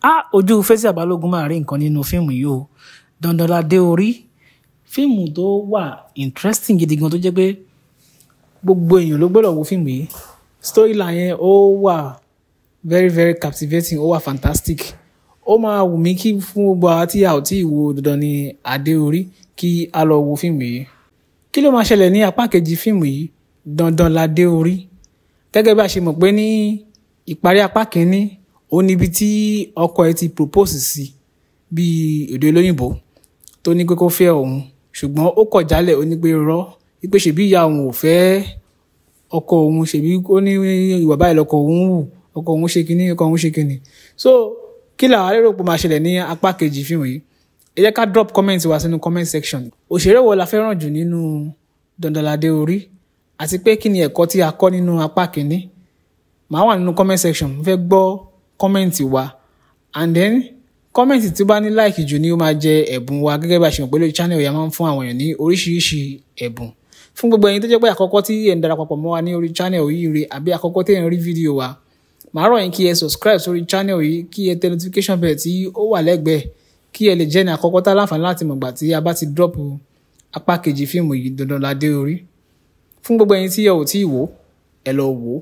Á, ojú Fathia Balogun máa rí nǹkan nínú fíìmù yìí o. Dandan la dé orí. Fíìmù tó wà interesting gidi gan tó jẹ́ pé gbogbo èèyàn ló gbọ́dọ̀ wo fíìmù yìí. Storyline yẹn ó wà very very captivating, ó wà fantastic. Ó máa wù mí kí fún gbogbo àwa tí a ò tí ì wo Dandan ni Adé Orí kí a lọ wo fíìmù yìí. Kí ló máa ṣẹlẹ̀ ní apá kejì fíìmù yìí? Dandan la dé orí. Gẹ́gẹ́ bí a ṣe mọ̀ pé ní ìparí apá kìíní, ó níbi tí ọkọ ẹ̀ ti propose sí bí èdè olóyìnbó tó ní pé kó fẹ́ òun, ṣùgbọ́n ó kọ̀ jálẹ̀, ó ní pé irọ́, wípé ṣèbí ìyá òun ò fẹ́ ọkọ òun, ṣèbí ó ní ìwà báyìí lọkọ òun wù, ọkọ òun ṣe kíní, ọkọ òun ṣe kíní. So kí làwa lérò pé máa ṣẹlẹ̀ ní apá kejì fíìmù yìí? Ẹ jẹ́ ká drop comment wa sínú comment section. Òṣèré wo la fẹ́ràn jù nínú Dandan la dé orí? Àti pé kí ni ẹ̀kọ́ tí a kọ́ nínú apá kìíní? Màá wà nínú comment section, mo fẹ́ gbọ́ comment wa. And then comment tí ó bá ní like jù ni ó máa jẹ ẹ̀bùn wa. Gẹ́gẹ́ bí a ṣe mọ̀ pé lórí channel yìí a máa ń fún àwọn èèyàn ní oríṣiríṣi ẹ̀bùn. Fún gbogbo ẹ̀yin tó jẹ́ pé àkọ́kọ́ tí ẹ̀ ń darapọ̀ mọ́ wa ní orí channel yìí rè, àbí àkọ́kọ́ tí ẹ̀ ń rí fídíò wa, màá rọ̀ yín kí ẹ subscribe sórí channel yìí, kí ẹ tẹ notification bell tí ó wà lẹ́gbẹ̀ẹ́, kí ẹ lè jẹ́ ní àkọ́kọ́ tá láǹfààní láti mọ̀gbà tí a bá ti drop apá kejì fíìmù yìí, Dandan la dé orí. Fún gbogbo ẹ̀yin tí ẹ ò tí ì wò, ẹ lọ wò ó.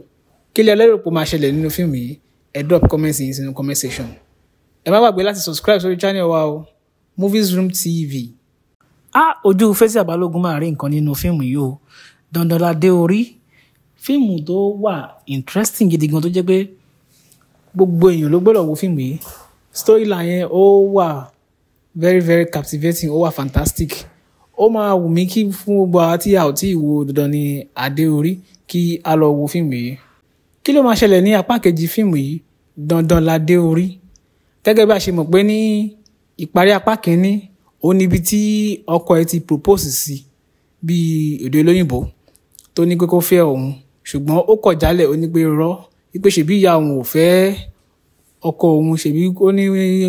Kí lẹ lérò pé ó máa ṣẹlẹ̀ nínú fíìmù yìí? Ẹ drop comment yín sínú comment section. Ẹ má gbàgbé láti subscribe sórí channel wa o, Movies Room TV. Á, ojú Fathia Balogun máa rí nǹkan nínú fíìmù yìí o. Dandan la dé orí. Fíìmù tó wà interesting gidi gan tó jẹ́ pé gbogbo èèyàn ló gbọ́dọ̀ wo fíìmù yìí. Storyline yẹn ó wà very very captivating, ó wà fantastic. Ó máa wù mí kí fún gbogbo àwa tí a ò tí ì wo Dandan ni Adé Orí kí a lọ wo fíìmù yìí. Kí ló máa ṣẹlẹ̀ ní apá kejì fíìmù yìí? Dandan la dé orí. Gẹ́gẹ́ bí a ṣe mọ̀ pé ní ìparí apá kìíní, ó níbi tí ọkọ ẹ̀ ti propose sí bí èdè olóyìnbó tó ní pé kó fẹ́ òun, ṣùgbọ́n ó kọ̀ jálẹ̀, ó ní pé irọ́, wípé ṣèbí ìyá òun ò fẹ́ ọkọ òun, ṣèbí ó ní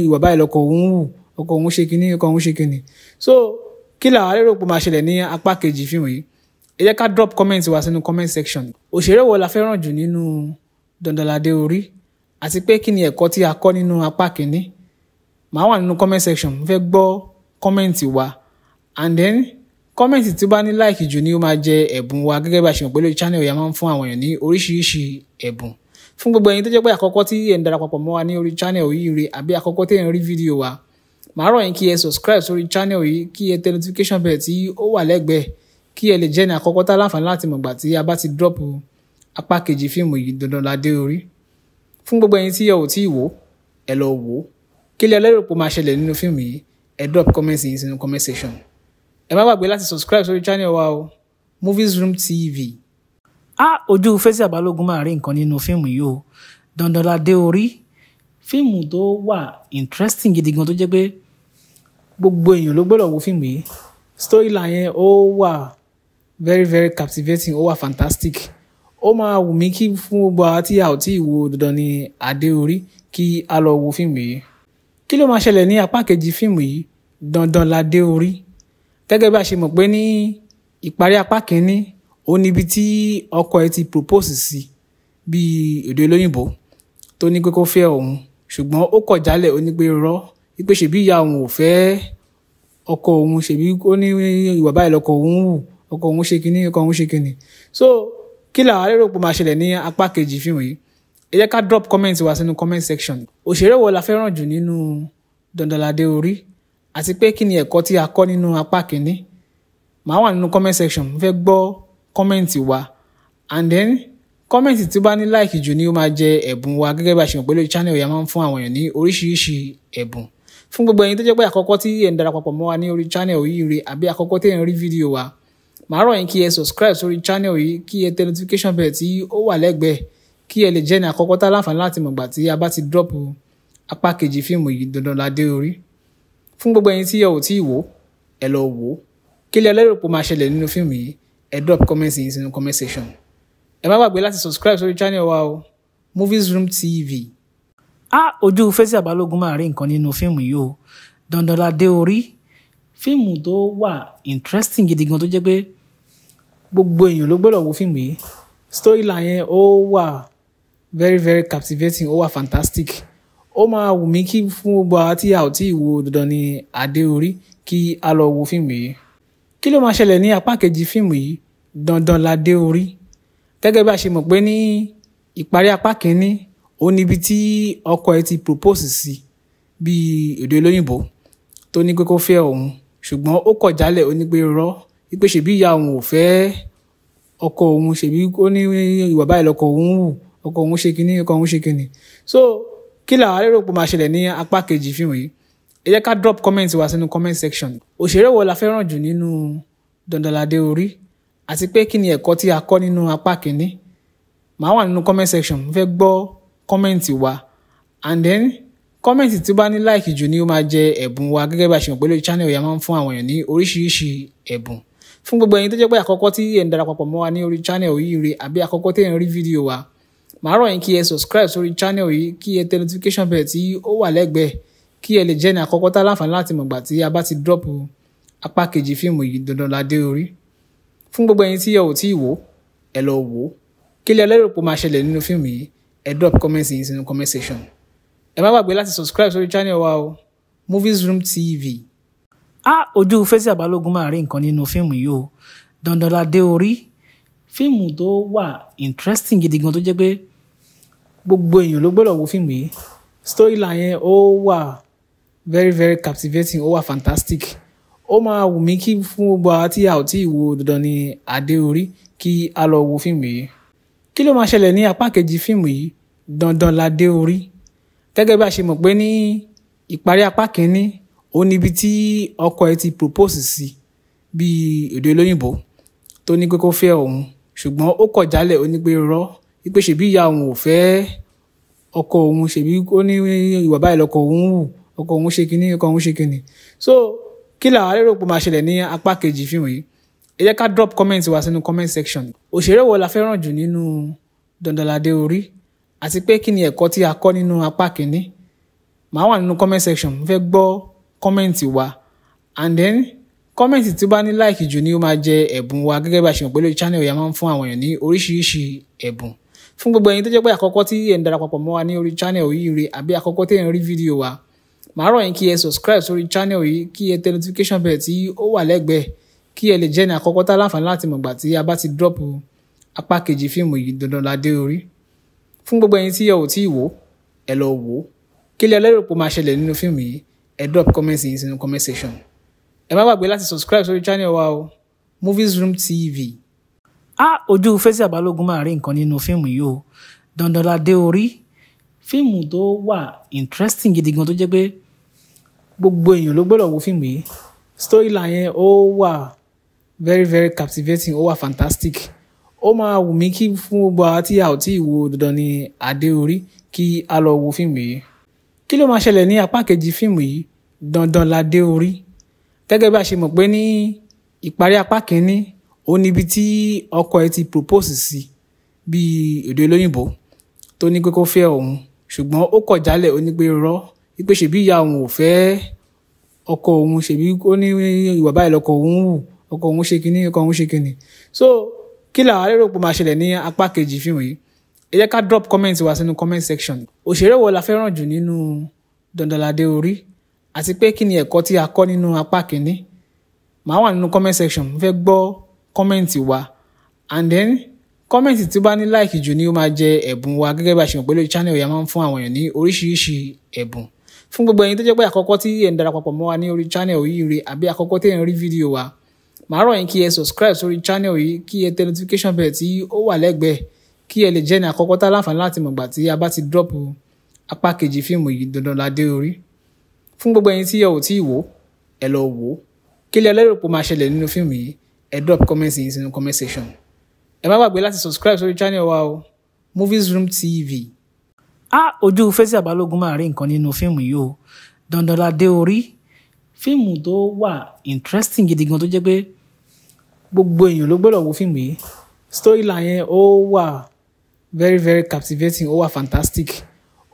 ìwà báyìí lọkọ òun wù, ọkọ òun ṣe kíní, ọkọ òun ṣe kíní. So kí làwa lérò pé máa ṣẹlẹ̀ ní apá kejì fíìmù yìí? Ẹ jẹ́ ká drop comment wa sínú comment section. Òṣèré wo la fẹ́ràn jù nínú Dandan la dé orí? Àti pé kí ni ẹ̀kọ́ tí a kọ́ nínú apá kìíní? Màá wà nínú comment section, mo fẹ́ gbọ́ comment wa. And then comment tí ó bá ní like jù ni ó máa jẹ ẹ̀bùn wa. Gẹ́gẹ́ bí a ṣe mọ̀ pé lórí channel yìí a máa ń fún àwọn èèyàn ní oríṣiríṣi ẹ̀bùn. Fún gbogbo ẹ̀yin tó jẹ́ pé àkọ́kọ́ tí ẹ̀ ń darapọ̀ mọ́ wa ní orí channel yìí rè, àbí àkọ́kọ́ tí ẹ̀ ń rí fídíò wa, màá rọ̀ yín kí ẹ subscribe sórí channel yìí, kí ẹ tẹ notification bell tí ó wà lẹ́gbẹ̀ẹ́, kí ẹ lè jẹ́ ní àkọ́kọ́ tá láǹfààní láti mọ̀gbà tí a bá ti drop apá kejì fíìmù yìí, Dandan la dé orí. Fún gbogbo ẹ̀yin tí ẹ ò tí ì wò, ẹ lọ wò ó. Kí lẹ lérò pé ó máa ṣẹlẹ̀ nínú fíìmù yìí? Ẹ drop comment yín sínú comment section. Ẹ má gbàgbé láti subscribe sórí channel wa o, Movies Room TV. Á, ojú Fathia Balogun máa rí nǹkan nínú fíìmù yìí o. Dandan la dé orí. Fíìmù tó wà interesting gidi gan tó jẹ́ pé gbogbo èèyàn ló gbọ́dọ̀ wo fíìmù yìí. Storyline yẹn ó wà very very captivating, ó wà fantastic. Ó máa wù mí kí fún gbogbo àwa tí a ò tí ì wo Dandan ni Adé Orí kí a lọ wo fíìmù yìí. Kí ló máa ṣẹlẹ̀ ní apá kejì fíìmù yìí? Dandan la dé orí. Gẹ́gẹ́ bí a ṣe mọ̀ pé ní ìparí apá kìíní, ó níbi tí ọkọ ẹ̀ ti propose sí bí èdè olóyìnbó tó ní pé kó fẹ́ òun, ṣùgbọ́n ó kọ̀ jálẹ̀, ó ní pé irọ́, wípé ṣèbí ìyá òun ò fẹ́ ọkọ òun, ṣèbí ó ní ìwà báyìí lọkọ òun wù, ọkọ òun ṣe kíní, ọkọ òun ṣe kíní. So kí làwa lérò pé máa ṣẹlẹ̀ ní apá kejì fíìmù yìí? Ẹ jẹ́ ká drop comment wa sínú comment section. Òṣèré wo la fẹ́ràn jù nínú Dandan la dé orí? Àti pé kí ni ẹ̀kọ́ tí a kọ́ nínú apá kìíní? Màá wà nínú comment section, mo fẹ́ gbọ́ comment wa. And then comment tí ó bá ní like jù ni ó máa jẹ ẹ̀bùn wa. Gẹ́gẹ́ bí a ṣe mọ̀ pé lórí channel yìí a máa ń fún àwọn èèyàn ní oríṣiríṣi ẹ̀bùn. Fún gbogbo ẹ̀yin tó jẹ́ pé àkọ́kọ́ tí ẹ̀ ń darapọ̀ mọ́ wa ní orí channel yìí rè, àbí àkọ́kọ́ tí ẹ̀ ń rí fídíò wa, màá rọ̀ yín kí ẹ subscribe sórí channel yìí, kí ẹ tẹ notification bell tí ó wà lẹ́gbẹ̀ẹ́, kí ẹ lè jẹ́ ní àkọ́kọ́ tá láǹfààní láti mọ̀gbà tí a bá ti drop apá kejì fíìmù yìí, Dandan la dé orí. Fún gbogbo ẹ̀yin tí ẹ ò tí ì wò, ẹ lọ wò ó. Kí lẹ lérò pé ó máa ṣẹlẹ̀ nínú fíìmù yìí? Ẹ drop comment yín sínú comment section. Ẹ má gbàgbé láti subscribe sórí channel wa o, Movies Room TV. Á, ojú Fathia Balogun máa rí nǹkan nínú fíìmù yìí o. Dandan la dé orí. Fíìmù tó wà interesting gidi gan tó jẹ́ pé gbogbo èèyàn ló gbọ́dọ̀ wo fíìmù yìí. Storyline yẹn ó wà very very captivating, ó wà fantastic. Ó Ó máa wù mí kí fún gbogbo àwa tí a ò tí ì wo Dandan ni Adé Orí kí a lọ wo fíìmù yìí. Kí ló máa ṣẹlẹ̀ ní apá kejì fíìmù yìí Dandan Ládé Orí? Gẹ́gẹ́ bí a ṣe mọ̀ pé ní ìparí apá kìíní, ó níbi tí ọkọ ẹ̀ ti propose sí bí èdè olóyìnbó tó ní pé kó fẹ́ òun, ṣùgbọ́n ó kọ̀ jálẹ̀, ó ní pé irọ́, wípé ṣèbí ìyá òun ò fẹ́ ọkọ òun, ṣèbí ó ní ìwà báyìí lọkọ òun wù, ọkọ òun ṣe kinní, ọkọ òun ṣe kinní. So kí làwa lérò pé máa ṣẹlẹ̀ ní apá kejì fíìmù yìí? Ẹ jẹ́ ká drop comment wa sínú comment section. Òṣèré wo la fẹ́ràn jù nínú Dandan Ládé Orí? Àti pé kí ni ẹ̀kọ́ tí a kọ́ nínú apá kìíní? Màá wà nínú comment section, mo fẹ́ gbọ́ comment wa. And then comment tí ó bá ní like jù ni ó máa jẹ ẹ̀bùn wa. Gẹ́gẹ́ bí a ṣe mọ̀ pé lórí channel yìí a máa ń fún àwọn èèyàn ní oríṣiríṣi ẹ̀bùn. Fún gbogbo ẹ̀yin tó jẹ́ pé àkọ́kọ́ tí ẹ̀ ń darapọ̀ mọ́ wa ní orí channel yìí rè, àbí àkọ́kọ́ tí ẹ̀ ń rí fídíò wa, màá rọ̀ yín kí ẹ subscribe sórí channel yìí, kí ẹ tẹ notification bell tí ó wà lẹ́gbẹ̀ẹ́, kí ẹ lè jẹ́ ní àkọ́kọ́ tá láǹfààní láti mọ̀gbà tí a bá ti drop apá kejì fíìmù yìí Dandan Ládé Orí. Fún gbogbo ẹ̀yin tí ẹ ò tí ì wò, ẹ lọ wò ó. Kí lẹ lérò pé ó máa ṣẹlẹ̀ nínú fíìmù yìí? Ẹ drop comment yín sínú comment section. Ẹ má gbàgbé láti subscribe sórí channel wa o, Movies Room TV. Ojú Fathia Balogun máa rí nǹkan nínú fíìmù yìí o. Dandan Ládé Orí, fíìmù tó wà interesting gidi gan tó jẹ́ pé gbogbo èèyàn ló gbọ́dọ̀ wo fíìmù yìí. Storyline yẹn ó wà very very captivating, ó wà fantastic. Ó máa wù mí kí fún gbogbo àwa tí a ò tí ì wo Dandan ni Adé Orí kí a lọ wo fíìmù yìí. Kí ló máa ṣẹlẹ̀ ní apá kejì fíìmù yìí Dandan Ládé Orí? Gẹ́gẹ́ bí a ṣe mọ̀ pé ní ìparí apá kìíní, ó níbi tí ọkọ ẹ̀ ti propose sí bí èdè olóyìnbó tó ní pé kó fẹ́ òun, ṣùgbọ́n ó kọ̀ jálẹ̀, ó ní pé irọ́, wípé ṣèbí ìyá òun ò fẹ́ ọkọ òun, ṣèbí ó ní ìwà báyìí lọkọ òun wù, ọkọ òun ṣe kinní, ọkọ òun ṣe kinní. So kí làwa lérò pé máa ṣẹlẹ̀ ní apá kejì fíìmù yìí? Ẹ jẹ́ ká drop comment wa sínú comment section. Òṣèré wo la fẹ́ràn jù nínú Dandan Ládé Orí? Àti pé kí ni ẹ̀kọ́ tí a kọ́ nínú apá kìíní? Màá wà nínú comment section, mo fẹ́ gbọ́ comment wa. And then comment tí ó bá ní like jù ni ó máa jẹ ẹ̀bùn wa. Gẹ́gẹ́ bí a ṣe mọ̀ pé lórí channel yìí a máa ń fún àwọn èèyàn ní oríṣiríṣi ẹ̀bùn. Fún gbogbo ẹ̀yin tó jẹ́ pé àkọ́kọ́ tí ẹ̀ ń darapọ̀ mọ́ wa ní orí channel yìí rè, àbí àkọ́kọ́ tí ẹ̀ ń rí fídíò wa, màá rọ̀ yín kí ẹ subscribe sórí channel yìí, kí ẹ tẹ notification bell tí ó wà lẹ́gbẹ̀ẹ́, kí ẹ lè jẹ́ ní àkọ́kọ́ tá láǹfààní láti mọ̀gbà tí a bá ti drop apá kejì fíìmù yìí Dandan Ládé Orí. Fún gbogbo ẹ̀yin tí ẹ ò tí ì wò, ẹ lọ wò ó. Kí lẹ lérò pé ó máa ṣẹlẹ̀ nínú fíìmù yìí? Ẹ drop comment yín sínú comment section. Ẹ má gbàgbé láti subscribe sórí channel wa o, Movies Room TV. Ojú Fathia Balogun máa rí nǹkan nínú fíìmù yìí o. Dandan Ládé Orí, fíìmù tó wà interesting gidi gan tó jẹ́ pé gbogbo èèyàn ló gbọ́dọ̀ wo fíìmù yìí. Storyline yẹn ó wà very very captivating, ó wà fantastic. Ó máa wù mí kí fún gbogbo àwa tí a ò tí ì wo Dandan ni Adé Orí kí a lọ wo fíìmù yìí. Kí ló máa ṣẹlẹ̀ ní apá kejì fíìmù yìí Dandan Ládé Orí? Gẹ́gẹ́ bí a ṣe mọ̀ pé ní ìparí apá kìíní, ó níbi tí ọkọ ẹ̀ ti propose sí bí èdè olóyìnbó tó ní pé kó fẹ́ òun, ṣùgbọ́n ó kọ̀ jálẹ̀, ó ní pé irọ́, wípé ṣèbí ìyá òun ò fẹ́ ọkọ òun, ṣèbí ó ní ìwà báyìí lọkọ òun wù, ọkọ òun ṣe kinní, ọkọ òun ṣe kinní. So kí làwa lérò pé máa ṣẹlẹ̀ ní apá kejì fíìmù yìí? Ẹ jẹ́ ká drop comment wa sínú comment section. Òṣèré wo la fẹ́ràn jù nínú Dandan Ládé Orí? Àti pé kí ni ẹ̀kọ́ tí a kọ́ nínú apá kìíní? Màá wà nínú comment section, mo fẹ́ gbọ́ comment wa. And then comment tí ó bá ní like jù ni ó máa jẹ ẹ̀bùn wa. Gẹ́gẹ́ bí a ṣe mọ̀ pé lórí channel yìí a máa ń fún àwọn èèyàn ní oríṣiríṣi ẹ̀bùn. Fún gbogbo ẹ̀yin tó jẹ́ pé àkọ́kọ́ tí ẹ̀ ń darapọ̀ mọ́ wa ní orí channel yìí rè, àbí àkọ́kọ́ tí ẹ̀ ń rí fídíò wa, màá rọ̀ yín kí ẹ subscribe sórí channel yìí, kí ẹ tẹ notification bell tí ó wà lẹ́gbẹ̀ẹ́, kí ẹ lè jẹ́ ní àkọ́kọ́ tá láǹfààní láti mọ̀gbà tí a bá ti drop apá kejì fíìmù yìí Dandan Ládé Orí. Fún gbogbo ẹ̀yin tí ẹ ò tí ì wò, ẹ lọ wò ó. Kí lẹ lérò pé ó máa ṣẹlẹ̀ nínú fíìmù yìí? Ẹ drop comment yín sínú comment section. Ẹ má gbàgbé láti subscribe sórí channel wa o, Movies Room TV. Ojú Fathia Balogun máa rí nǹkan nínú fíìmù yìí o. Dandan Ládé Orí, fíìmù tó wà interesting gidi gan tó jẹ́ pé gbogbo èèyàn ló gbọ́dọ̀ wo fíìmù yìí. Storyline yẹn ó wà very very captivating, ó wà fantastic.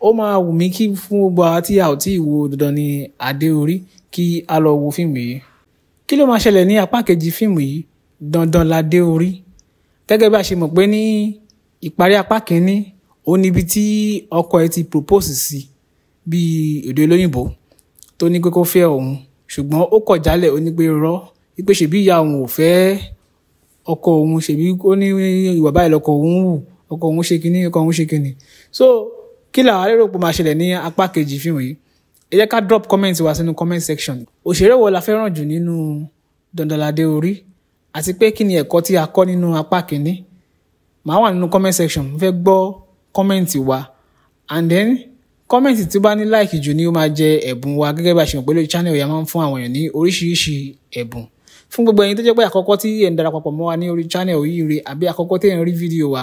Ó máa wù mí kí fún gbogbo àwa tí a ò tí ì wo Dandan ni Adé Orí kí a lọ wo fíìmù yìí. Kí ló máa ṣẹlẹ̀ ní apá kejì fíìmù yìí Dandan Ládé Orí? Gẹ́gẹ́ bí a ṣe mọ̀ pé ní ìparí apá kìíní, ó níbi tí ọkọ ẹ̀ ti propose sí bíi èdè olóyìnbó tó ní pé kó fẹ́ òun, ṣùgbọ́n ó kọ̀ jálẹ̀, ó ní pé irọ́, wípé ṣèbí ìyá òun ò fẹ́ ọkọ òun, ṣèbí ó ní ìwà báyìí lọkọ òun wù, ọkọ òun ṣe kinní, ọkọ òun ṣe kinní. So kí làwa lérò pé máa ṣẹlẹ̀ ní apá kejì fíìmù yìí? Ẹ jẹ́ ká drop comment wa sínú comment section. Òṣèré wo la fẹ́ràn jù nínú Dandan Ládé Orí, àti pé kí ni ẹ̀kọ́ tí a kọ́ nínú apá kìíní? Màá wà nínú comment section, mo fẹ́ gbọ́ comment wa, and then comment tí ó bá ní like jù ni ó máa jẹ ẹ̀bùn wa. Gẹ́gẹ́ bí a ṣe mọ̀ pé lórí channel yìí a máa ń fún àwọn èèyàn ní oríṣiríṣi ẹ̀bùn. Fún gbogbo ẹ̀yin tó jẹ́ pé àkọ́kọ́ tí ẹ̀ ń darapọ̀ mọ́ wa ní orí channel yìí rè, àbí àkọ́kọ́ tí ẹ̀ ń rí fídíò wa,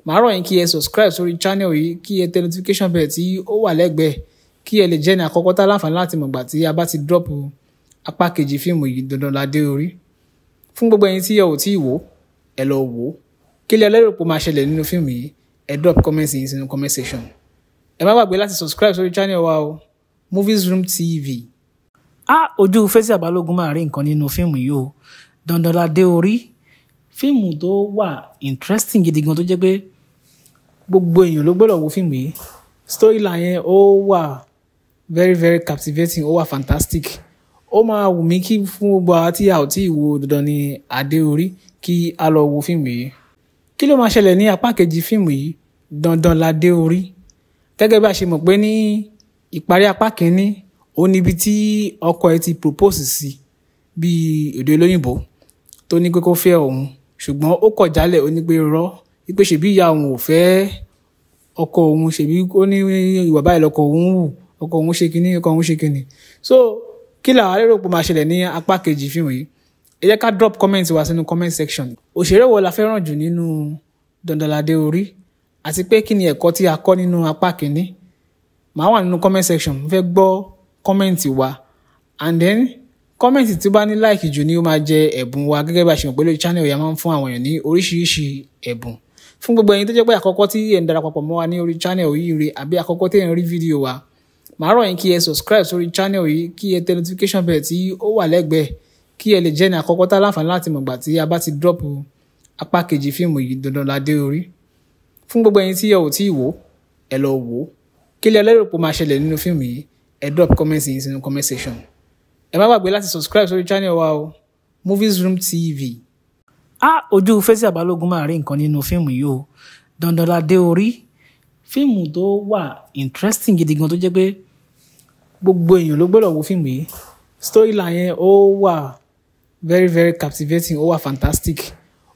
màá rọ̀ yín kí ẹ subscribe sórí channel yìí, kí ẹ tẹ notification bell tí ó wà lẹ́gbẹ̀ẹ́, kí ẹ lè jẹ́ ní àkọ́kọ́ tá láǹfààní láti mọ̀gbà tí a bá ti drop apá kejì fíìmù yìí Dandan Ládé Orí. Fún gbogbo ẹ̀yin tí ẹ ò tí ì wò, ẹ lọ wò ó. Kí lẹ lérò pé ó máa ṣẹlẹ̀ nínú fíìmù yìí? Ẹ drop comment yín sínú comment section. Ẹ má gbàgbé láti subscribe sórí channel wa o, Movies Room TV. Ojú Fathia Balogun máa rí nǹkan nínú fíìmù yìí o. Dandan Ládé Orí, fíìmù tó wà interesting gidi gan tó jẹ́ pé gbogbo èèyàn ló gbọ́dọ̀ wo fíìmù yìí. Storyline yẹn ó wà very very captivating, ó wà fantastic. Ó máa wù mí kí fún gbogbo àwa tí a ò tí ì wo Dandan ní Adé Orí kí a lọ wo fíìmù yìí. Kí ló máa ṣẹlẹ̀ ní apá kejì fíìmù yìí Dandan Ládé Orí? Gẹ́gẹ́ bí a ṣe mọ̀ pé ní ìparí apá kìíní, ó níbi tí ọkọ ẹ̀ ti propose sí bíi èdè olóyìnbó tó ní pé kó fẹ́ òun, ṣùgbọ́n ó kọ̀ jálẹ̀, ó ní pé irọ́, wípé ṣèbí ìyá òun ò fẹ́ ọkọ òun, ṣèbí ó ní ìwà báyìí lọkọ òun wù, ọkọ òun ṣe kinní, ọkọ òun ṣe kinní. So kí làwa lérò pé máa ṣẹlẹ̀ ní apá kejì fíìmù yìí? Ẹ jẹ́ ká drop comment wa sínú comment section. Òṣèré wo la fẹ́ràn jù nínú Dandan Ládé Orí, àti pé kí ni ẹ̀kọ́ tí a kọ́ nínú apá kìíní? Màá wà nínú comment section, mo fẹ́ gbọ́ comment wa, and then comment tí ó bá ní like jù ni ó máa jẹ ẹ̀bùn wa. Gẹ́gẹ́ bí a ṣe mọ̀ pé lórí channel yìí a máa ń fún àwọn èèyàn ní oríṣiríṣi ẹ̀bùn. Fún gbogbo ẹ̀yin tó jẹ́ pé àkọ́kọ́ tí ẹ̀ ń darapọ̀ mọ́ wa ní orí channel yìí rè, àbí àkọ́kọ́ tí ẹ̀ ń rí fídíò wa, màá rọ̀ yín kí ẹ subscribe sórí channel yìí, kí ẹ tẹ notification bell tí ó wà lẹ́gbẹ̀ẹ́, kí ẹ lè jẹ́ ní àkọ́kọ́ tá láǹfààní láti mọ̀gbà tí a bá ti drop apá kejì fíìmù yìí Dandan Ládé Orí. Fún gbogbo ẹ̀yin tí ẹ ò tí ì wò, ẹ lọ wò ó. Kí lẹ lérò pé ó máa ṣẹlẹ̀ nínú fíìmù yìí? Ẹ drop comment yín sínú comment section. Ẹ má gbàgbé láti subscribe sórí channel wa o, Movies Room TV. Ojú Fathia Balogun máa rí nǹkan nínú fíìmù yìí o. Dandan Ládé Orí, fíìmù tó wà interesting gidi gan tó jẹ́ pé gbogbo èèyàn ló gbọ́dọ̀ wo fíìmù yìí. Storyline yẹn ó wà very very captivating, ó wà fantastic.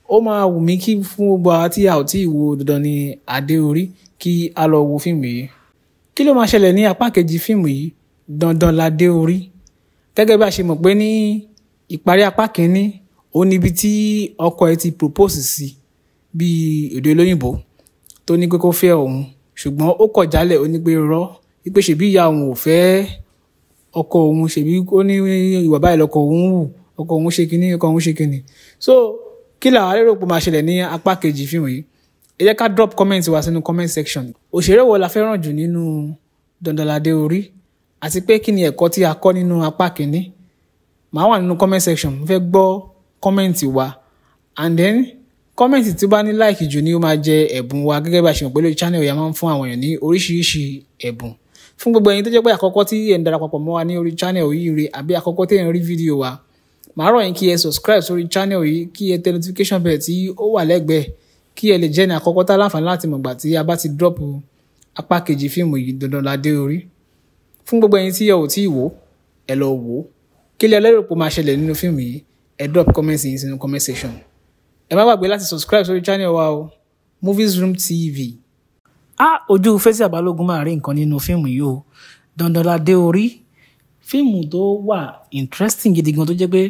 Ó máa wù mí kí fún gbogbo àwa tí a ò tí ì wo Dandan ní Adé Orí kí a lọ wo fíìmù yìí. Kí ló máa ṣẹlẹ̀ ní apá kejì fíìmù yìí Dandan Ládé Orí? Gẹ́gẹ́ bí a ṣe mọ̀ pé ní ìparí apá kìíní, ó níbi tí ọkọ ẹ̀ ti propose sí bíi èdè olóyìnbó tó ní pé kó fẹ́ òun, ṣùgbọ́n ó kọ̀ jálẹ̀, ó ní pé irọ́, wípé ṣèbí ìyá òun ò fẹ́ ọkọ òun, ṣèbí ó ní ìwà báyìí lọkọ òun wù, ọkọ òun ṣe kinní, ọkọ òun ṣe kinní. So kí làwa lérò pé máa ṣẹlẹ̀ ní apá kejì fíìmù yìí? Ẹ jẹ́ ká drop comment wa sínú comment section. Òṣèré wo la fẹ́ràn jù nínú Dandan Ládé Orí, àti pé kí ni ẹ̀kọ́ tí a kọ́ nínú apá kìíní? Màá wà nínú comment section, mo fẹ́ gbọ́ comment wa, and then comment tí ó bá ní like jù ni ó máa jẹ ẹ̀bùn wa. Gẹ́gẹ́ bí a ṣe mọ̀ pé lórí channel yìí a máa ń fún àwọn èèyàn ní oríṣiríṣi ẹ̀bùn. Fún gbogbo ẹ̀yin tó jẹ́ pé àkọ́kọ́ tí ẹ̀ ń darapọ̀ mọ́ wa ní orí channel yìí rè, àbí àkọ́kọ́ tí ẹ̀ ń rí fídíò wa, màá rọ̀ yín kí ẹ subscribe sórí channel yìí, kí ẹ tẹ notification bell tí ó wà lẹ́gbẹ̀ẹ́, kí ẹ lè jẹ́ ní àkọ́kọ́ tá láǹfààní láti mọ̀gbà tí a bá ti drop apá kejì fíìmù yìí Dandan Ládé Orí. Fún gbogbo ẹ̀yin tí ẹ ò tí ì wò, ẹ lọ wò ó. Kí lẹ lérò pé ó máa ṣẹlẹ̀ nínú fíìmù yìí? Ẹ drop comment yín sínú comment section. Ẹ má gbàgbé láti subscribe sórí channel wa o, Movies Room TV. Ojú Fathia Balogun máa rí nǹkan nínú fíìmù yìí o. Dandan Ládé Orí, fíìmù tó wà interesting gidi gan tó jẹ́ pé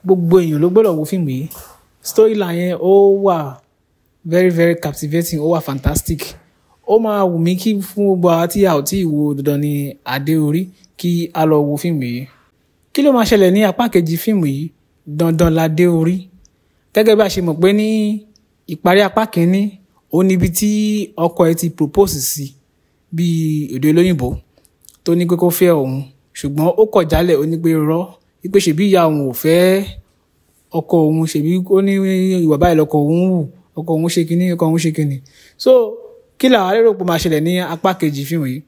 gbogbo èèyàn ló gbọ́dọ̀ wo fíìmù yìí. Storyline yẹn ó wà very very captivating, ó wà fantastic. Ó máa wù mí kí fún gbogbo àwa tí a ò tí ì wo Dandan ní Adé Orí kí a lọ wo fíìmù yìí. Kí ló máa ṣẹlẹ̀ ní apá kejì fíìmù yìí Dandan Ládé Orí? Gẹ́gẹ́ bí a ṣe mọ̀ pé ní ìparí apá kìíní, ó níbi tí ọkọ ẹ̀ ti propose sí bíi èdè olóyìnbó tó ní pé kó fẹ́ òun, ṣùgbọ́n ó kọ̀ jálẹ̀, ó ní pé irọ́, wípé ṣèbí ìyá òun ò fẹ́ ọkọ òun, ṣèbí ó ní ìwà báyìí lọkọ òun wù, ọkọ òun ṣe kinní, ọkọ òun ṣe kinní. So kí làwa lérò pé máa ṣẹlẹ̀ ní apá kejì fíìmù yìí?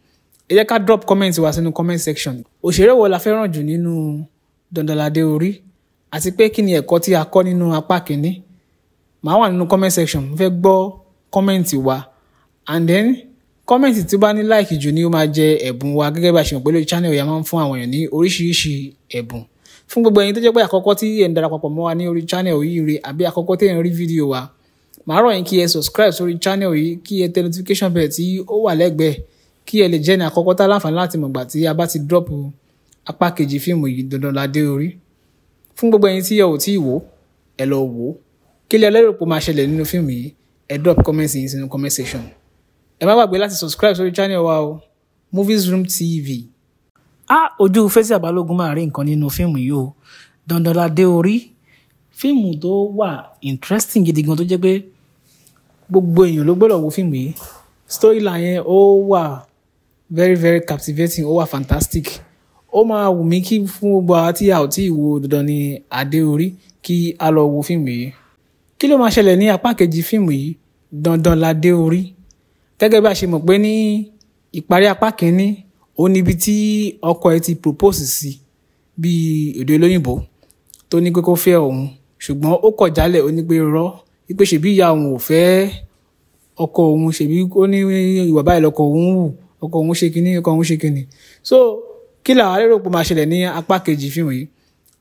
Ẹ jẹ́ ká drop comment wa sínú comment section. Òṣèré wo la fẹ́ràn jù nínú Dandan Ládé Orí, àti pé kí ni ẹ̀kọ́ tí a kọ́ nínú apá kìíní? Màá wà nínú comment section, mo fẹ́ gbọ́ comment wa, and then comment tí ó bá ní like jù ni ó máa jẹ ẹ̀bùn wa. Gẹ́gẹ́ bí a ṣe mọ̀ pé lórí channel yìí a máa ń fún àwọn èèyàn ní oríṣiríṣi ẹ̀bùn. Fún gbogbo ẹ̀yin tó jẹ́ pé àkọ́kọ́ tí ẹ̀ ń darapọ̀ mọ́ wa ní orí channel yìí rè, àbí àkọ́kọ́ tí ẹ̀ ń rí fídíò wa, màá rọ̀ yín kí ẹ subscribe sórí channel yìí, kí ẹ tẹ notification bell tí ó wà lẹ́gbẹ̀ẹ́, kí ẹ lè jẹ́ ní àkọ́kọ́ tá láǹfààní láti mọ̀gbà tí a bá ti drop apá kejì fíìmù yìí, Dandan Ládé Orí. Fún gbogbo ẹ̀yin tí ẹ ò tí ì wò, ẹ lọ wò ó. Kí lẹ lérò pé ó máa ṣẹlẹ̀ nínú fíìmù yìí? Ẹ drop comment yín sínú comment section. Ẹ má gbàgbé láti subscribe sórí channel wa o, Movies Room TV. Ojú Fathia Balogun máa rí nǹkan nínú fíìmù yìí o. Dandan Ládé Orí, fíìmù tó wà interesting gidi gan tó jẹ́ pé gbogbo èèyàn ló gbọ́dọ̀ wo fíìmù yìí. Storyline yẹn ó wà very very captivating, ó wà fantastic. Ó máa wù mí kí fún gbogbo àwa tí a ò tí ì wo Dandan ní Adé Orí kí a lọ wo fíìmù yìí. Kí ló máa ṣẹlẹ̀ ní apá kejì fíìmù yìí, Dandan Ládé Orí? Gẹ́gẹ́ bí a ṣe mọ̀ pé ní ìparí apá kìíní, ó níbi tí ọkọ ẹ̀ ti propose sí bí èdè olóyìnbó tó ní pé kó fẹ́ òun, ṣùgbọ́n ó kọ̀ jálẹ̀, ó ní pé rọ́ wípé ṣèbí ìyá òun ò fẹ́ ọkọ òun, ṣèbí ó ní ìwà báyìí lọkọ òun wù, ọkọ òun ṣe kinní, ọkọ òun ṣe kinní. So kí làwa lérò pé máa ṣẹlẹ̀ ní apá kejì fíìmù yìí?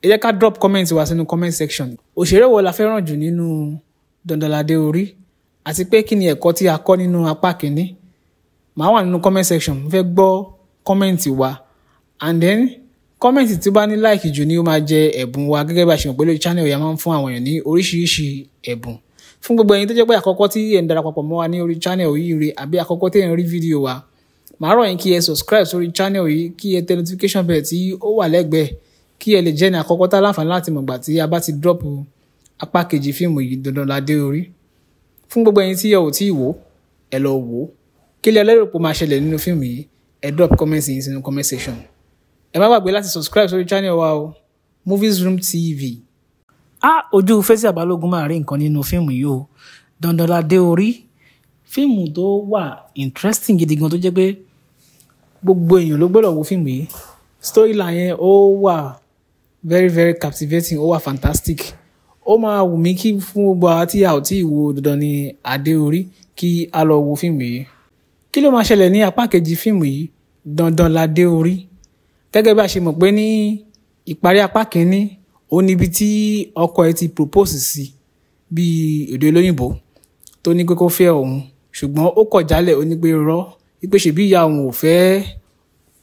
Ẹ jẹ́ ká drop comment wa sínú comment section. Òṣèré wo la fẹ́ràn jù nínú Dandan Ládé Orí, àti pé kí ni ẹ̀kọ́ tí a kọ́ nínú apá kìíní? Màá wà nínú comment section, mo fẹ́ gbọ́ comment wa, and then comment tí ó bá ní like jù ni ó máa jẹ ẹ̀bùn wa. Gẹ́gẹ́ bí a ṣe mọ̀ pé lórí channel yìí a máa ń fún àwọn èèyàn ní oríṣiríṣi ẹ̀bùn. Fún gbogbo ẹ̀yin tó jẹ́ pé àkọ́kọ́ tí ẹ̀ ń darapọ̀ mọ́ wa ní orí channel yìí rè, àbí àkọ́kọ́ tí ẹ̀ ń rí fídíò wa, màá rọ̀ yín kí ẹ subscribe sórí channel yìí, kí ẹ tẹ notification bell tí ó wà lẹ́gbẹ̀ẹ́, kí ẹ lè jẹ́ ní àkọ́kọ́ tá láǹfààní láti mọ̀gbà tí a bá ti drop apá kejì fíìmù yìí, Dandan Ládé Orí. Fún gbogbo ẹ̀yin tí ẹ ò tí ì wò, ẹ lọ wò ó. Kí lẹ lérò pé ó máa ṣẹlẹ̀ nínú fíìmù yìí? Ẹ drop comment yín sínú comment section. Ẹ má gbàgbé láti subscribe sórí channel wa o, Movies Room TV. Ojú Fathia Balogun máa rí nǹkan nínú fíìmù yìí o. Dandan Ládé Orí, fíìmù tó wà interesting gidi gan tó jẹ́ pé gbogbo èèyàn ló gbọ́dọ̀ wo fíìmù yìí. Storyline yẹn ó wà very very captivating, ó wà fantastic. Ó máa wù mí kí fún gbogbo àwa tí a ò tí ì wo Dandan ní Adé Orí kí a lọ wo fíìmù yìí. Kí ló máa ṣẹlẹ̀ ní apá kejì fíìmù yìí, Dandan Ládé Orí? Gẹ́gẹ́ bí a ṣe mọ̀ pé ní ìparí apá kìíní, ó níbi tí ọkọ ẹ̀ ti propose sí bí èdè olóyìnbó tó ní pé kó fẹ́ òun, ṣùgbọ́n ó kọ̀ jálẹ̀, ó ní pé rọ́ wípé ṣèbí ìyá òun ò fẹ́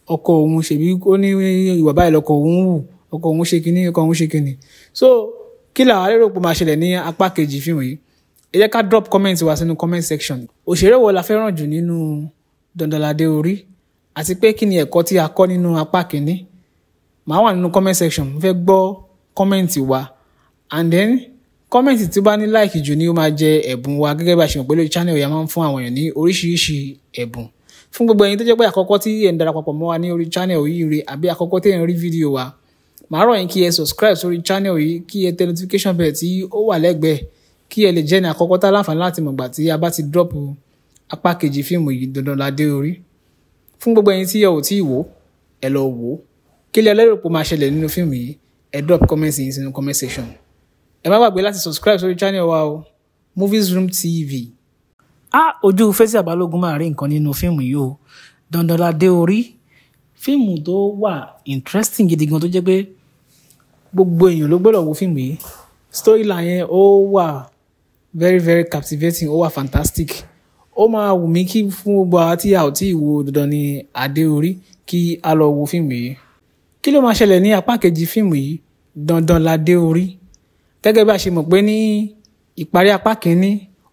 ọkọ òun, ṣèbí ó ní ìwà báyìí lọkọ òun wù, ọkọ òun ṣe kinní, ọkọ òun ṣe kinní. So kí làwa lérò pé máa ṣẹlẹ̀ ní apá kejì fíìmù yìí? Ẹ jẹ́ ká drop comment wa sínú comment section. Òṣèré wo la fẹ́ràn jù nínú Dandan Ládé Orí, àti pé kí ni ẹ̀kọ́ tí a kọ́ nínú apá kìíní? Màá wà nínú comment section, mo fẹ́ gbọ́ comment wa, and then comment tí ó bá ní like jù ni ó máa jẹ ẹ̀bùn wa. Gẹ́gẹ́ bí a ṣe mọ̀ pé lórí channel yìí a máa ń fún àwọn èèyàn ní oríṣiríṣi ẹ̀bùn. Fún gbogbo ẹ̀yin tó jẹ́ pé àkọ́kọ́ tí ẹ̀ ń darapọ̀ mọ́ wa ní orí channel yìí rè, àbí àkọ́kọ́ tí ẹ̀ ń rí fídíò wa, màá rọ̀ yín kí ẹ subscribe sórí channel yìí, kí ẹ tẹ notification bell tí ó wà lẹ́gbẹ̀ẹ́, kí ẹ lè jẹ́ ní àkọ́kọ́ tá láǹfààní láti mọ̀gbà tí a bá ti drop apá kejì fíìmù yìí, Dandan Ládé Orí. Fún gbogbo ẹ̀yin tí ẹ ò tí ì wò, ẹ lọ wò ó. Kí lẹ lérò pé ó máa ṣẹlẹ̀ nínú fíìmù yìí? Ẹ drop comment yín sínú comment section. Ẹ má gbàgbé láti subscribe sórí channel wa o, Movies Room TV. Ojú Fathia Balogun máa rí nǹkan nínú fíìmù yìí o. Dandan Ládé Orí, fíìmù tó wà interesting gidi gan tó jẹ́ pé gbogbo èèyàn ló gbọ́dọ̀ wo fíìmù yìí. Storyline yẹn ó wà very very captivating, ó wà fantastic. Ó máa wù mí kí fún gbogbo àwa tí a ò tí ì wo Dandan ní Adé Orí kí a lọ wo fíìmù yìí. Kí ló máa ṣẹlẹ̀ ní apá kejì fíìmù yìí, Dandan Ládé Orí? Gẹ́gẹ́ bí a ṣe mọ̀ pé ní ìparí apá kìíní,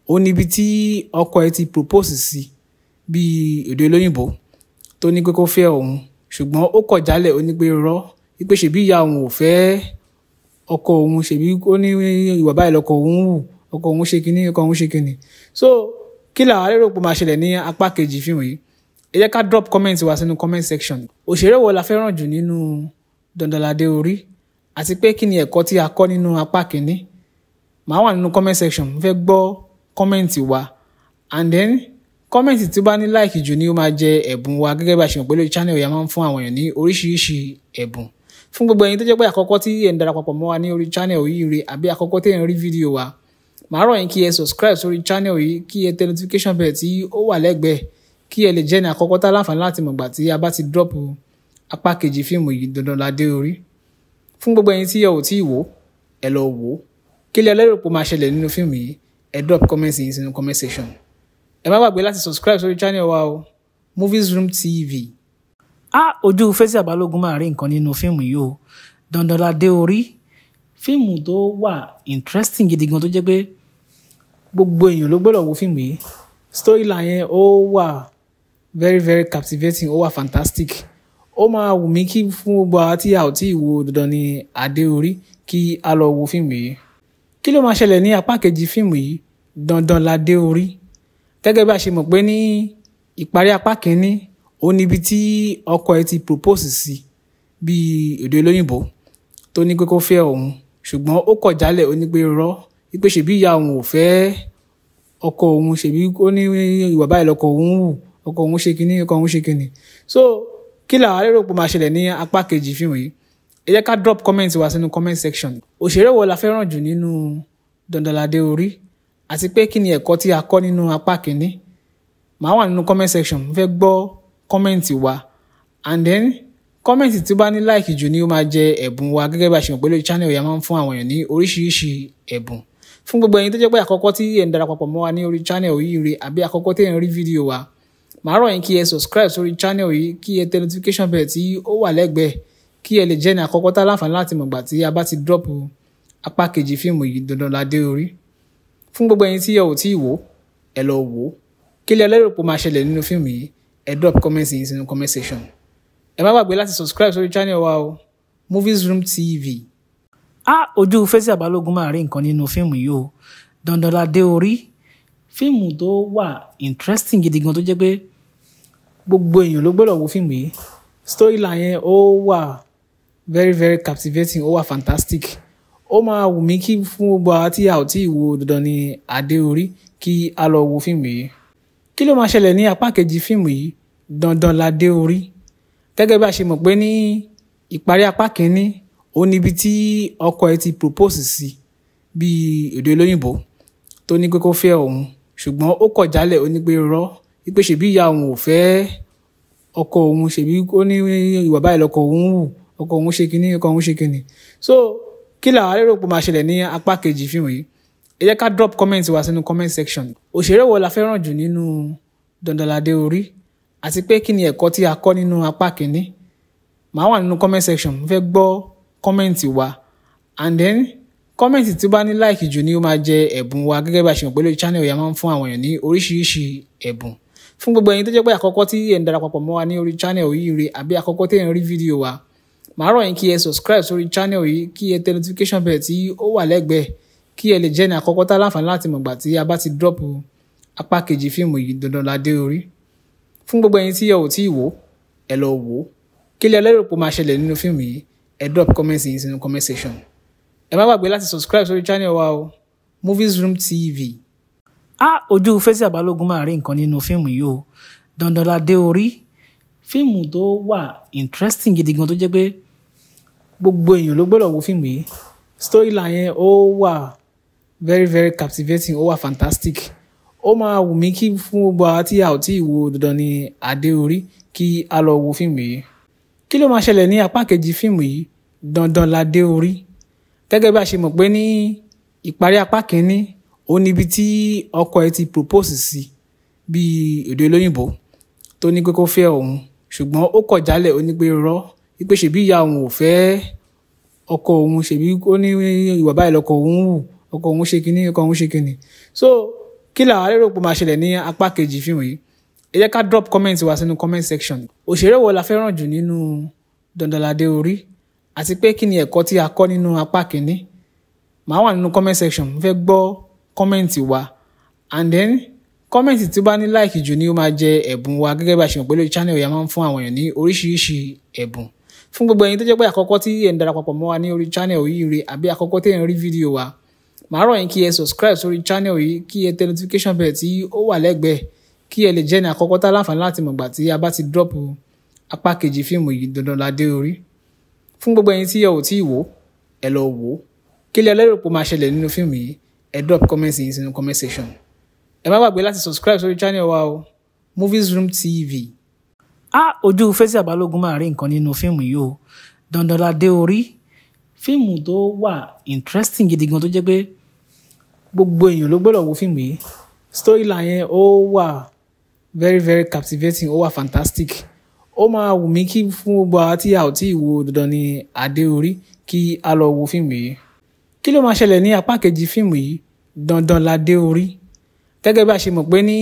ó níbi tí ọkọ ẹ̀ ti propose sí bí èdè olóyìnbó tó ní pé kó fẹ́ òun, ṣùgbọ́n ó kọ̀ jálẹ̀, ó ní pé rọ́ wípé ṣèbí ìyá òun ò fẹ́ ọkọ òun, ṣèbí ó ní ìwà báyìí lọkọ òun wù, ọkọ òun ṣe kinní, ọkọ òun ṣe kinní. So kí làwa lérò pé máa ṣẹlẹ̀ ní apá kejì fíìmù yìí? Ẹ jẹ́ ká drop comment wa sínú comment section. Òṣèré wo la fẹ́ràn jù nínú Dandan Ládé Orí, àti pé kí ni ẹ̀kọ́ tí a kọ́ nínú apá kìíní? Màá wà nínú comment section, mo fẹ́ gbọ́ comment wa, and then Comment tí ó bá ní like jù ni ó máa jẹ ẹ̀bùn wa. Gẹ́gẹ́ bá a ṣe mọ̀ pé lórí channel yìí a máa ń fún àwọn èèyàn ní oríṣiríṣi ẹ̀bùn. Fún gbogbo ẹ̀yin tó jẹ́ pé àkọ́kọ́ tí ẹ̀ ń darapọ̀ mọ́ wa ní orí channel yìí rè àbí àkọ́kọ́ tí ẹ̀ ń rí fídíò wa, màá rọ̀ yín kí ẹ subscribe sórí channel yìí, kí ẹ tẹ notification bell tí ó wà lẹ́gbẹ̀ẹ́, kí ẹ lè jẹ́ ní àkọ́kọ́ tá láǹfààní láti mọ̀gbà tí a bá ti drop apá kejì fíìmù yìí Dandan Ládé Orí. Fún gbogbo ẹ̀yin tí ẹ ò tí ì wò, ẹ lọ wò ó. Kí lẹ lérò pé ó máa ṣẹlẹ̀ nínú fíìmù yìí? Ẹ drop comment yín sínú comment section. Ẹ má gbàgbé láti subscribe sórí channel wa o, Movies Room TV. Ojú Fathia Balogun máa rí nǹkan nínú fíìmù yìí o. Dandan Ládé Orí, fíìmù tó wà interesting gidi gan tó jẹ́ pé gbogbo èèyàn ló gbọ́dọ̀ wo fíìmù yìí. Storyline yẹn ó wà very very captivating, ó wà fantastic. Ó máa wù mí kí fún gbogbo àwa tí a ò tí ì wo Dandan ní Adé Orí kí a lọ wo fíìmù yìí. Kí ló máa ṣẹlẹ̀ ní apá kejì fíìmù yìí Dandan Ládé Orí? Gẹ́gẹ́ bí a ṣe mọ̀ pé ní ìparí apá kìíní, ó níbi tí ọkọ ẹ̀ ti propose sí bí èdè olóyìnbó tó ní pé kó fẹ́ òun, ṣùgbọ́n ó kọ̀ jálẹ̀, ó ní pé rọ́ wípé ṣèbí ìyá òun ò fẹ́ ọkọ òun, ṣèbí ó ní ìwà báyìí lọkọ òun wù, ọkọ òun ṣe kinní, ọkọ òun ṣe kinní. So kí làwa lérò pé máa ṣẹlẹ̀ ní apá kejì fíìmù yìí? Ẹ jẹ́ ká drop comment wa sínú comment section. Òṣèré wo la fẹ́ràn jù nínú Dandan Ládé Orí? Àti pé kí ni ẹ̀kọ́ tí a kọ́ nínú apá kìíní? Màá wà nínú comment section, mo fẹ́ gbọ́ comment wa. And then comment tí ó bá ní like jù ni ó máa jẹ ẹ̀bùn wa. Gẹ́gẹ́ bí a ṣe mọ̀ pé lórí channel yìí a máa ń fún àwọn èèyàn ní oríṣiríṣi ẹ̀bùn. Fún gbogbo ẹ̀yin tó jẹ́ pé àkọ́kọ́ tí ẹ̀ ń darapọ̀ mọ́ wa ní orí channel yìí rè àbí àkọ́kọ́ tí ẹ̀ ń rí fídíò wa, màá rọ̀ yín kí ẹ subscribe sórí channel yìí, kí ẹ tẹ notification bell tí ó wà lẹ́gbẹ̀ẹ́, kí ẹ lè jẹ́ ní àkọ́kọ́ tá láǹfààní láti mọ̀gbà tí a bá ti drop apá kejì fíìmù yìí Dandan Ládé Orí. Fún gbogbo ẹ̀yin tí ẹ ò tí ì wò, ẹ lọ wò ó. Kí lẹ lérò pé ó máa ṣẹlẹ̀ nínú fíìmù yìí? Ẹ drop comment yín sínú comment section. Ẹ má gbàgbé láti subscribe sórí channel wa o, Movies Room TV. Ojú Fathia Balogun máa rí nǹkan nínú fíìmù yìí o. Dandan Ládé Orí, fíìmù tó wà interesting gidi gan tó jẹ́ pé gbogbo èèyàn ló gbọ́dọ̀ wo fíìmù yìí. Storyline yẹn ó wà very very captivating, ó wà fantastic. Ó máa wù mí kí fún gbogbo àwa tí a ò tí ì wo Dandan ní Adé Orí kí a lọ wo fíìmù yìí. Kí ló máa ṣẹlẹ̀ ní apá kejì fíìmù yìí Dandan Ládé Orí? Gẹ́gẹ́ bí a ṣe mọ̀ pé ní ìparí apá kìíní, ó níbi tí ọkọ ẹ̀ ti propose sí bí èdè olóyìnbó tó ní pé kó fẹ́ òun, ṣùgbọ́n ó kọ̀ jálẹ̀, ó ní pé rọ́ wípé ṣèbí ìyá òun ò fẹ́ ọkọ òun, ṣèbí ó ní ìwà báyìí lọkọ òun wù, ọkọ òun ṣe kinní, ọkọ òun ṣe kinní. So kí làwa lérò pé máa ṣẹlẹ̀ ní apá kejì fíìmù yìí? Ẹ jẹ́ ká drop comment wa sínú comment section. Òṣèré wo la fẹ́ràn jù nínú Dandan Ládé Orí? Àti pé kí ni ẹ̀kọ́ tí a kọ́ nínú apá kìíní? Màá wà nínú comment section, mo fẹ́ gbọ́ comment wa. And then comment tí ó bá ní like jù ni ó máa jẹ ẹ̀bùn wa. Gẹ́gẹ́ bí a ṣe mọ̀ pé lórí channel yìí a máa ń fún àwọn èèyàn ní oríṣiríṣi ẹ̀bùn. Fún gbogbo ẹ̀yin tó jẹ́ pé àkọ́kọ́ tí ẹ̀ ń darapọ̀ mọ́ wa ní orí channel yìí rè àbí àkọ́kọ́ tí ẹ̀ ń rí fídíò wa, màá rọ̀ yín kí ẹ subscribe sórí channel yìí, kí ẹ tẹ notification bell tí ó wà lẹ́gbẹ̀ẹ́, kí ẹ lè jẹ́ ní àkọ́kọ́ tá láǹfààní láti mọ̀gbà tí a bá ti drop apá kejì fíìmù yìí Dandan Ládé Orí. Fún gbogbo ẹ̀yin tí ẹ ò tí ì wò, ẹ lọ wò ó. Kí lẹ lérò pé ó máa ṣẹlẹ̀ nínú fíìmù yìí? Ẹ drop comment yín sínú comment section. Ẹ má gbàgbé láti subscribe sórí channel wa o, Movies Room TV. Ojú Fathia Balogun máa rí nǹkan nínú fíìmù yìí o. Dandan Ládé Orí, fíìmù tó wà interesting gidi gan tó jẹ́ pé gbogbo èèyàn ló gbọ́dọ̀ wo fíìmù yìí. Storyline yẹn ó wà very very captivating, ó wà fantastic. Ó máa wù mí kí fún gbogbo àwa tí a ò tí ì wo Dandan ní Adé Orí kí a lọ wo fíìmù yìí. Kí ló máa ṣẹlẹ̀ ní apá kejì fíìmù yìí Dandan Ládé Orí? Gẹ́gẹ́ bí a ṣe mọ̀ pé ní ìparí apá kìíní, ó níbi tí ọkọ ẹ̀ ti propose sí bí èdè olóyìnbó tó ní pé kó fẹ́ òun, ṣùgbọ́n ó kọ̀ jálẹ̀, ó ní pé rọ́ wípé ṣèbí ìyá òun ò fẹ́ ọkọ òun, ṣèbí ó ní ìwà báyìí lọkọ òun wù, ọkọ òun ṣe kinní, ọkọ òun ṣe kinní. So kí làwa lérò pé máa ṣẹlẹ̀ ní apá kejì fíìmù yìí? Ẹ jẹ́ ká drop comment wa sínú comment section. Òṣèré wo la fẹ́ràn jù nínú Dandan Ládé Orí? Àti pé kí ni ẹ̀kọ́ tí a kọ́ nínú apá kìíní? Màá wà nínú comment section, mo fẹ́ gbọ́ comment wa. And then comment tí ó bá ní like jù ni ó máa jẹ ẹ̀bùn wa. Gẹ́gẹ́ bí a ṣe mọ̀ pé lórí channel yìí a máa ń fún àwọn èèyàn ní oríṣiríṣi ẹ̀bùn. Fún gbogbo ẹ̀yin tó jẹ́ pé àkọ́kọ́ tí ẹ̀ ń darapọ̀ mọ́ wa ní orí channel yìí rè àbí àkọ́kọ́ tí ẹ̀ ń rí fídíò wa, màá rọ̀ yín kí ẹ subscribe sórí channel yìí, kí ẹ tẹ notification bell tí ó wà lẹ́gbẹ̀ẹ́, kí ẹ lè jẹ́ ní àkọ́kọ́ tá láǹfààní láti mọ̀gbà tí a bá ti drop apá kejì fíìmù yìí, Dandan Ládé Orí. Fún gbogbo ẹ̀yin tí ẹ ò tí ì wò, ẹ lọ wò ó. Kí lẹ lérò pé ó máa ṣẹlẹ̀ nínú fíìmù yìí? Ẹ drop comment yín sínú comment section. Ẹ má gbàgbé láti subscribe sórí channel wa o, Movies Room TV. Ojú Fathia Balogun máa rí nǹkan nínú fíìmù yìí o. Dandan Ládé Orí, fíìmù tó wà interesting gidi gan tó jẹ́ pé gbogbo èèyàn ló gbọ́dọ̀ wo fíìmù yìí. Storyline yẹn ó wà very very captivating, ó wà fantastic. Ó máa wù mí kí fún gbogbo àwa tí a ò tí ì wo Dandan ní Adé Orí kí a lọ wo fíìmù yìí. Kí ló máa ṣẹlẹ̀ ní apá kejì fíìmù yìí, Dandan Ládé Orí? Gẹ́gẹ́ bí a ṣe mọ̀ pé ní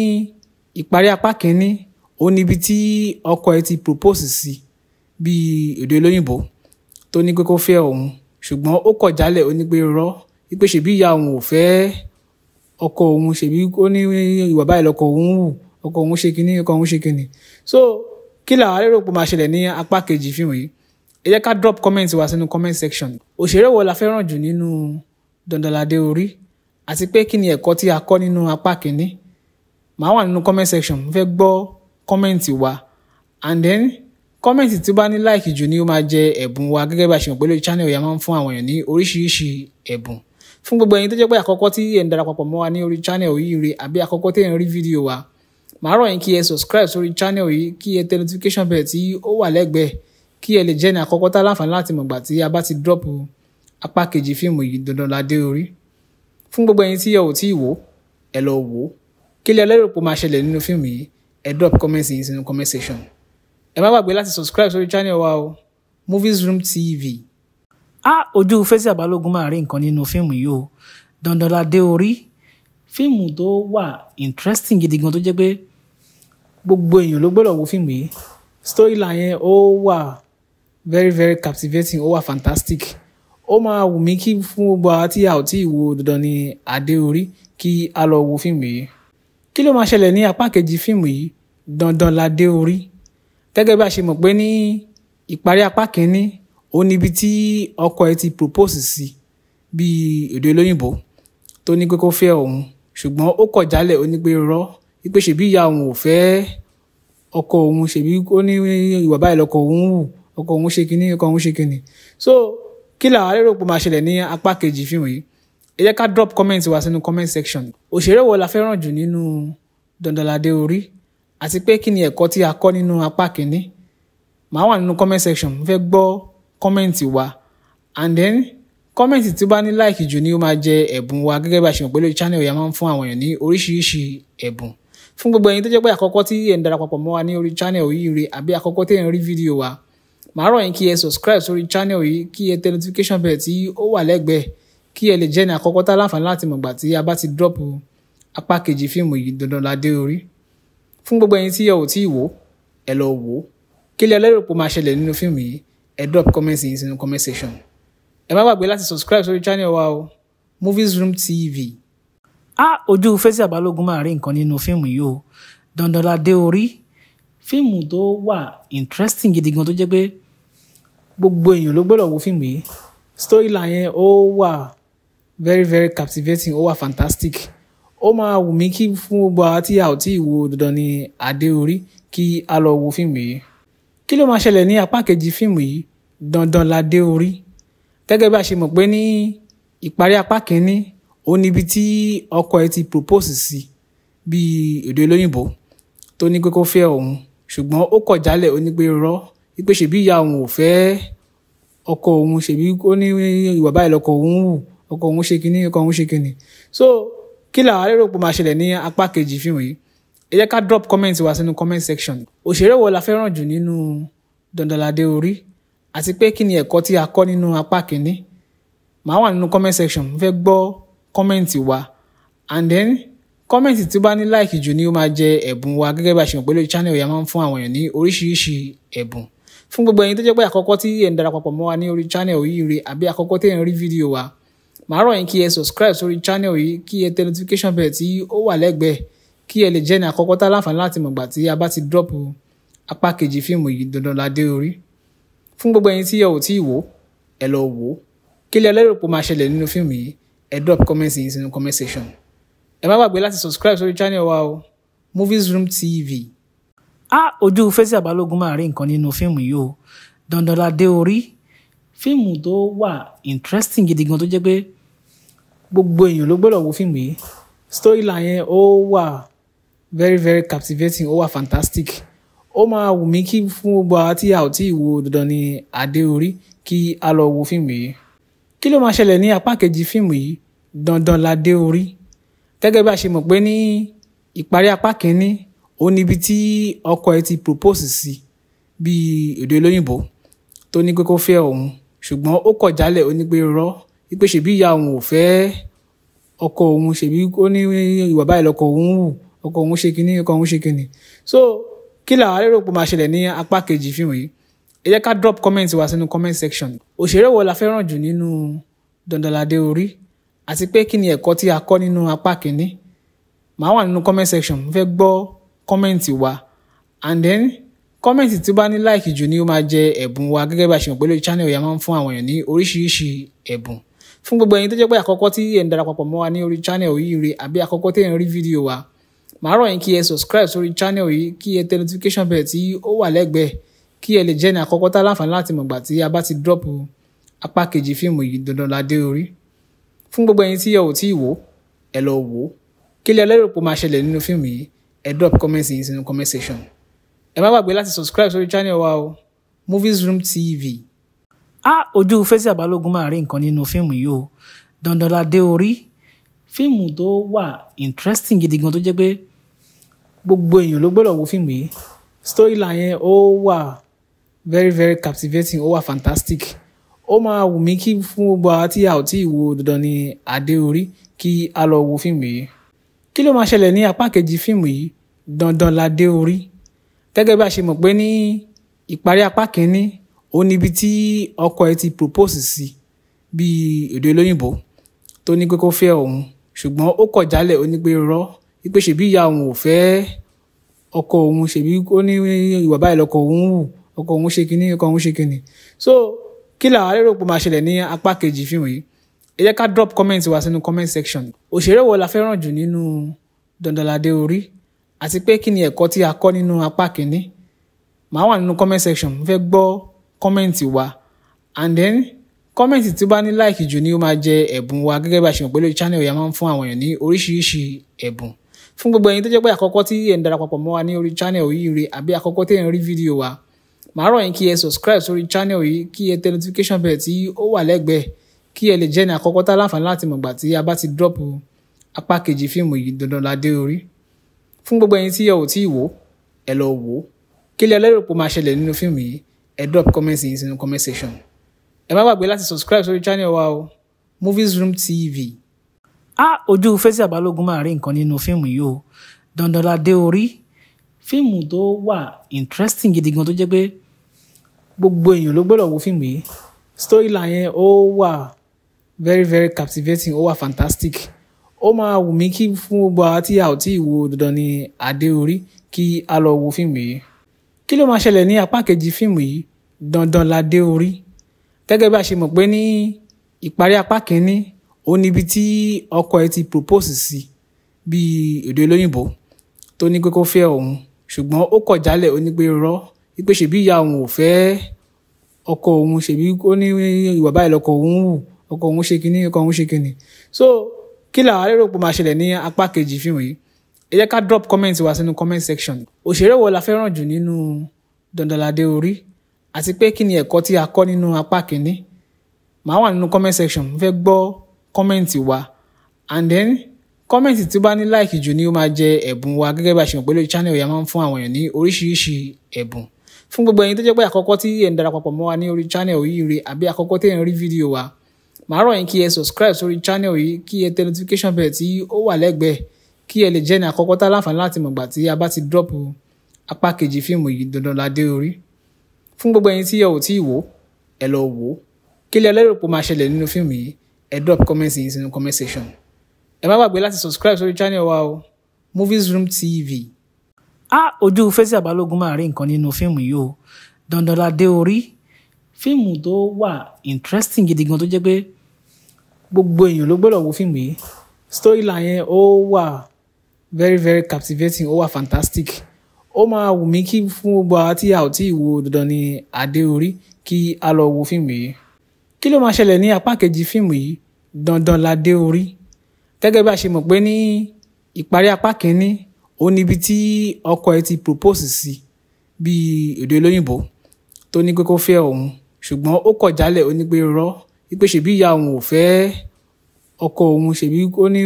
ìparí apá kìíní, ó níbi tí ọkọ ẹ̀ ti propose sí bí èdè olóyìnbó tó ní pé kó fẹ́ òun, ṣùgbọ́n ó kọ̀ jálẹ̀, ó ní pé rọ́ wípé ṣèbí ìyá òun ò fẹ́ ọkọ òun, ṣèbí ó ní ìwà báyìí lọkọ òun wù, ọkọ òun ṣe kinní, ọkọ òun ṣe kinní. So kí làwa lérò pé máa ṣẹlẹ̀ ní apá kejì fíìmù yìí? Ẹ jẹ́ ká drop comment wa sínú comment section. Òṣèré wo la fẹ́ràn jù nínú Dandan Ládé Orí, àti pé kí ni ẹ̀kọ́ tí a kọ́ nínú apá kìíní? Màá wà nínú comment section, mo fẹ́ gbọ́ comment wa, and then comment tí ó bá ní like jù ni ó máa jẹ ẹ̀bùn wa. Gẹ́gẹ́ bí a ṣe mọ̀ pé lórí channel yìí a máa ń fún àwọn èèyàn ní oríṣiríṣi ẹ̀bùn. Fún gbogbo ẹ̀yin tó jẹ́ pé àkọ́kọ́ tí ẹ̀ ń darapọ̀ mọ́ wa ní orí channel yìí rè, àbí àkọ́kọ́ tí ẹ̀ ń rí fídíò wa, màá rọ̀ yín kí ẹ subscribe sórí channel yìí, kí ẹ tẹ notification bell tí ó wà lẹ́gbẹ̀ẹ́, kí ẹ lè jẹ́ ní àkọ́kọ́ tá láǹfààní láti mọ̀gbà tí a bá ti drop apá kejì fíìmù yìí, Dandan Ládé Orí. Fún gbogbo ẹ̀yin tí ẹ ò tí ì wò, ẹ lọ wò ó. Kí lẹ lérò pé ó máa ṣẹlẹ̀ nínú fíìmù yìí? Ẹ drop comment yín sínú comment section. Ẹ má gbàgbé láti subscribe sórí channel wa o, Movies Room TV. Ojú Fathia Balogun máa rí nǹkan nínú fíìmù yìí o. Dandan Ládé Orí, fíìmù tó wà interesting gidi gan tó jẹ́ pé gbogbo èèyàn ló gbọ́dọ̀ wo fíìmù yìí. Storyline yẹn ó wà very very captivating, ó wà fantastic. Ó máa wù mí kí fún gbogbo àwa tí a ò tí ì wo Dandan ní Adé Orí kí a lọ wo fíìmù yìí. Kí ló máa ṣẹlẹ̀ ní apá kejì fíìmù yìí, Dandan Ládé Orí? Gẹ́gẹ́ bí a ṣe mọ̀ pé ní ìparí apá kìíní, ó níbi tí ọkọ ẹ̀ ti propose sí bí èdè olóyìnbó tó ní pé kó fẹ́ òun, ṣùgbọ́n ó kọ̀ jálẹ̀, ó ní pé rọ́ wípé ṣèbí ìyá òun ò fẹ́ ọkọ òun, ṣèbí ó ní ìwà báyìí lọkọ òun wù, ọkọ òun ṣe kinní, ọkọ òun ṣe kinní. So kí làwa lérò pé máa ṣẹlẹ̀ ní apá kejì fíìmù yìí? Ẹ jẹ́ ká drop comment wa sínú comment section. Òṣèré wo la fẹ́ràn jù nínú Dandan Ládé Orí, àti pé kí ni ẹ̀kọ́ tí a kọ́ nínú apá kìíní? Màá wà nínú comment section, mo fẹ́ gbọ́ comment wa, and then comment tí ó bá ní like jù ni ó máa jẹ ẹ̀bùn wa. Gẹ́gẹ́ bí a ṣe mọ̀ pé lórí channel yìí a máa ń fún àwọn èèyàn ní oríṣiríṣi ẹ̀bùn. Fún gbogbo ẹ̀yin tó jẹ́ pé àkọ́kọ́ tí ẹ̀ ń darapọ̀ mọ́ wa ní orí channel yìí rè, àbí àkọ́kọ́ tí ẹ̀ ń rí fídíò wa, màá rọ̀ yín kí ẹ subscribe sórí channel yìí, kí ẹ tẹ notification bell tí ó wà lẹ́gbẹ̀ẹ́, kí ẹ lè jẹ́ ní àkọ́kọ́ tá láǹfààní láti mọ̀gbà tí a bá ti drop apá kejì fíìmù yìí, Dandan Ládé Orí. Fún gbogbo ẹ̀yin tí ẹ ò tí ì wò, ẹ lọ wò ó. Kí lẹ lérò pé ó máa ṣẹlẹ̀ nínú fíìmù yìí? Ẹ drop comment yín sínú comment section. Ẹ má gbàgbé láti subscribe sórí channel wa o, Movies Room TV. Ojú Fathia Balogun máa rí nǹkan nínú fíìmù yìí o. Dandan Ládé Orí, fíìmù tó wà interesting gidi gan tó jẹ́ pé gbogbo èèyàn ló gbọ́dọ̀ wo fíìmù yìí. Storyline yẹn ó wà very very captivating, ó wà fantastic. Ó máa wù mí kí fún gbogbo àwa tí a ò tí ì wo Dandan ní Adé Orí kí a lọ wo fíìmù yìí. Kí ló máa ṣẹlẹ̀ ní apá kejì fíìmù yìí, Dandan Ládé Orí? Gẹ́gẹ́ bí a ṣe mọ̀ pé ní ìparí apá kìíní, ó níbi tí ọkọ ẹ̀ ti propose sí bí èdè olóyìnbó tó ní pé kó fẹ́ òun, ṣùgbọ́n ó kọ̀ jálẹ̀, ó ní pé rọ́ wípé ṣèbí ìyá òun ò fẹ́ ọkọ òun, ṣèbí ó ní ìwà báyìí lọkọ òun wù, ọkọ òun ṣe kinní, ọkọ òun ṣe kinní. So kí làwa lérò pé máa ṣẹlẹ̀ ní apá kejì fíìmù yìí? Ẹ jẹ́ ká drop comment wa sínú comment section. Òṣèré wo la fẹ́ràn jù nínú Dandan Ládé Orí, àti pé kí ni ẹ̀kọ́ tí a kọ́ nínú apá kìíní? Màá wà nínú comment section, mo fẹ́ gbọ́ comment wa, and then comment tí ó bá ní like jù ni ó máa jẹ ẹ̀bùn wa. Gẹ́gẹ́ bí a ṣe mọ̀ pé lórí channel yìí a máa ń fún àwọn èèyàn ní oríṣiríṣi ẹ̀bùn. Fún gbogbo ẹ̀yin tó jẹ́ pé àkọ́kọ́ tí ẹ̀ ń darapọ̀ mọ́ wa ní orí channel yìí rè, àbí àkọ́kọ́ tí ẹ̀ ń rí fídíò wa, màá rọ̀ yín kí ẹ subscribe sórí channel yìí, kí ẹ tẹ notification bell tí ó wà lẹ́gbẹ̀ẹ́, kí ẹ lè jẹ́ ní àkọ́kọ́ tá láǹfààní láti mọ̀gbà tí a bá ti drop apá kejì fíìmù yìí, Dandan Ládé Orí. Fún gbogbo ẹ̀yin tí ẹ ò tí ì wò, ẹ lọ wò ó. Kí lẹ lérò pé ó máa ṣẹlẹ̀ nínú fíìmù yìí? Ẹ drop comment yín sínú comment section. Ẹ má gbàgbé láti subscribe sórí channel wa o, Movies Room TV. Á ojú Fathia Balogun máa rí nǹkan nínú fíìmù yìí o. Dandan la dé orí. Fíìmù tó wà interesting gidi gan tó jẹ́ pé gbogbo èèyàn ló gbọ́dọ̀ wo fíìmù yìí. Storyline yẹn ó wà very very captivating, ó wà fantastic. Ó máa wù mí kí fún gbogbo àwa tí a ò tí ì wo Dandan ni Adé Orí kí a lọ wo fíìmù yìí. Kí ló máa ṣẹlẹ̀ ní apá kejì fíìmù yìí? Dandan la dé orí. Gẹ́gẹ́ bí a ṣe mọ̀ pé ní ìparí apá kìíní, ó níbi tí ọkọ ẹ̀ ti propose sí bí èdè olóyìnbó tó ní pé kó fẹ́ òun, ṣùgbọ́n ó kọ̀ jálẹ̀, ó ní pé irọ́, wípé ṣèbí ìyá òun ò fẹ́ ọkọ òun, ṣèbí ó ní ìwà báyìí lọkọ òun wù, ọkọ òun ṣe kíní, ọkọ òun ṣe kíní. So kí làwa lérò pé máa ṣẹlẹ̀ ní apá kejì fíìmù yìí? Ẹ jẹ́ ká drop comment wa sínú comment section. Òṣèré wo la fẹ́ràn jù nínú Dandan la dé orí? Àti pé kí ni ẹ̀kọ́ tí a kọ́ nínú apá kìíní? Màá wà nínú comment section, mo fẹ́ gbọ́ comment wa. And then comment tí ó bá ní like jù ni ó máa jẹ ẹ̀bùn wa. Gẹ́gẹ́ bí a ṣe mọ̀ pé lórí channel yìí a máa ń fún àwọn èèyàn ní oríṣiríṣi ẹ̀bùn. Fún gbogbo ẹ̀yin tó jẹ́ pé àkọ́kọ́ tí ẹ̀ ń darapọ̀ mọ́ wa ní orí channel yìí rè àbí àkọ́kọ́ tí ẹ̀ ń rí fídíò wa, màá rọ̀ yín kí ẹ subscribe sórí channel yìí, kí ẹ tẹ notification bell tí ó wà lẹ́gbẹ̀ẹ́, kí ẹ lè jẹ́ ní àkọ́kọ́ tá láǹfààní láti mọ̀gbà tí a bá ti drop apá kejì fíìmù yìí Dandan la dé orí. Fún gbogbo ẹ̀yin tí ẹ ò tí ì wò, ẹ lọ wò ó. Kí lẹ lérò pé ó máa ṣẹlẹ̀ nínú fíìmù yìí? Ẹ drop comment yín sínú comment section. Ẹ má gbàgbé láti subscribe sórí channel wa o, Movies Room TV. Á ojú Fathia Balogun máa rí nǹkan nínú fíìmù yìí o. Dandan la dé orí. Fíìmù tó wà interesting gidi gan tó jẹ́ pé gbogbo èèyàn ló gbọ́dọ̀ wo fíìmù yìí. Storyline yẹn ó wà very very captivating, ó wà fantastic. Ó máa wù mí kí fún gbogbo àwa tí a ò tí ì wo Dandan ni Adé Orí kí a lọ wo fíìmù yìí. Kí ló máa ṣẹlẹ̀ ní apá kejì fíìmù yìí? Dandan la dé orí. Gẹ́gẹ́ bí a ṣe mọ̀ pé ní ìparí apá kìíní, ó níbi tí ọkọ ẹ̀ ti propose sí bí èdè olóyìnbó tó ní pé kó fẹ́ òun, ṣùgbọ́n ó kọ̀ jálẹ̀, ó ní pé irọ́, wípé ṣèbí ìyá òun ò fẹ́ ọkọ òun, ṣèbí ó ní ìwà báyìí lọkọ òun wù, ọkọ òun ṣe kíní, ọkọ òun ṣe kíní. So kí làwa lérò pé máa ṣẹlẹ̀ ní apá kejì fíìmù yìí? Ẹ jẹ́ ká drop comment wa sínú comment section. Òṣèré wo la fẹ́ràn jù nínú Dandan la dé orí? Àti pé kí ni ẹ̀kọ́ tí a kọ́ nínú apá kìíní? Màá wà nínú comment section, mo fẹ́ gbọ́ comment wa. And then comment tí ó bá ní like jù ni ó máa jẹ ẹ̀bùn wa. Gẹ́gẹ́ bí a ṣe mọ̀ pé lórí channel yìí a máa ń fún àwọn èèyàn ní oríṣiríṣi ẹ̀bùn. Fún gbogbo ẹ̀yin tó jẹ́ pé àkọ́kọ́ tí ẹ̀ ń darapọ̀ mọ́ wa ní orí channel yìí rè àbí àkọ́kọ́ tí ẹ̀ ń rí fídíò wa, màá rọ̀ yín kí ẹ subscribe sórí channel yìí, kí ẹ tẹ notification bell tí ó wà lẹ́gbẹ̀ẹ́, kí ẹ lè jẹ́ ní àkọ́kọ́ tá láǹfààní láti mọ̀gbà tí a bá ti drop apá kejì fíìmù yìí Dandan la dé orí. Fún gbogbo ẹ̀yin tí ẹ ò tí ì wò, ẹ lọ wò ó. Kí lẹ lérò pé ó máa ṣẹlẹ̀ nínú fíìmù yìí? Ẹ drop comment yín sínú comment section. Ẹ má gbàgbé láti subscribe sórí channel wa o, Movies Room TV. Á ojú Fathia Balogun máa rí nǹkan nínú fíìmù yìí o. Dandan la dé orí. Fíìmù tó wà interesting gidi gan tó jẹ́ pé gbogbo èèyàn ló gbọ́dọ̀ wo fíìmù yìí. Storyline yẹn ó wà very very captivating, ó wà fantastic. Ó máa wù mí kí fún gbogbo àwa tí a ò tí ì wo Dandan ni Adé Orí kí a lọ wo fíìmù yìí. Kí ló máa ṣẹlẹ̀ ní apá kejì fíìmù yìí? Dandan la dé orí. Gẹ́gẹ́ bí a ṣe mọ̀ pé ní ìparí apá kìíní, ó níbi tí ọkọ ẹ̀ ti propose sí bí èdè olóyìnbó tó ní pé kó fẹ́ òun, ṣùgbọ́n ó kọ̀ jálẹ̀, ó ní pé irọ́, wípé ṣèbí ìyá òun ò fẹ́ ọkọ òun, ṣèbí ó ní ìwà báyìí lọkọ òun wù, ọkọ òun ṣe kíní, ọkọ òun ṣe kíní. So kí làwa lérò pé máa ṣẹlẹ̀ ní apá kejì fíìmù yìí? Ẹ jẹ́ ká drop comment wa sínú comment section. Òṣèré wo la fẹ́ràn jù nínú Dandan la dé orí? Àti pé kí ni ẹ̀kọ́ tí a kọ́ nínú apá kìíní? Màá wà nínú comment section, mo fẹ́ gbọ́ comment wa. And then comment tí ó bá ní like jù ni ó máa jẹ ẹ̀bùn wa. Gẹ́gẹ́ bí a ṣe mọ̀ pé lórí channel yìí a máa ń fún àwọn èèyàn ní oríṣiríṣi ẹ̀bùn. Fún gbogbo ẹ̀yin tó jẹ́ pé àkọ́kọ́ tí ẹ̀ ń darapọ̀ mọ́ wa ní orí channel yìí rè àbí àkọ́kọ́ tí ẹ̀ ń rí fídíò wa, màá rọ̀ yín kí ẹ subscribe sórí channel yìí, kí ẹ tẹ notification bell tí ó wà lẹ́gbẹ̀ẹ́, kí ẹ lè jẹ́ ní àkọ́kọ́ tá láǹfààní láti mọ̀gbà tí a bá ti drop apá kejì fíìmù yìí Dandan la dé orí. Fún gbogbo ẹ̀yin tí ẹ ò tí ì wò, ẹ lọ wò ó. Kí lẹ lérò pé ó máa ṣẹlẹ̀ nínú fíìmù yìí? Ẹ drop comment yín sínú comment section. Ẹ má gbàgbé láti subscribe sórí channel wa o, Movies Room TV. Á ojú Fathia Balogun máa rí nǹkan nínú fíìmù yìí o. Dandan la dé orí. Fíìmù tó wà interesting gidi gan tó jẹ́ pé gbogbo èèyàn ló gbọ́dọ̀ wo fíìmù yìí. Storyline yẹn ó wà very very captivating, ó wà fantastic. Ó máa wù mí kí fún gbogbo àwa tí a ò tí ì wo Dandan ni Adé Orí kí a lọ wo fíìmù yìí. Kí ló máa ṣẹlẹ̀ ní apá kejì fíìmù yìí, Dandan Ládé Orí? Gẹ́gẹ́ bí a ṣe mọ̀ pé ní ìparí apá kìíní, ó níbi tí ọkọ ẹ̀ ti propose sí bí èdè olóyìnbó tó ní pé kó fẹ́ òun, ṣùgbọ́n ó kọ̀ jálẹ̀, ó ní pé rọ́ wípé ṣèbí ìyá òun ò fẹ́ ọkọ òun, ṣèbí ó ní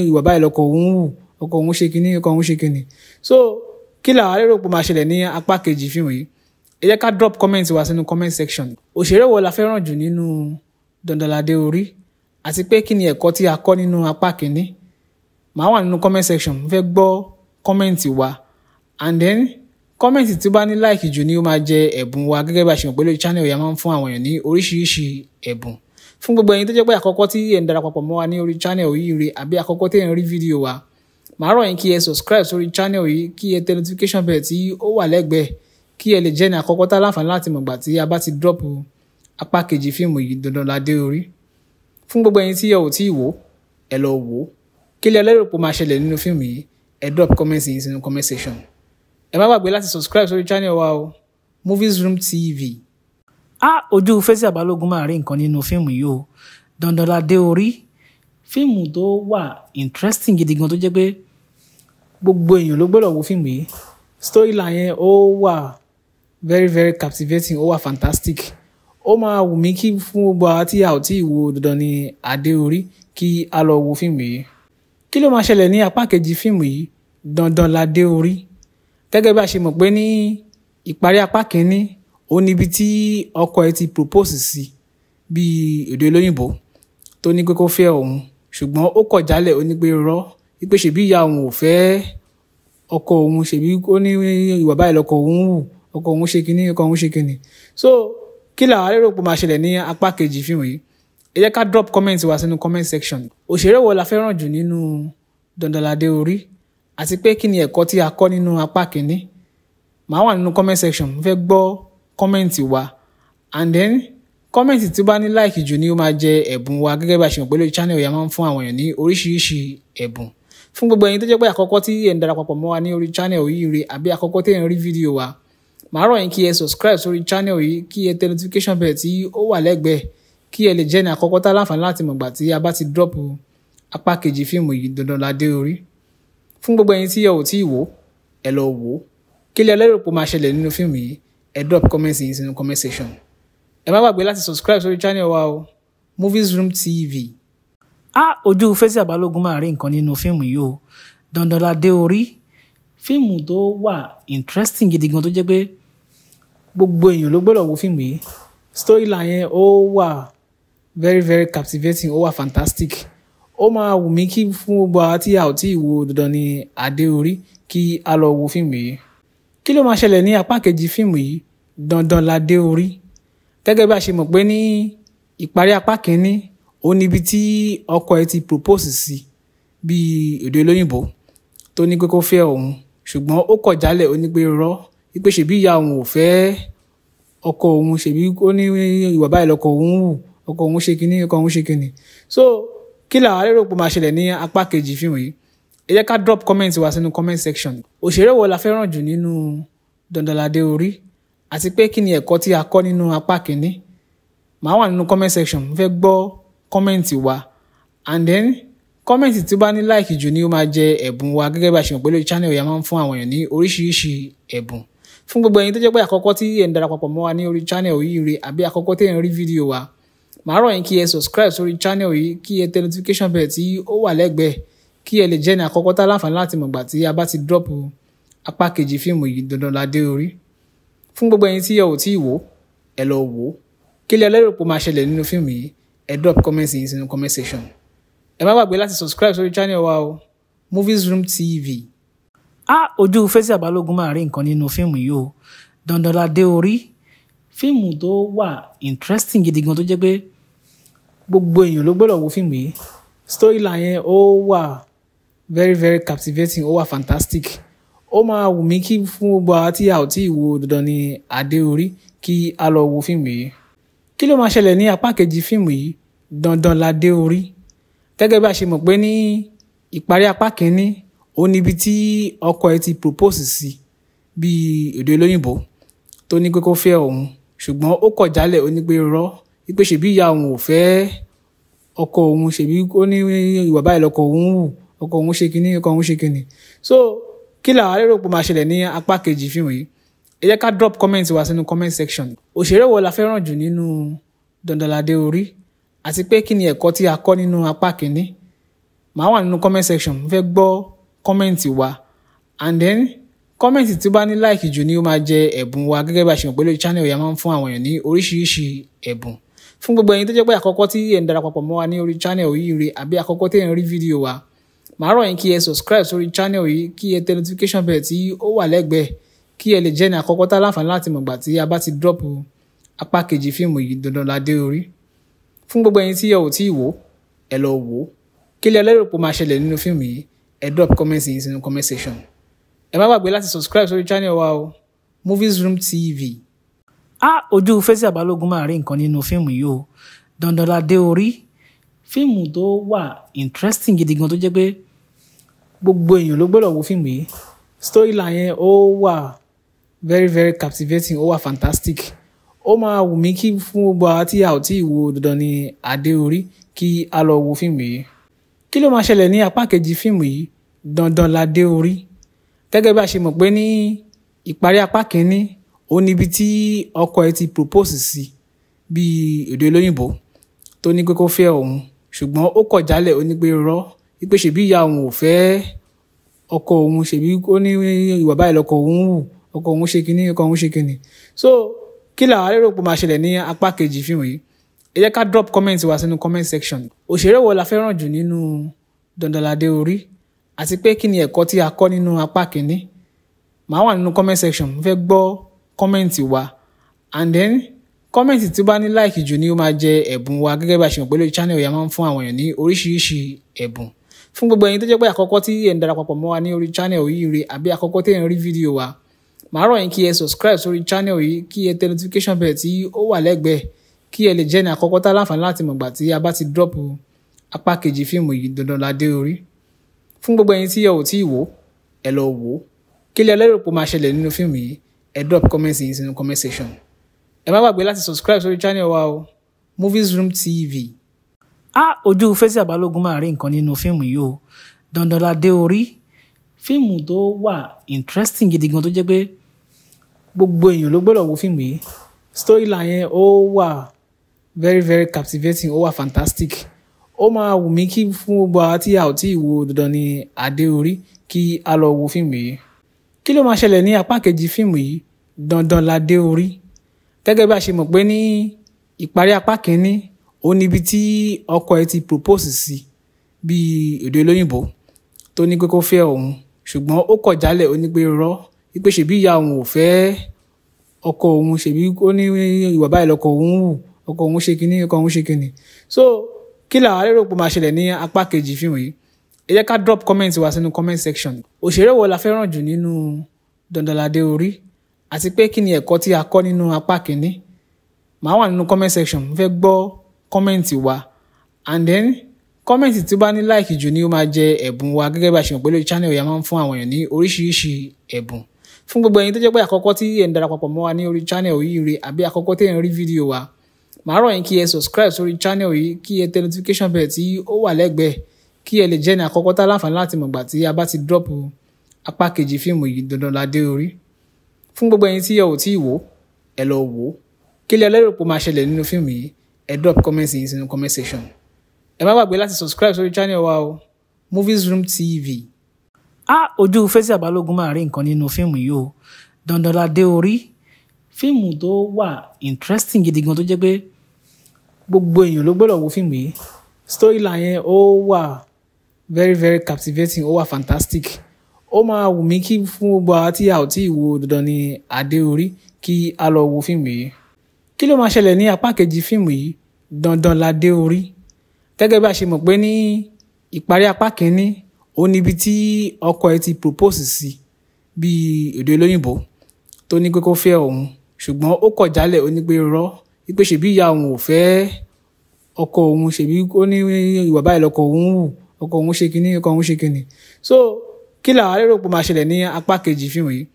ìwà báyìí lọkọ òun wù, ọkọ òun ṣe kinní, ọkọ òun ṣe kinní. So kí làwa lérò pé máa ṣẹlẹ̀ ní apá kejì fíìmù yìí? Ẹ jẹ́ ká drop comment wa sínú comment section. Òṣèré wo la fẹ́ràn jù nínú Dandan Ládé Orí, àti pé kí ni ẹ̀kọ́ tí a kọ́ nínú apá kìíní? Màá wà nínú comment section, mo fẹ́ gbọ́ comment wa, and then comment tí ó bá ní like jù ni ó máa jẹ ẹ̀bùn wa. Gẹ́gẹ́ bí a ṣe mọ̀ pé lórí channel yìí a máa ń fún àwọn èèyàn ní oríṣiríṣi ẹ̀bùn. Fún gbogbo ẹ̀yin tó jẹ́ pé àkọ́kọ́ tí ẹ̀ ń darapọ̀ mọ́ wa ní orí channel yìí rè, àbí àkọ́kọ́ tí ẹ̀ ń rí fídíò wa, màá rọ̀ yín kí ẹ subscribe sórí channel yìí, kí ẹ tẹ notification bell tí ó wà lẹ́gbẹ̀ẹ́, kí ẹ lè jẹ́ ní àkọ́kọ́ tá láǹfààní láti mọ̀gbà tí a bá ti drop apá kejì fíìmù yìí, Dandan Ládé Orí. Fún gbogbo ẹ̀yin tí ẹ ò tí ì wò, ẹ lọ wò ó. Kí lẹ lérò pé ó máa ṣẹlẹ̀ nínú fíìmù yìí? Ẹ drop comment yín sínú comment section. Ẹ má gbàgbé láti subscribe sórí channel wa o, Movies Room TV. Ojú Fathia Balogun máa rí nǹkan nínú fíìmù yìí o, Dandan Ládé Orí. Fíìmù tó wà interesting gidi gan tó jẹ́ pé gbogbo èèyàn ló gbọ́dọ̀ wo fíìmù yìí. Storyline yẹn ó wà very very captivating, ó wà fantastic. Ó máa wù mí kí fún gbogbo àwa tí a ò tí ì wo Dandan ni Adé Orí kí a lọ wo fíìmù yìí. Kí ló máa ṣẹlẹ̀ ní apá kejì fíìmù yìí, Dandan Ládé Orí? Gẹ́gẹ́ bí a ṣe mọ̀ pé ní ìparí apá kìíní, ó níbi tí ọkọ ẹ̀ ti propose sí bí èdè olóyìnbó tó ní pé kó fẹ́ òun, ṣùgbọ́n ó kọ̀ jálẹ̀, ó ní pé rọ́ wípé ṣèbí ìyá òun ò fẹ́ ọkọ òun, ṣèbí ó ní ìwà báyìí lọkọ òun wù, ọkọ òun ṣe kinní, ọkọ òun ṣe kinní. So kí làwa lérò pé máa ṣẹlẹ̀ ní apá kejì fíìmù yìí? Ẹ jẹ́ ká drop comment wa sínú comment section. Òṣèré wo la fẹ́ràn jù nínú Dandan Ládé Orí, àti pé kí ni ẹ̀kọ́ tí a kọ́ nínú apá kìíní? Màá wà nínú comment section, mo fẹ́ gbọ́ comment wa, and then comment tí ó bá ní like jù ni ó máa jẹ ẹ̀bùn wa. Gẹ́gẹ́ bí a ṣe mọ̀ pé lórí channel yìí a máa ń fún àwọn èèyàn ní oríṣiríṣi ẹ̀bùn. Fún gbogbo ẹ̀yin tó jẹ́ pé àkọ́kọ́ tí ẹ̀ ń darapọ̀ mọ́ wa ní orí channel yìí rè, àbí àkọ́kọ́ tí ẹ̀ ń rí fídíò wa, màá rọ̀ yín kí ẹ subscribe sórí channel yìí, kí ẹ tẹ notification bell tí ó wà lẹ́gbẹ̀ẹ́, kí ẹ lè jẹ́ ní àkọ́kọ́ tá láǹfààní láti mọ̀gbà tí a bá ti drop apá kejì fíìmù yìí, Dandan Ládé Orí. Fún gbogbo ẹ̀yin tí ẹ ò tí ì wò, ẹ lọ wò ó. Kí lẹ lérò pé ó máa ṣẹlẹ̀ nínú fíìmù yìí? Ẹ drop comment yín sínú comment section. Ẹ má gbàgbé láti subscribe sórí channel wa o, Movies Room TV. Ojú Fathia Balogun máa rí nǹkan nínú fíìmù yìí o, Dandan Ládé Orí. Fíìmù tó wà interesting gidi gan tó jẹ́ pé gbogbo èèyàn ló gbọ́dọ̀ wo fíìmù yìí. Storyline yẹn ó wà very very captivating, ó wà fantastic. Ó máa wù mí kí fún gbogbo àwa tí a ò tí ì wo Dandan ni Adé Orí kí a lọ wo fíìmù yìí. Kí ló máa ṣẹlẹ̀ ní apá kejì fíìmù yìí, Dandan Ládé Orí? Gẹ́gẹ́ bí a ṣe mọ̀ pé ní ìparí apá kìíní, ó níbi tí ọkọ ẹ̀ ti propose sí bí èdè olóyìnbó tó ní pé kó fẹ́ òun, ṣùgbọ́n ó kọ̀ jálẹ̀, ó ní pé rọ́ wípé ṣèbí ìyá òun ò fẹ́ ọkọ òun, ṣèbí ó ní ìwà báyìí lọkọ òun wù, ọkọ òun ṣe kinní, ọkọ òun ṣe kinní. So kí làwa lérò pé máa ṣẹlẹ̀ ní apá kejì fíìmù yìí? Ẹ jẹ́ ká drop comment wa sínú comment section. Òṣèré wo la fẹ́ràn jù nínú Dandan Ládé Orí, àti pé kí ni ẹ̀kọ́ tí a kọ́ nínú apá kìíní? Màá wà nínú comment section, mo fẹ́ gbọ́ comment wa, and then comment tí ó bá ní like jù ni ó máa jẹ ẹ̀bùn wa. Gẹ́gẹ́ bí a ṣe mọ̀ pé lórí channel yìí a máa ń fún àwọn èèyàn ní oríṣiríṣi ẹ̀bùn. Fún gbogbo ẹ̀yin tó jẹ́ pé àkọ́kọ́ tí ẹ̀ ń darapọ̀ mọ́ wa ní orí channel yìí rè, àbí àkọ́kọ́ tí ẹ̀ ń rí fídíò wa, màá rọ̀ yín kí ẹ subscribe sórí channel yìí, kí ẹ tẹ notification bell tí ó wà lẹ́gbẹ̀ẹ́, kí ẹ lè jẹ́ ní àkọ́kọ́ tá láǹfààní láti mọ̀gbà tí a bá ti drop apá kejì fíìmù yìí, Dandan Ládé Orí. Fún gbogbo ẹ̀yin tí ẹ ò tí ì wò, ẹ lọ wò ó. Kí lẹ lérò pé ó máa ṣẹlẹ̀ nínú fíìmù yìí? Ẹ drop comment yín sínú comment section. Ẹ má gbàgbé láti subscribe sórí channel wa o, Movies Room TV. Ojú Fathia Balogun máa rí nǹkan nínú fíìmù yìí o, Dandan Ládé Orí. Fíìmù tó wà interesting gidi gan tó jẹ́ pé gbogbo èèyàn ló gbọ́dọ̀ wo fíìmù yìí. Storyline yẹn ó wà very very captivating, ó wà fantastic. Ó máa wù mí kí fún gbogbo àwa tí a ò tí ì wo Dandan ni Adé Orí kí a lọ wo fíìmù yìí. Kí ló máa ṣẹlẹ̀ ní apá kejì fíìmù yìí, Dandan Ládé Orí? Gẹ́gẹ́ bí a ṣe mọ̀ pé ní ìparí apá kìíní, Ó níbi tí ọkọ ẹ̀ ti propose sí bíi èdè olóyìnbó tó ní pé kó fẹ́ òun, ṣùgbọ́n ó kọ̀ jálẹ̀, ó ní pé irọ́, wípé ṣèbí ìyá òun ò fẹ́ ọkọ òun, ṣèbí ó ní ìwà báyìí lọkọ òun wù, ọkọ òun ṣe kinní, ọkọ òun ṣe kinní. So kí làwa lérò pé máa ṣẹlẹ̀ ní apá kejì fíìmù yìí? Ẹ jẹ́ ká drop comment wa sínú comment section. Òṣèré wo la fẹ́ràn jù nínú Dandan Ládé Orí, àti pé kí ni ẹ̀kọ́ tí a kọ́ nínú apá kìíní? Màá wà nínú comment section, mo fẹ́ gbọ́ comment wa, and then comment tí ó bá ní like jù ni ó máa jẹ ẹ̀bùn wa. Gẹ́gẹ́ bá a ṣe mọ̀ pé lórí channel yìí a máa ń fún àwọn èèyàn ní oríṣiríṣi ẹ̀bùn. Fún gbogbo ẹ̀yin tó jẹ́ pé àkọ́kọ́ tí ẹ̀ ń darapọ̀ mọ́ wa ní orí channel yìí rè, àbí àkọ́kọ́ tí ẹ̀ ń rí fídíò wa, màá rọ̀ yín kí ẹ subscribe sórí channel yìí, kí ẹ tẹ notification bell tí ó wà lẹ́gbẹ̀ẹ́, kí ẹ lè jẹ́ ní àkọ́kọ́ tá láǹfààní láti mọ̀gbà tí a bá ti drop apá kejì fíìmù yìí Dandan Ládé Orí. Fún gbogbo ẹ̀yin tí ẹ ò tí ì wò, ẹ lọ wò ó. Kí lẹ lérò pé ó máa ṣẹlẹ̀ nínú fíìmù yìí? Ẹ drop comment yín sínú comment section. Ẹ má gbàgbé láti subscribe sórí channel wa o, Movies Room TV. Á ojú Fathia Balogun máa rí nǹkan nínú fíìmù yìí o. Dandan Ládé Orí, fíìmù tó wà interesting gidi gan tó jẹ́ pé gbogbo èèyàn ló gbọ́dọ̀ wo fíìmù yìí. Storyline yẹn ó wà very very captivating, ó wà fantastic. Ó máa wù mí kí fún gbogbo àwa tí a ò tí ì wo Dandan ní Adé Orí kí a lọ wo fíìmù yìí. Kí ló máa ṣẹlẹ̀ ní apá kejì fíìmù yìí Dandan Ládé Orí? Gẹ́gẹ́ bí a ṣe mọ̀ pé ní ìparí apá kìíní, ó níbi tí ọkọ ẹ̀ ti propose sí bíi èdè olóyìnbó tó ní pé kó fẹ́ òun, ṣùgbọ́n ó kọ̀ jálẹ̀, ó ní pé irọ́, wípé ṣèbí ìyá òun ò fẹ́ ọkọ òun, ṣèbí ó ní ìwà báyìí lọkọ òun wù, ọkọ òun ṣe kinní, ọkọ òun ṣe kinní. So kí làwa lérò pé máa ṣẹlẹ̀ ní apá kejì fíìmù yìí? Ẹ jẹ́ ká drop comment wa sínú comment section. Òṣèré wo la fẹ́ràn jù nínú Dandan Ládé Orí, àti pé kí ni ẹ̀kọ́ tí a kọ́ nínú apá kìíní? Màá wà nínú comment section, mo fẹ́ gbọ́ comment wa, and then comment tí ó bá ní like jù ni ó máa jẹ ẹ̀bùn wa. Gẹ́gẹ́ bá a ṣe mọ̀ pé lórí channel yìí a máa ń fún àwọn èèyàn ní oríṣiríṣi ẹ̀bùn. Fún gbogbo ẹ̀yin tó jẹ́ pé àkọ́kọ́ tí ẹ̀ ń darapọ̀ mọ́ wa ní orí channel yìí rè, àbí àkọ́kọ́ tí ẹ̀ ń rí fídíò wa, màá rọ̀ yín kí ẹ subscribe sórí channel yìí, kí ẹ tẹ notification bell tí ó wà lẹ́gbẹ̀ẹ́, kí ẹ lè jẹ́ ní àkọ́kọ́ tá láǹfààní láti mọ̀gbà tí a bá ti drop apá kejì fíìmù yìí Dandan Ládé Orí. Fún gbogbo ẹ̀yin tí ẹ ò tí ì wò, ẹ lọ wò ó. Kí lẹ lérò pé ó máa ṣẹlẹ̀ nínú fíìmù yìí? Ẹ drop comment yín sínú comment section. Ẹ má gbàgbé láti subscribe sórí channel wa o, Movies Room TV. Á ojú Fathia Balogun máa rí nǹkan nínú fíìmù yìí o. Dandan Ládé Orí, fíìmù tó wà interesting gidi gan tó jẹ́ pé gbogbo èèyàn ló gbọ́dọ̀ wo fíìmù yìí. Storyline yẹn ó wà very very captivating, ó wà fantastic. Ó máa wù mí kí fún gbogbo àwa tí a ò tí ì wo Dandan ní Adé Orí kí a lọ wo fíìmù yìí. Kí ló máa ṣẹlẹ̀ ní apá kejì fíìmù yìí Dandan Ládé Orí? Gẹ́gẹ́ bí a ṣe mọ̀ pé ní ìparí apá kìíní, ó níbi tí ọkọ ẹ̀ ti propose sí bíi èdè olóyìnbó tó ní pé kó fẹ́ òun, ṣùgbọ́n ó kọ̀ jálẹ̀, ó ní pé irọ́, wípé ṣèbí ìyá òun ò fẹ́ ọkọ òun, ṣèbí ó ní ìwà báyìí lọkọ òun wù, ọkọ òun ṣe kinní, ọkọ òun ṣe kinní. So kí làwa lérò pé máa ṣẹlẹ̀ ní apá kejì fíìmù yìí? Ẹ jẹ́ ká drop comment wa sínú comment section. Òṣèré wo la fẹ́ràn jù nínú Dandan Ládé Orí, àti pé kí ni ẹ̀kọ́ tí a kọ́ nínú apá kìíní? Màá wà nínú comment section, mo fẹ́ gbọ́ comment wa, and then comment tí ó bá ní like jù ni ó máa jẹ ẹ̀bùn wa. Gẹ́gẹ́ bí a ṣe mọ̀ pé lórí channel yìí a máa ń fún àwọn èèyàn ní oríṣiríṣi ẹ̀bùn. Fún gbogbo ẹ̀yin tó jẹ́ pé àkọ́kọ́ tí ẹ̀ ń darapọ̀ mọ́ wa ní orí channel yìí rè, àbí àkọ́kọ́ tí ẹ̀ ń rí fídíò wa, màá rọ̀ yín kí ẹ subscribe sórí channel yìí, kí ẹ tẹ notification bell tí ó wà lẹ́gbẹ̀ẹ́, kí ẹ lè jẹ́ ní àkọ́kọ́ tá láǹfààní láti mọ̀gbà tí a bá ti drop apá kejì fíìmù yìí Dandan Ládé Orí. Fún gbogbo ẹ̀yin tí ẹ ò tí ì wò, ẹ lọ wò ó. Kí lẹ lérò pé ó máa ṣẹlẹ̀ nínú fíìmù yìí? Ẹ drop comment yín sínú comment section. Ẹ má gbàgbé láti subscribe sórí channel wa o, Movies Room TV. Á ojú Fathia Balogun máa rí nǹkan nínú fíìmù yìí o. Dandan Ládé Orí, fíìmù tó wà interesting gidi gan tó jẹ́ pé gbogbo èèyàn ló gbọ́dọ̀ wo fíìmù yìí. Storyline yẹn ó wà very very captivating, ó wà fantastic. Ó máa wù mí kí fún gbogbo àwa tí a ò tí ì wo Dandan ní Adé Orí kí a lọ wo fíìmù yìí. Kí ló máa ṣẹlẹ̀ ní apá kejì fíìmù yìí Dandan Ládé Orí? Gẹ́gẹ́ bí a ṣe mọ̀ pé ní ìparí apá kìíní, ó níbi tí ọkọ ẹ̀ ti propose sí bíi èdè olóyìnbó tó ní pé kó fẹ́ òun, ṣùgbọ́n ó kọ̀ jálẹ̀, ó ní pé irọ́, wípé ṣèbí ìyá òun ò fẹ́ ọkọ òun, ṣèbí ó ní ìwà báyìí lọkọ òun wù, ọkọ òun ṣe kinní, ọkọ òun ṣe kinní. So Kí làwa lérò pé máa ṣẹlẹ̀ ní apá kejì fíìmù yìí?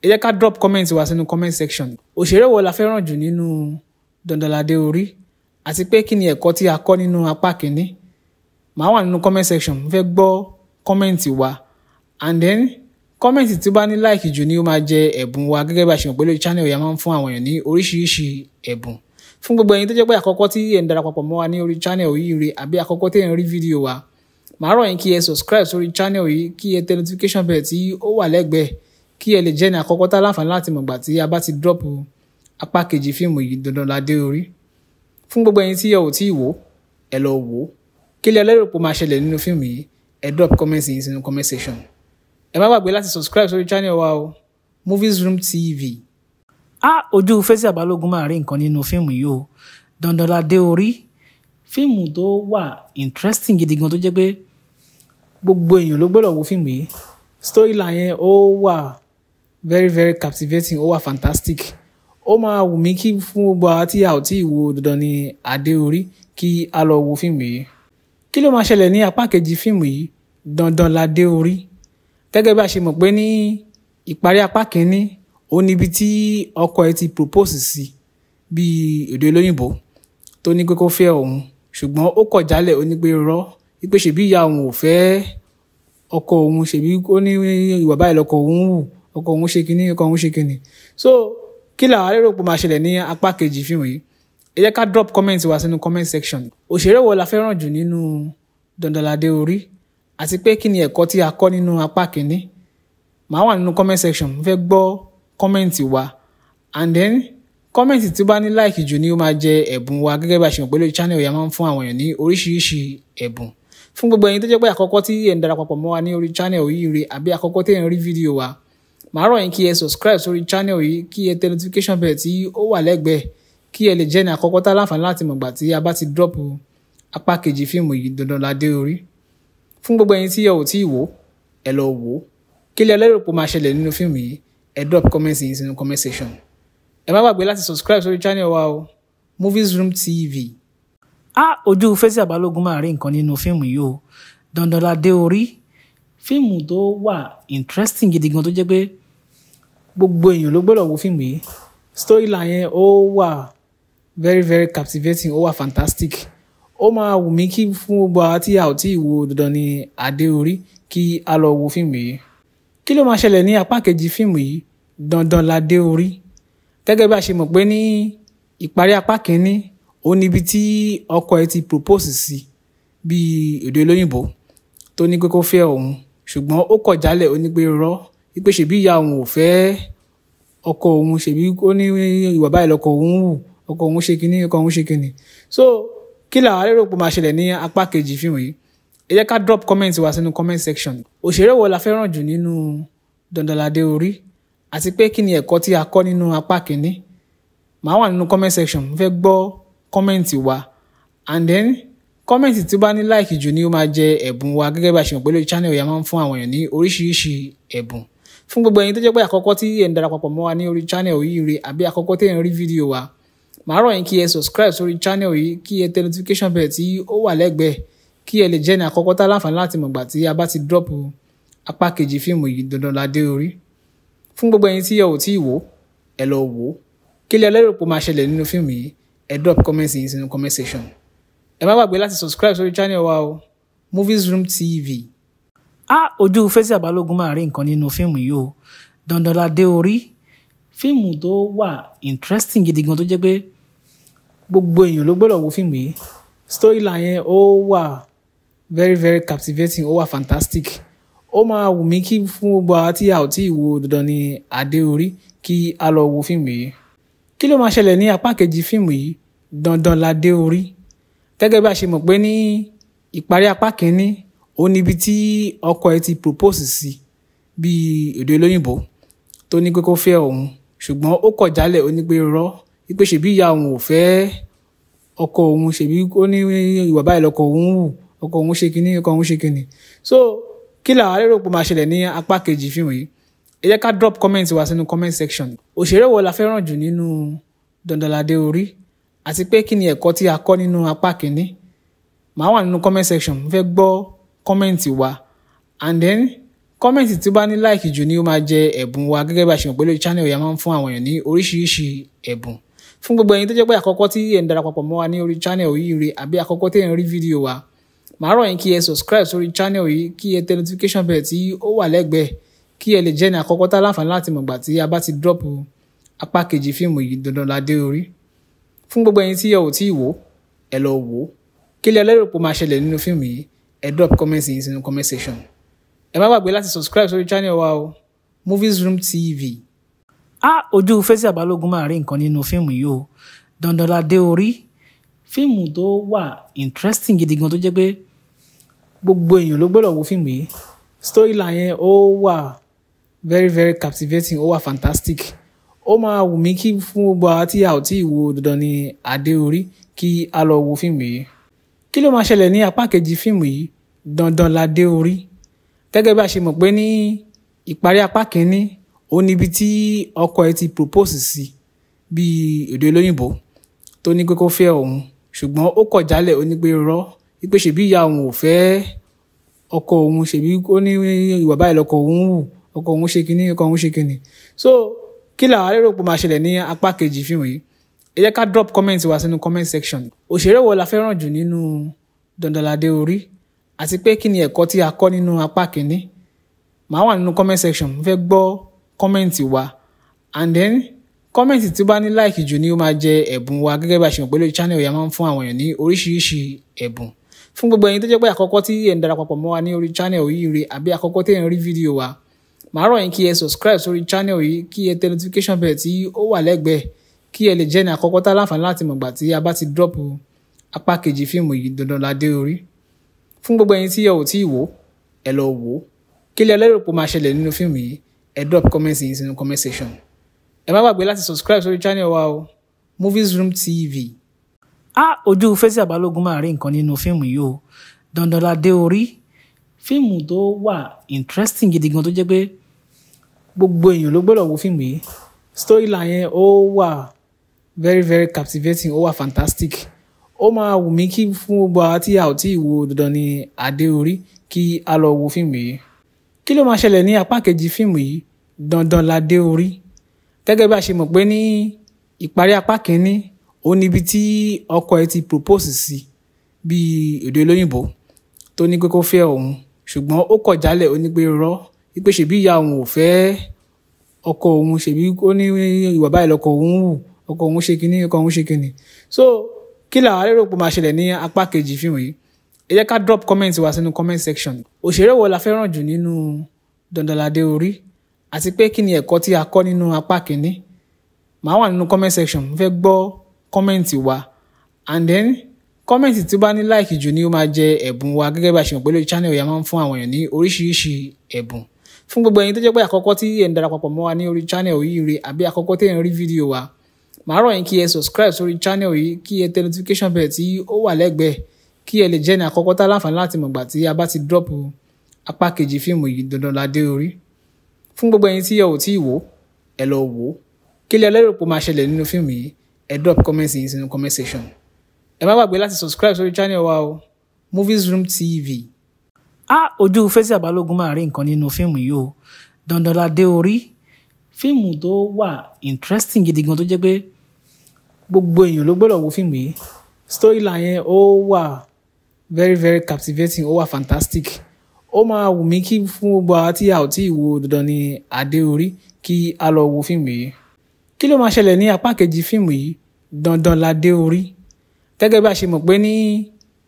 Ẹ jẹ́ ká drop comment wa sínú comment section. Òṣèré wo la fẹ́ràn jù nínú Dandan Ládé Orí? Àti pé kí ni ẹ̀kọ́ tí a kọ́ nínú apá kìíní? Màá wà nínú comment section, mo fẹ́ gbọ́ comment wa. And then comment tí ó bá ní like jù ni ó máa jẹ ẹ̀bùn wa. Gẹ́gẹ́ bá a ṣe mọ̀ pé lórí channel yìí a máa ń fún àwọn èèyàn ní oríṣiríṣi ẹ̀bùn. Fún gbogbo ẹ̀yin tó jẹ́ pé àkọ́kọ́ tí ẹ̀ ń darapọ̀ mọ́ wa ní orí channel yìí rè, àbí àkọ́kọ́ tí ẹ̀ ń rí fídíò wa, màá rọ̀ yín kí ẹ subscribe sórí channel yìí, kí ẹ tẹ notification bell tí ó wà lẹ́gbẹ̀ẹ́, kí ẹ lè jẹ́ ní àkọ́kọ́ tá láǹfààní láti mọ̀gbà tí a bá ti drop apá kejì fíìmù yìí Dandan Ládé Orí. Fún gbogbo ẹ̀yin tí ẹ ò tí ì wò, ẹ lọ wò ó. Kí lẹ lérò pé ó máa ṣẹlẹ̀ nínú fíìmù yìí? Ẹ drop comment yín sínú comment section. Ẹ má gbàgbé láti subscribe sórí channel wa o, Movies Room TV. Ojú Fathia Balogun máa rí nǹkan nínú fíìmù yìí o. Dandan Ládé Orí, fíìmù tó wà interesting gidi gan tó jẹ́ pé gbogbo èèyàn ló gbọ́dọ̀ wo fíìmù yìí. Storyline yẹn ó wà very very captivating, ó wà fantastic. Ó máa wù mí kí fún gbogbo àwa tí a ò tí ì wo Dandan ní Adé Orí kí a lọ wo fíìmù yìí. Kí ló máa ṣẹlẹ̀ ní apá kejì fíìmù yìí? Dandan Ládé Orí. Gẹ́gẹ́ bí a ṣe mọ̀ pé ní ìparí apá kìíní, ó níbi tí ọkọ ẹ̀ ti propose sí bí èdè olóyìnbó tó ní pé kó fẹ́ òun, ṣùgbọ́n ó kọ̀ jálẹ̀, ó ní pé rọ́ wípé ṣèbí ìyá òun ò fẹ́ ọkọ òun, ṣèbí ó ní ìwà báyìí lọkọ òun wù, ọkọ òun ṣe kinní, ọkọ òun ṣe kinní. So kí làwa lérò pé máa ṣẹlẹ̀ ní apá kejì fíìmù yìí? Ẹ jẹ́ ká drop comment wa sínú comment section. Òṣèré wo la fẹ́ràn jù nínú Dandan Ládé Orí? Àti pé kí ni ẹ̀kọ́ tí a kọ́ nínú apá kìíní? Màá wà nínú comment section, mo fẹ́ gbọ́ comment wa. And then comment tí ó bá ní like jù ni ó máa jẹ ẹ̀bùn wa. Gẹ́gẹ́ bí a ṣe mọ̀ pé lórí channel yìí a máa ń fún àwọn èèyàn ní oríṣiríṣi ẹ̀bùn. Fún gbogbo ẹ̀yin tó jẹ́ pé àkọ́kọ́ tí ẹ̀ ń darapọ̀ mọ́ wa ní orí channel yìí rè, àbí àkọ́kọ́ tí ẹ̀ ń rí fídíò wa, màá rọ̀ yín kí ẹ subscribe sórí channel yìí, kí ẹ tẹ notification bell tí ó wà lẹ́gbẹ̀ẹ́, kí ẹ lè jẹ́ ní àkọ́kọ́ tá láǹfààní láti mọ̀gbà tí a bá ti drop apá kejì fíìmù yìí Dandan Ládé Orí. Fún gbogbo ẹ̀yin tí ẹ ò tí ì wò, ẹ lọ wò ó. Kí lẹ lérò pé ó máa ṣẹlẹ̀ nínú fíìmù yìí? Ẹ drop comment yín sínú comment section. Ẹ má gbàgbé láti subscribe sórí channel wa o, Movies Room TV. Ojú Fathia Balogun máa rí nǹkan nínú fíìmù yìí o. Dandan Ládé Orí, fíìmù tó wà interesting gidi gan tó jẹ́ pé gbogbo èèyàn ló gbọ́dọ̀ wo fíìmù yìí. Storyline yẹn ó wà very very captivating, ó wà fantastic. Ó máa wù mí kí fún gbogbo àwa tí a ò tí ì wo Dandan ní Adé Orí kí a lọ wo fíìmù yìí. Kí ló máa ṣẹlẹ̀ ní apá kejì fíìmù yìí? Dandan Ládé Orí. Gẹ́gẹ́ bí a ṣe mọ̀ pé ní ìparí apá kìíní, ó níbi tí ọkọ ẹ̀ ti propose sí bí èdè olóyìnbó tó ní pé kó fẹ́ òun, ṣùgbọ́n ó kọ̀ jálẹ̀, ó ní pé rọ́ wípé ṣèbí ìyá òun ò fẹ́ ọkọ òun, ṣèbí ó ní ìwà báyìí lọkọ òun wù, ọkọ òun ṣe kinní, ọkọ òun ṣe kinní. So kí làwa lérò pé máa ṣẹlẹ̀ ní apá kejì fíìmù yìí? Ẹ jẹ́ ká drop comment wa sínú comment section. Òṣèré wo la fẹ́ràn jù nínú Dandan Ládé Orí? Àti pé kí ni ẹ̀kọ́ tí a kọ́ nínú apá kìíní? Màá wà nínú comment section, mo fẹ́ gbọ́ comment wa. And then comment tí ó bá ní like jù ni ó máa jẹ ẹ̀bùn wa. Gẹ́gẹ́ bí a ṣe mọ̀ pé lórí channel yìí a máa ń fún àwọn èèyàn ní oríṣiríṣi ẹ̀bùn. Fún gbogbo ẹ̀yin tó jẹ́ pé àkọ́kọ́ tí ẹ̀ ń darapọ̀ mọ́ wa ní orí channel yìí rè, àbí àkọ́kọ́ tí ẹ̀ ń rí fídíò wa, màá rọ̀ yín kí ẹ subscribe sórí channel yìí, kí ẹ tẹ notification bell tí ó wà lẹ́gbẹ̀ẹ́, kí ẹ lè jẹ́ ní àkọ́kọ́ tá láǹfààní láti mọ̀gbà tí a bá ti drop apá kejì fíìmù yìí Dandan Ládé Orí. Fún gbogbo ẹ̀yin tí ẹ ò tí ì wò, ẹ lọ wò ó. Kí lẹ lérò pé ó máa ṣẹlẹ̀ nínú fíìmù yìí? Ẹ drop comment yín sínú comment section. Ẹ má gbàgbé láti subscribe sórí channel wa o, Movies Room TV. Ojú Fathia Balogun máa rí nǹkan nínú fíìmù yìí o. Dandan Ládé Orí, fíìmù tó wà interesting gidi gan tó jẹ́ pé gbogbo èèyàn ló gbọ́dọ̀ wo fíìmù yìí. Storyline yẹn ó wà very very captivating, ó wà fantastic. Ó máa wù mí kí fún gbogbo àwa tí a ò tí ì wo Dandan ní Adé Orí kí a lọ wo fíìmù yìí. Kí ló máa ṣẹlẹ̀ ní apá kejì fíìmù yìí? Dandan Ládé Orí. Gẹ́gẹ́ bí a ṣe mọ̀ pé ní ìparí apá kìíní, ó níbi tí ọkọ ẹ̀ ti propose sí bí èdè olóyìnbó tó ní pé kó fẹ́ òun, ṣùgbọ́n ó kọ̀ jálẹ̀, ó ní pé rọ́ wípé ṣèbí ìyá òun ò fẹ́ ọkọ òun, ṣèbí ó ní ìwà báyìí lọkọ òun wù, ọkọ òun ṣe kinní, ọkọ òun ṣe kinní. So kí làwa lérò pé máa ṣẹlẹ̀ ní apá kejì fíìmù yìí? Ẹ jẹ́ ká drop comment wa sínú comment section. Òṣèré wo la fẹ́ràn jù nínú Dandan Ládé Orí? Àti pé kí ni ẹ̀kọ́ tí a kọ́ nínú apá kìíní? Màá wà nínú comment section, mo fẹ́ gbọ́ comment wa. And then Comment tí ó bá ní like jù ni ó máa jẹ ẹ̀bùn wa. Gẹ́gẹ́ bá a ṣe mọ̀ pé lórí channel yìí a máa ń fún àwọn èèyàn ní oríṣiríṣi ẹ̀bùn. Fún gbogbo ẹ̀yin tó jẹ́ pé àkọ́kọ́ tí ẹ̀ ń darapọ̀ mọ́ wa ní orí channel yìí rè àbí àkọ́kọ́ tí ẹ̀ ń rí fídíò wa, màá rọ̀ yín kí ẹ subscribe sórí channel yìí, kí ẹ tẹ notification bell tí ó wà lẹ́gbẹ̀ẹ́, kí ẹ lè jẹ́ ní àkọ́kọ́ tá láǹfààní láti mọ̀gbà tí a bá ti drop apá kejì fíìmù yìí Dandan Ládé Orí. Fún gbogbo ẹ̀yin tí ẹ ò tí ì wò, ẹ lọ wò ó. Kí lẹ lérò pé ó máa ṣẹlẹ̀ nínú fíìmù yìí? Ẹ drop comment yín sínú comment section. Ẹ má gbàgbé láti subscribe sórí channel wa o, Movies Room TV. Á ojú Fathia Balogun máa rí nǹkan nínú fíìmù yìí o. Dandan Ládé Orí, fíìmù tó wà interesting gidi gan tó jẹ́ pé gbogbo èèyàn ló gbọ́dọ̀ wo fíìmù yìí. Storyline yẹn ó wà very very captivating, ó wà fantastic. Ó máa wù mí kí fún gbogbo àwa tí a ò tí ì wo Dandan ní Adé Orí kí a lọ wo fíìmù yìí. Kí ló máa ṣẹlẹ̀ ní apá kejì fíìmù yìí Dandan Ládé Orí? Gẹ́gẹ́ bí a ṣe mọ̀ pé ní ìparí apá kìíní, ó níbi tí ọkọ ẹ̀ ti propose sí bí èdè olóyìnbó tó ní pé kó fẹ́ òun, ṣùgbọ́n ó kọ̀ jálẹ̀, ó ní pé rọ́ wípé ṣèbí ìyá òun ò fẹ́ ọkọ òun, ṣèbí ó ní ìwà báyìí lọkọ òun wù, ọkọ òun ṣe kinní, ọkọ òun ṣe kinní. So kí làwa lérò pé máa ṣẹlẹ̀ ní apá kejì fíìmù yìí? Ẹ jẹ́ ká drop comment wa sínú comment section. Òṣèré wo la fẹ́ràn jù nínú Dandan Ládé Orí? Àti pé kí ni ẹ̀kọ́ tí a kọ́ nínú apá kìíní? Màá wà nínú comment section, mo fẹ́ gbọ́ comment wa. And then comment tí ó bá ní like jù ni ó máa jẹ ẹ̀bùn wa. Gẹ́gẹ́ bí a ṣe mọ̀ pé lórí channel yìí a máa ń fún àwọn èèyàn ní oríṣiríṣi ẹ̀bùn. Fún gbogbo ẹ̀yin tó jẹ́ pé àkọ́kọ́ tí ẹ̀ ń darapọ̀ mọ́ wa ní orí channel yìí rè àbí àkọ́kọ́ tí ẹ̀ ń rí fídíò wa, màá rọ̀ yín kí ẹ subscribe sórí channel yìí, kí ẹ tẹ notification bell tí ó wà lẹ́gbẹ̀ẹ́, kí ẹ lè jẹ́ ní àkọ́kọ́ tá láǹfààní láti mọ̀gbà tí a bá ti drop apá kejì fíìmù yìí Dandan Ládé Orí. Fún gbogbo ẹ̀yin tí ẹ ò tí ì wò, ẹ lọ wò ó. Kí lẹ lérò pé ó máa ṣẹlẹ̀ nínú fíìmù yìí? Ẹ drop comment yín sínú comment section. Ẹ má gbàgbé láti subscribe sórí channel wa o, Movies Room TV. Á ojú Fathia Balogun máa rí nǹkan nínú fíìmù yìí o. Dandan Ládé Orí, fíìmù tó wà interesting gidi gan tó jẹ́ pé gbogbo èèyàn ló gbọ́dọ̀ wo fíìmù yìí. Storyline yẹn ó wà very very captivating, ó wà fantastic. Ó máa wù mí kí fún gbogbo àwa tí a ò tí ì wo Dandan ní Adé Orí kí a lọ wo fíìmù yìí. Kí ló máa ṣẹlẹ̀ ní apá kejì fíìmù yìí Dandan Ládé Orí? Gẹ́gẹ́ bí a ṣe mọ̀ pé ní ìparí apá kìíní, ó níbi tí ọkọ ẹ̀ ti propose sí bí èdè olóyìnbó tó ní pé kó fẹ́ òun, ṣùgbọ́n ó kọ̀ jálẹ̀, ó ní pé rọ́ wípé ṣèbí ìyá òun ò fẹ́ ọkọ òun, ṣèbí ó ní ìwà báyìí lọkọ òun wù, ọkọ òun ṣe kinní, ọkọ òun ṣe kinní. So kí làwa lérò pé máa ṣẹlẹ̀ ní apá kejì fíìmù yìí? Ẹ jẹ́ ká drop comment wa sínú comment section. Òṣèré wo la fẹ́ràn jù nínú Dandan Ládé Orí? Àti pé kí ni ẹ̀kọ́ tí a kọ́ nínú apá kìíní? Màá wà nínú comment section, mo fẹ́ gbọ́ comment wa. And then comment tí ó bá ní like jù ni ó máa jẹ ẹ̀bùn wa. Gẹ́gẹ́ bí a ṣe mọ̀ pé lórí channel yìí a máa ń fún àwọn èèyàn ní oríṣiríṣi ẹ̀bùn. Fún gbogbo ẹ̀yin tó jẹ́ pé àkọ́kọ́ tí ẹ̀ ń darapọ̀ mọ́ wa ní orí channel yìí rè àbí àkọ́kọ́ tí ẹ̀ ń rí fídíò wa, màá rọ̀ yín kí ẹ subscribe sórí channel yìí, kí ẹ tẹ notification bell tí ó wà lẹ́gbẹ̀ẹ́, kí ẹ lè jẹ́ ní àkọ́kọ́ tá láǹfààní láti mọ̀gbà tí a bá ti drop apá kejì fíìmù yìí Dandan Ládé Orí. Fún gbogbo ẹ̀yin tí ẹ ò tí ì wò, ẹ lọ wò ó. Kí lẹ lérò pé ó máa ṣẹlẹ̀ nínú fíìmù yìí? Ẹ drop comment yín sínú comment section. Ẹ má gbàgbé láti subscribe sórí channel wa o, Movies Room TV. Á ojú Fathia Balogun máa rí nǹkan nínú fíìmù yìí o. Dandan Ládé Orí, fíìmù tó wà interesting gidi gan tó jẹ́ pé gbogbo èèyàn ló gbọ́dọ̀ wo fíìmù yìí. Storyline yẹn ó wà very very captivating, ó wà fantastic. Ó máa wù mí kí fún gbogbo àwa tí a ò tí ì wo Dandan ní Adé Orí kí a lọ wo fíìmù yìí. Kí ló máa ṣẹlẹ̀ ní apá kejì fíìmù yìí Dandan Ládé Orí? Gẹ́gẹ́ bí a ṣe mọ̀ pé ní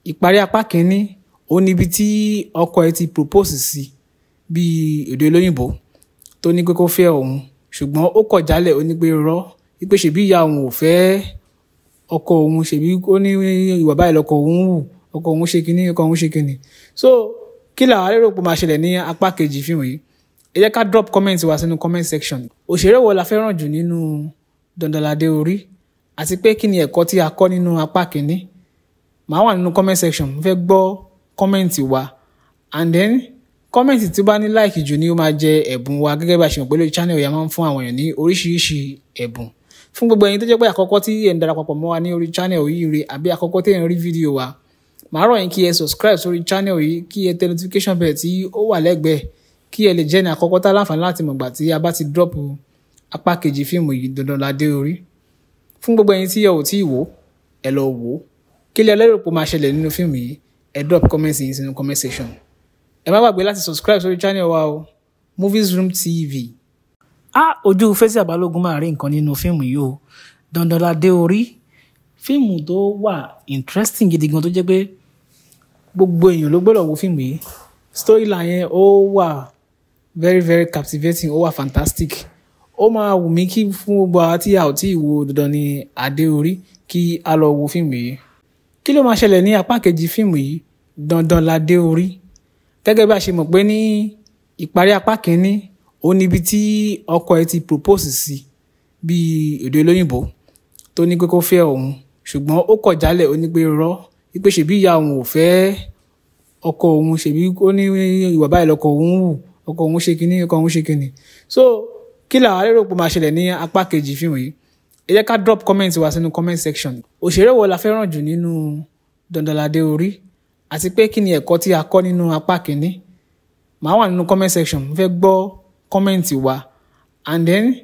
ìparí apá kìíní, ó níbi tí ọkọ ẹ̀ ti propose sí bí èdè olóyìnbó tó ní pé kó fẹ́ òun, ṣùgbọ́n ó kọ̀ jálẹ̀, ó ní pé rọ́ wípé ṣèbí ìyá òun ò fẹ́ ọkọ òun, ṣèbí ó ní ìwà báyìí lọkọ òun wù, ọkọ òun ṣe kinní, ọkọ òun ṣe kinní. So kí làwa lérò pé máa ṣẹlẹ̀ ní apá kejì fíìmù yìí? Ẹ jẹ́ ká drop comment wa sínú comment section. Òṣèré wo la fẹ́ràn jù nínú Dandan Ládé Orí? Àti pé kí ni ẹ̀kọ́ tí a kọ́ nínú apá kìíní? Màá wà nínú comment section, mo fẹ́ gbọ́ comment wa. And then comment tí ó bá ní like jù ni ó máa jẹ ẹ̀bùn wa. Gẹ́gẹ́ bí a ṣe mọ̀ pé lórí channel yìí a máa ń fún àwọn èèyàn ní oríṣiríṣi ẹ̀bùn. Fún gbogbo ẹ̀yin tó jẹ́ pé àkọ́kọ́ tí ẹ̀ ń darapọ̀ mọ́ wa ní orí channel yìí rè àbí àkọ́kọ́ tí ẹ̀ ń rí fídíò wa, màá rọ̀ yín kí ẹ subscribe sórí channel yìí, kí ẹ tẹ notification bell tí ó wà lẹ́gbẹ̀ẹ́, kí ẹ lè jẹ́ ní àkọ́kọ́ tá láǹfààní láti mọ̀gbà tí a bá ti drop apá kejì fíìmù yìí, Dandan Ládé Orí. Fún gbogbo ẹ̀yin tí ẹ ò tí ì wò, ẹ lọ wò ó. Kí lẹ lérò pé ó máa ṣẹlẹ̀ nínú fíìmù yìí? Ẹ drop comment yín sínú comment section. Ẹ má gbàgbé láti subscribe sórí channel wa o, Movies Room TV. Á ojú Fathia Balogun máa rí nǹkan nínú fíìmù yìí o. Dandan Ládé Orí, fíìmù tó wà interesting gidi gan tó jẹ́ pé gbogbo èèyàn ló gbọ́dọ̀ wo fíìmù yìí. Storyline yẹn ó wà very very captivating, ó wà fantastic. Ó máa wù mí kí fún gbogbo àwa tí a ò tí ì wo Dandan ní Adé Orí kí a lọ wo fíìmù yìí. Kí ló máa ṣẹlẹ̀ ní apá kejì fíìmù yìí, Dandan Ládé Orí? Gẹ́gẹ́ bí a ṣe mọ̀ pé ní ìparí apá kìíní, ó níbi tí ọkọ ẹ̀ ti propose sí bí èdè olóyìnbó tó ní pé kó fẹ́ òun, ṣùgbọ́n ó kọ̀ jálẹ̀, ó ní pé rọ́ wípé ṣèbí ìyá òun ò fẹ́ ọkọ òun, ṣèbí ó ní ìwà báyìí lọkọ òun wù, ọkọ òun ṣe kinní, ọkọ òun ṣe kinní. So kí làwa lérò pé máa ṣẹlẹ̀ ní apá kejì fíìmù yìí? Ẹ jẹ́ ká drop comment wa sínú comment section. Òṣèré wo la fẹ́ràn jù nínú Dandan Ládé Orí, àti pé kí ni ẹ̀kọ́ tí a kọ́ nínú apá kìíní? Màá wà nínú comment section, mo fẹ́ gbọ́ comment wa, and then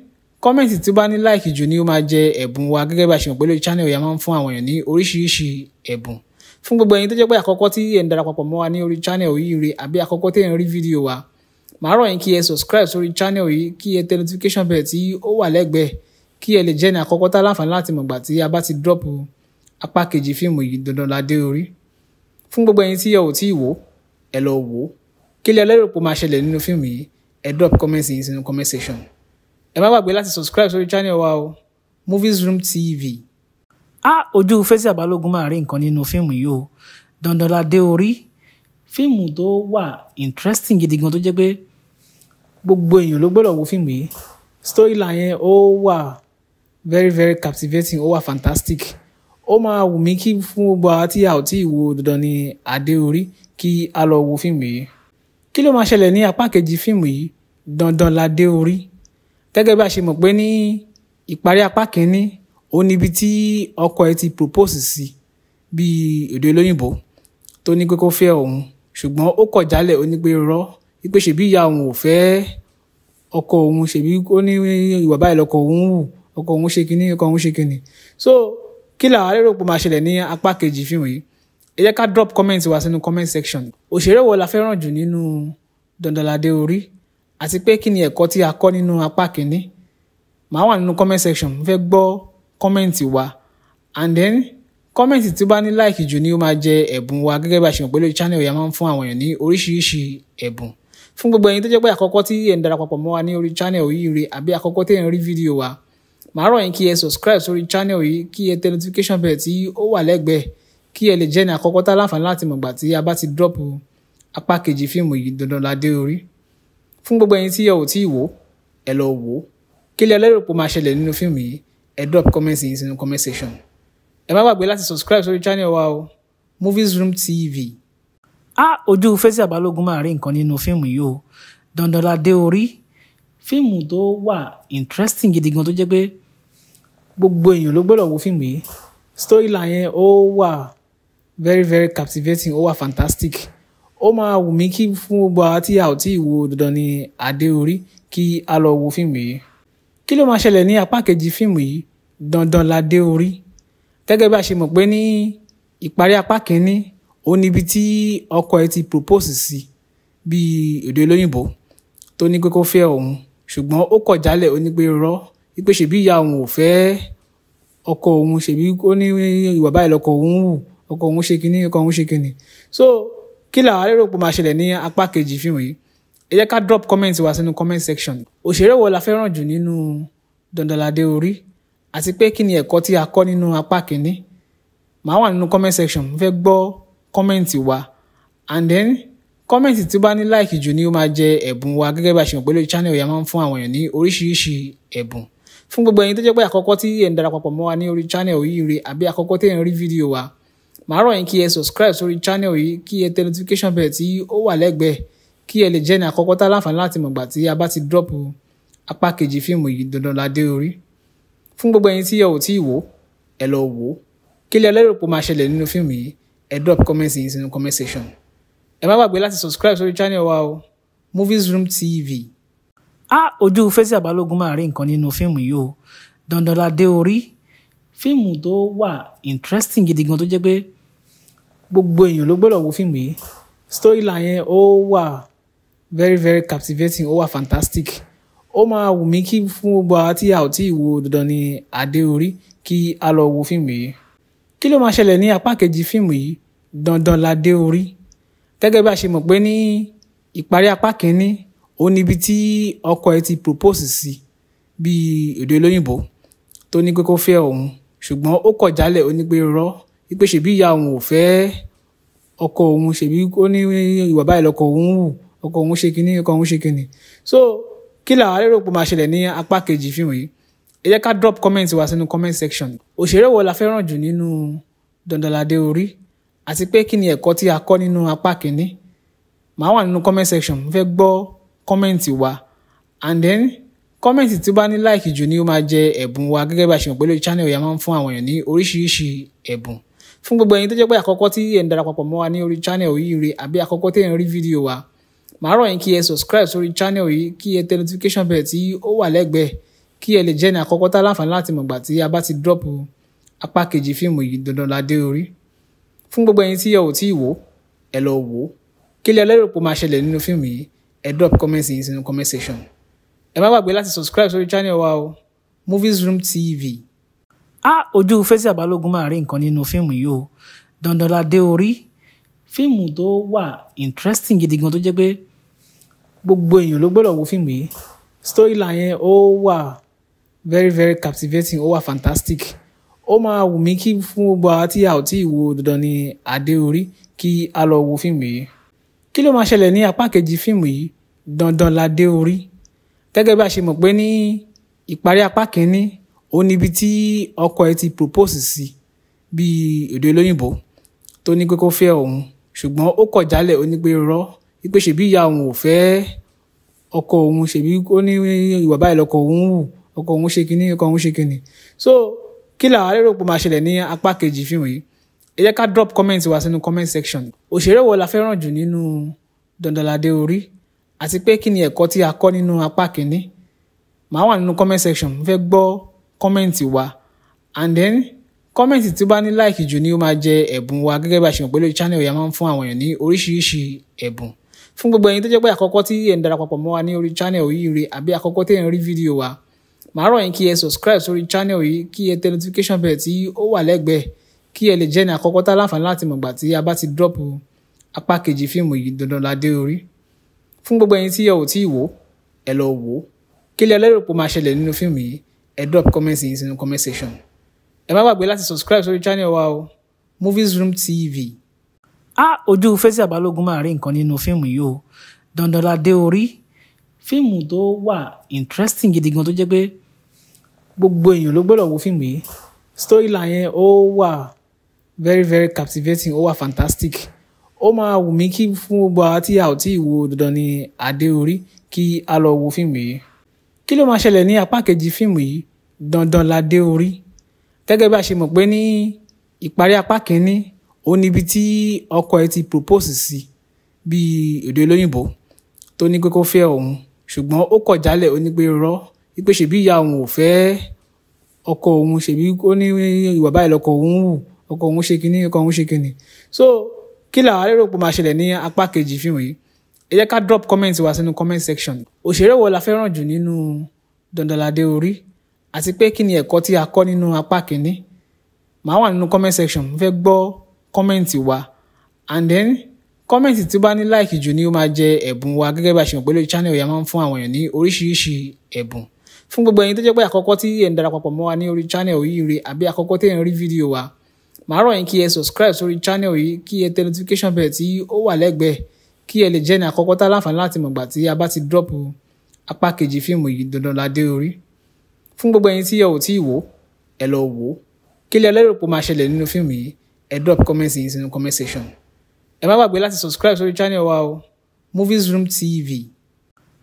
comment tí ó bá ní like jù ni ó máa jẹ ẹ̀bùn wa. Gẹ́gẹ́ bí a ṣe mọ̀ pé lórí channel yìí a máa ń fún àwọn èèyàn ní oríṣiríṣi ẹ̀bùn. Fún gbogbo ẹ̀yin tó jẹ́ pé àkọ́kọ́ tí ẹ̀ ń darapọ̀ mọ́ wa ní orí channel yìí rè, àbí àkọ́kọ́ tí ẹ̀ ń rí fídíò wa, màá rọ̀ yín kí ẹ subscribe sórí channel yìí, kí ẹ tẹ notification bell tí ó wà lẹ́gbẹ̀ẹ́, kí ẹ lè jẹ́ ní àkọ́kọ́ tá láǹfààní láti mọ̀gbà tí a bá ti drop apá kejì fíìmù yìí, Dandan Ládé Orí. Fún gbogbo ẹ̀yin tí ẹ ò tí ì wò, ẹ lọ wò ó. Kí lẹ lérò pé ó máa ṣẹlẹ̀ nínú fíìmù yìí? Ẹ drop comment yín sínú comment section. Ẹ má gbàgbé láti subscribe sórí channel wa o, Movies Room TV. Á ojú Fathia Balogun máa rí nǹkan nínú fíìmù yìí o. Dandan Ládé Orí, fíìmù tó wà interesting gidi gan tó jẹ́ pé gbogbo èèyàn ló gbọ́dọ̀ wo fíìmù yìí. Storyline yẹn ó wà very very captivating, ó wà fantastic. Ó máa wù mí kí fún gbogbo àwa tí a ò tí ì wo Dandan ní Adé Orí kí a lọ wo fíìmù yìí. Kí ló máa ṣẹlẹ̀ ní apá kejì fíìmù yìí, Dandan Ládé Orí? Gẹ́gẹ́ bí a ṣe mọ̀ pé ní ìparí apá kìíní, ó níbi tí ọkọ ẹ̀ ti propose sí bí èdè olóyìnbó tó ní pé kó fẹ́ òun, ṣùgbọ́n ó kọ̀ jálẹ̀, ó ní pé rọ́ wípé ṣèbí ìyá òun ò fẹ́ ọkọ òun, ṣèbí ó ní ìwà báyìí lọkọ òun wù, ọkọ òun ṣe kinní, ọkọ òun ṣe kinní. So kí làwa lérò pé máa ṣẹlẹ̀ ní apá kejì fíìmù yìí? Ẹ jẹ́ ká drop comment wa sínú comment section. Òṣèré wo la fẹ́ràn jù nínú Dandan Ládé Orí, àti pé kí ni ẹ̀kọ́ tí a kọ́ nínú apá kìíní? Màá wà nínú comment section, mo fẹ́ gbọ́ comment wa, and then comment tí ó bá ní like jù ni ó máa jẹ ẹ̀bùn wa. Gẹ́gẹ́ bí a ṣe mọ̀ pé lórí channel yìí a máa ń fún àwọn èèyàn ní oríṣiríṣi ẹ̀bùn. Fún gbogbo ẹ̀yin tó jẹ́ pé àkọ́kọ́ tí ẹ̀ ń darapọ̀ mọ́ wa ní orí channel yìí rè, àbí àkọ́kọ́ tí ẹ̀ ń rí fídíò wa, màá rọ̀ yín kí ẹ subscribe sórí channel yìí, kí ẹ tẹ notification bell tí ó wà lẹ́gbẹ̀ẹ́, kí ẹ lè jẹ́ ní àkọ́kọ́ tá láǹfààní láti mọ̀gbà tí a bá ti drop apá kejì fíìmù yìí, Dandan Ládé Orí. Fún gbogbo ẹ̀yin tí ẹ ò tí ì wò, ẹ lọ wò ó. Kí lẹ lérò pé ó máa ṣẹlẹ̀ nínú fíìmù yìí? Ẹ drop comment yín sínú comment section. Ẹ má gbàgbé láti subscribe sórí channel wa o, Movies Room TV. Á ojú Fathia Balogun máa rí nǹkan nínú fíìmù yìí o. Dandan Ládé Orí, fíìmù tó wà interesting gidi gan tó jẹ́ pé gbogbo èèyàn ló gbọ́dọ̀ wo fíìmù yìí. Storyline yẹn ó wà very very captivating, ó wà fantastic. Ó máa wù mí kí fún gbogbo àwa tí a ò tí ì wo Dandan ní Adé Orí kí a lọ wo fíìmù yìí. Kí ló máa ṣẹlẹ̀ ní apá kejì fíìmù yìí, Dandan Ládé Orí? Gẹ́gẹ́ bí a ṣe mọ̀ pé ní ìparí apá kìíní, ó níbi tí ọkọ ẹ̀ ti propose sí bí èdè olóyìnbó tó ní pé kó fẹ́ òun, ṣùgbọ́n ó kọ̀ jálẹ̀, ó ní pé rọ́ wípé ṣèbí ìyá òun ò fẹ́ ọkọ òun, ṣèbí ó ní ìwà báyìí lọkọ òun wù, ọkọ òun ṣe kinní, ọkọ òun ṣe kinní. So kí làwa lérò pé máa ṣẹlẹ̀ ní apá kejì fíìmù yìí? Ẹ jẹ́ ká drop comment wa sínú comment section. Òṣèré wo la fẹ́ràn jù nínú Dandan Ládé Orí, àti pé kí ni ẹ̀kọ́ tí a kọ́ nínú apá kìíní? Màá wà nínú comment section, mo fẹ́ gbọ́ comment wa, and then comment tí ó bá ní like jù ni ó máa jẹ ẹ̀bùn wa. Gẹ́gẹ́ bí a ṣe mọ̀ pé lórí channel yìí a máa ń fún àwọn èèyàn ní oríṣiríṣi ẹ̀bùn. Fún gbogbo ẹ̀yin tó jẹ́ pé àkọ́kọ́ tí ẹ̀ ń darapọ̀ mọ́ wa ní orí channel yìí rè, àbí àkọ́kọ́ tí ẹ̀ ń rí fídíò wa, màá rọ̀ yín kí ẹ subscribe sórí channel yìí, kí ẹ tẹ notification bell tí ó wà lẹ́gbẹ̀ẹ́, kí ẹ lè jẹ́ ní àkọ́kọ́ tá láǹfààní láti mọ̀gbà tí a bá ti drop apá kejì fíìmù yìí, Dandan Ládé Orí. Fún gbogbo ẹ̀yin tí ẹ ò tí ì wò, ẹ lọ wò ó. Kí lẹ lérò pé ó máa ṣẹlẹ̀ nínú fíìmù yìí? Ẹ drop comment yín sínú comment section. Ẹ má gbàgbé láti subscribe sórí channel wa o, Movies Room TV. Á ojú Fathia Balogun máa rí nǹkan nínú fíìmù yìí o. Dandan la dé orí. Fíìmù tó wà interesting gidi gan tó jẹ́ pé gbogbo èèyàn ló gbọ́dọ̀ wo fíìmù yìí. Storyline yẹn ó wà very very captivating, ó wà fantastic. Ó máa wù mí kí fún gbogbo àwa tí a ò tí ì wo Dandan ni Adé Orí kí a lọ wo fíìmù yìí. Kí ló máa ṣẹlẹ̀ ní apá kejì fíìmù yìí? Dandan la dé orí. Gẹ́gẹ́ bí a ṣe mọ̀ pé ní ìparí apá kìíní, ó níbi tí ọkọ ẹ̀ ti propose sí bí èdè olóyìnbó tó ní pé kó fẹ́ òun, ṣùgbọ́n ó kọ̀ jálẹ̀, ó ní pé irọ́, wípé ṣèbí ìyá òun ò fẹ́ ọkọ òun, ṣèbí ó ní ìwà báyìí lọkọ òun wù, ọkọ òun ṣe kíní, ọkọ òun ṣe kíní. So kí làwa lérò pé máa ṣẹlẹ̀ ní apá kejì fíìmù yìí? Ẹ jẹ́ ká drop comment wa sínú comment section. Òṣèré wo la fẹ́ràn jù nínú Dandan la dé orí? Àti pé kí ni ẹ̀kọ́ tí a kọ́ nínú apá kìíní? Màá wà nínú comment section, mo fẹ́ gbọ́ comment wa. And then comment tí ó bá ní like jù ni ó máa jẹ ẹ̀bùn wa. Gẹ́gẹ́ bí a ṣe mọ̀ pé lórí channel yìí a máa ń fún àwọn èèyàn ní oríṣiríṣi ẹ̀bùn. Fún gbogbo ẹ̀yin tó jẹ́ pé àkọ́kọ́ tí ẹ̀ ń darapọ̀ mọ́ wa ní orí channel yìí rè àbí àkọ́kọ́ tí ẹ̀ ń rí fídíò wa, màá rọ̀ yín kí ẹ subscribe sórí channel yìí, kí ẹ tẹ notification bell tí ó wà lẹ́gbẹ̀ẹ́, kí ẹ lè jẹ́ ní àkọ́kọ́ tá láǹfààní láti mọ̀gbà tí a bá ti drop apá kejì fíìmù yìí Dandan la dé orí. Fún gbogbo ẹ̀yin tí ẹ ò tí ì wò, ẹ lọ wò ó. Kí lẹ lérò pé ó máa ṣẹlẹ̀ nínú fíìmù yìí? Ẹ drop comment yín sínú comment section. Ẹ má gbàgbé láti subscribe sórí channel wa o, Movies Room TV. Á ojú Fathia Balogun máa rí nǹkan nínú fíìmù yìí o. Dandan la dé orí. Fíìmù tó wà interesting gidi gan tó jẹ́ pé gbogbo èèyàn ló gbọ́dọ̀ wo fíìmù yìí. Storyline yẹn ó wà very very captivating, ó wà fantastic. Ó máa wù mí kí fún gbogbo àwa tí a ò tí ì wo Dandan ni Adé Orí kí a lọ wo fíìmù yìí. Kí ló máa ṣẹlẹ̀ ní apá kejì fíìmù yìí? Dandan la dé orí. Gẹ́gẹ́ bí a ṣe mọ̀ pé ní ìparí apá kìíní, ó níbi tí ọkọ ẹ̀ ti propose sí bí èdè olóyìnbó tó ní pé kó fẹ́ òun, ṣùgbọ́n ó kọ̀ jálẹ̀, ó ní pé irọ́, wípé ṣèbí ìyá òun ò fẹ́ ọkọ òun, ṣèbí ó ní ìwà báyìí lọkọ òun wù, ọkọ òun ṣe kíní, ọkọ òun ṣe kíní. So kí làwa lérò pé máa ṣẹlẹ̀ ní apá kejì fíìmù yìí? Ẹ jẹ́ ká drop comment wa sínú comment section. Òṣèré wo la fẹ́ràn jù nínú Dandan la dé orí? Àti pé kí ni ẹ̀kọ́ tí a kọ́ nínú apá kìíní? Màá wà nínú comment section, mo fẹ́ gbọ́ comment wa. And then comment tí ó bá ní like jù ni ó máa jẹ ẹ̀bùn wa. Gẹ́gẹ́ bí a ṣe mọ̀ pé lórí channel yìí a máa ń fún àwọn èèyàn ní oríṣiríṣi ẹ̀bùn. Fún gbogbo ẹ̀yin tó jẹ́ pé àkọ́kọ́ tí ẹ̀ ń darapọ̀ mọ́ wa ní orí channel yìí rè àbí àkọ́kọ́ tí ẹ̀ ń rí fídíò wa, màá rọ̀ yín kí ẹ subscribe sórí channel yìí, kí ẹ tẹ notification bell tí ó wà lẹ́gbẹ̀ẹ́, kí ẹ lè jẹ́ ní àkọ́kọ́ tá láǹfààní láti mọ̀gbà tí a bá ti drop apá kejì fíìmù yìí Dandan la dé orí. Fún gbogbo ẹ̀yin tí ẹ ò tí ì wò, ẹ lọ wò ó. Kí lẹ lérò pé ó máa ṣẹlẹ̀ nínú fíìmù yìí? Ẹ drop comment yín sínú comment section. Ẹ má gbàgbé láti subscribe sórí channel wa o, Movies Room TV. Á ojú Fathia Balogun máa rí nǹkan nínú fíìmù yìí o. Dandan la dé orí. Fíìmù tó wà interesting gidi gan tó jẹ́ pé gbogbo èèyàn ló gbọ́dọ̀ wo fíìmù yìí. Storyline yẹn ó wà very very captivating, ó wà fantastic. Ó máa wù mí kí fún gbogbo àwa tí a ò tí ì wo Dandan ni Adé Orí kí a lọ wo fíìmù yìí. Kí ló máa ṣẹlẹ̀ ní apá kejì fíìmù yìí? Dandan la dé orí. Gẹ́gẹ́ bí a ṣe mọ̀ pé ní ìparí apá kìíní, ó níbi tí ọkọ ẹ̀ ti propose sí bí èdè olóyìnbó tó ní pé kó fẹ́ òun, ṣùgbọ́n ó kọ̀ jálẹ̀, ó ní pé irọ́, wípé ṣèbí ìyá òun ò fẹ́ ọkọ òun, ṣèbí ó ní ìwà báyìí lọkọ òun wù, ọkọ òun ṣe kíní, ọkọ òun ṣe kíní. So kí làwa lérò pé máa ṣẹlẹ̀ ní apá kejì fíìmù yìí? Ẹ jẹ́ ká drop comment wa sínú comment section. Òṣèré wo la fẹ́ràn jù nínú Dandan la dé orí? Àti pé kí ni ẹ̀kọ́ tí a kọ́ nínú apá kìíní? Màá wà nínú comment section, mo fẹ́ gbọ́ comment wa. And then comment tí ó bá ní like jù ni ó máa jẹ ẹ̀bùn wa. Gẹ́gẹ́ bí a ṣe mọ̀ pé lórí channel yìí a máa ń fún àwọn èèyàn ní oríṣiríṣi ẹ̀bùn. Fún gbogbo ẹ̀yin tó jẹ́ pé àkọ́kọ́ tí ẹ̀ ń darapọ̀ mọ́ wa ní orí channel yìí rè àbí àkọ́kọ́ tí ẹ̀ ń rí fídíò wa, màá rọ̀ yín kí ẹ subscribe sórí channel yìí, kí ẹ tẹ notification bell tí ó wà lẹ́gbẹ̀ẹ́, kí ẹ lè jẹ́ ní àkọ́kọ́ tá láǹfààní láti mọ̀gbà tí a bá ti drop apá kejì fíìmù yìí Dandan la dé orí. Fún gbogbo ẹ̀yin tí ẹ ò tí ì wò, ẹ lọ wò ó. Kí lẹ lérò pé ó máa ṣẹlẹ̀ nínú fíìmù yìí? Ẹ drop comment yín sínú comment section. Ẹ má gbàgbé láti subscribe sórí channel wa o, Movies Room TV.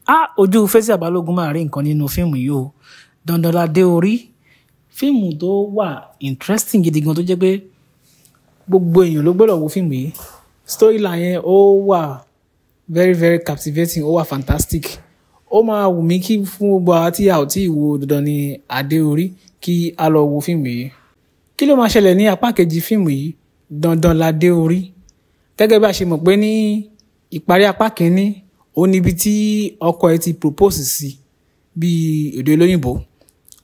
Á ojú Fathia Balogun máa rí nǹkan nínú fíìmù yìí o. Dandan la dé orí. Fíìmù tó wà interesting gidi gan tó jẹ́ pé gbogbo èèyàn ló gbọ́dọ̀ wo fíìmù yìí. Storyline yẹn ó wà very very captivating, ó wà fantastic. Ó máa wù mí kí fún gbogbo àwa tí a ò tí ì wo Dandan ni Adé Orí kí a lọ wo fíìmù yìí. Kí ló máa ṣẹlẹ̀ ní apá kejì fíìmù yìí, Dandan Ládé Orí? Gẹ́gẹ́ bí a ṣe mọ̀ pé ní ìparí apá kìíní, ó níbi tí ọkọ ẹ̀ ti propose sí bí èdè olóyìnbó